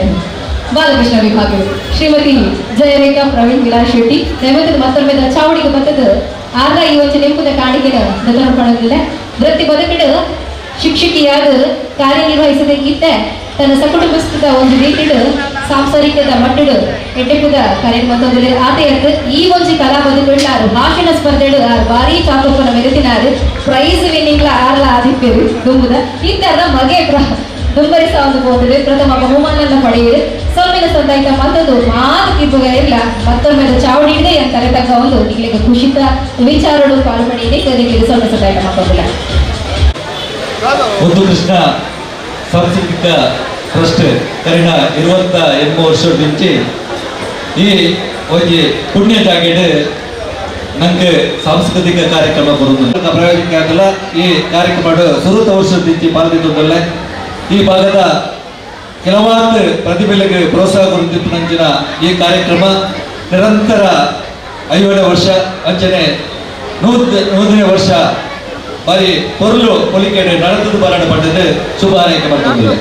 ಬಾಲಕೃಷ್ಣ ವಿಭಾಗ ಶ್ರೀಮತಿ ಜಯರೇಖಾ ಪ್ರವೀಣ್ ವಿಲಾಸ್ ಶೆಟ್ಟಿ ದಯವಿಟ್ಟು ಮತ್ತೊಮ್ಮೆ ಚಾವಡಿಗೆ ಬತ್ತದ ಆಗ ಈ ಒಂಜಿ ನೆಂಪುದ ಕಾಣಿಕೆನ ದತ್ತನ ವೃತ್ತಿ ಬದುಕಿಡು ಶಿಕ್ಷಕಿಯಾದ ಕಾರ್ಯನಿರ್ವಹಿಸದೆ ಇದ್ದ ತನ್ನ ಸಕುಟುಂಬಸ್ಥದ ಒಂದು ರೀತಿಡು ಸಾಂಸಾರಿಕದ ಮಟ್ಟಡು ಎಡ್ಡೆಪುದ ಕಾರ್ಯ ಮತ್ತೊಂದು ಆತೆಯತ್ತು ಈ ಒಂಜಿ ಕಲಾ ಬದುಕುಳ್ಳ ಆರು ಭಾಷಣ ಸ್ಪರ್ಧೆಡು ಆರು ಭಾರಿ ಚಾತುರ್ಪನ ಮೆರೆತಿನಾರು ಪ್ರೈಸ್ ವಿನ್ನಿಂಗ್ಲ ಆರ್ಲ ಆದಿಪ್ಪೇರು ದುಂಬುದ ಇತ್ತರ ಮಗೆ ದುಂಬರಿಸ ಒಂದು ಹೋದರೆ ಪ್ರಥಮ ಬಹುಮಾನ ಪಡೆಯಿರಿ. ಸೊಮ್ಮಿನ ಸಂದಾಯಿತ ಮತ್ತೊಂದು ಮಾತು ತೀರ್ಪುಗಾರಿಲ್ಲ ಮತ್ತೊಮ್ಮೆ ಚಾವಡಿ ಹಿಡಿದೆ ಅಂತಾರೆ ತಕ್ಕ ಒಂದು ನಿಗಳಿಗೆ ಖುಷಿತ ವಿಚಾರಗಳು ಪಾಲು ಪಡೆಯಿದೆ. ನಿಗಳಿಗೆ ಸ್ವಲ್ಪ ಸಂದಾಯಿತ ಮಾತೊಂದಿಲ್ಲ. ಮುದ್ದು ಕೃಷ್ಣ ಸಾಂಸ್ಕೃತಿಕ ಟ್ರಸ್ಟ್ ಕರಿನ 28 ವರ್ಷ నుంచి ಈ ಒಂಜಿ ಪುಣ್ಯ ಜಾಗೆಡ್ ನಂಗೆ ಸಾಂಸ್ಕೃತಿಕ ಕಾರ್ಯಕ್ರಮ ಬರುವುದು ಪ್ರಯೋಜನಕ್ಕೆ ಆಗಲ್ಲ. ಈ ಕಾರ್ಯಕ್ರಮ ಸುರುತ ವರ್ಷದ నుంచి ಪಾಲ್ಗೊಂಡಿದ್ದಲ್ಲ. ಈ ಭಾಗದ ಕೆಲವಾರು ಪ್ರತಿಭೆಗಳಿಗೆ ಪ್ರೋತ್ಸಾಹ ಕೊಡುತ್ತಿದ್ದ ಈ ಕಾರ್ಯಕ್ರಮ ನಿರಂತರ 50 ವರ್ಷ ಅಂಚನೆ 100ನೇ ವರ್ಷ ಬಾರಿ ಪೊರ್ಲು ಪೊಲಿಕೆಡೆ ನಡೆದು ಬರಡ ಪಡೆದು ಶುಭ ಹಾರೈಕೆ ಮಾಡ್ತಿದ್ದೇವೆ.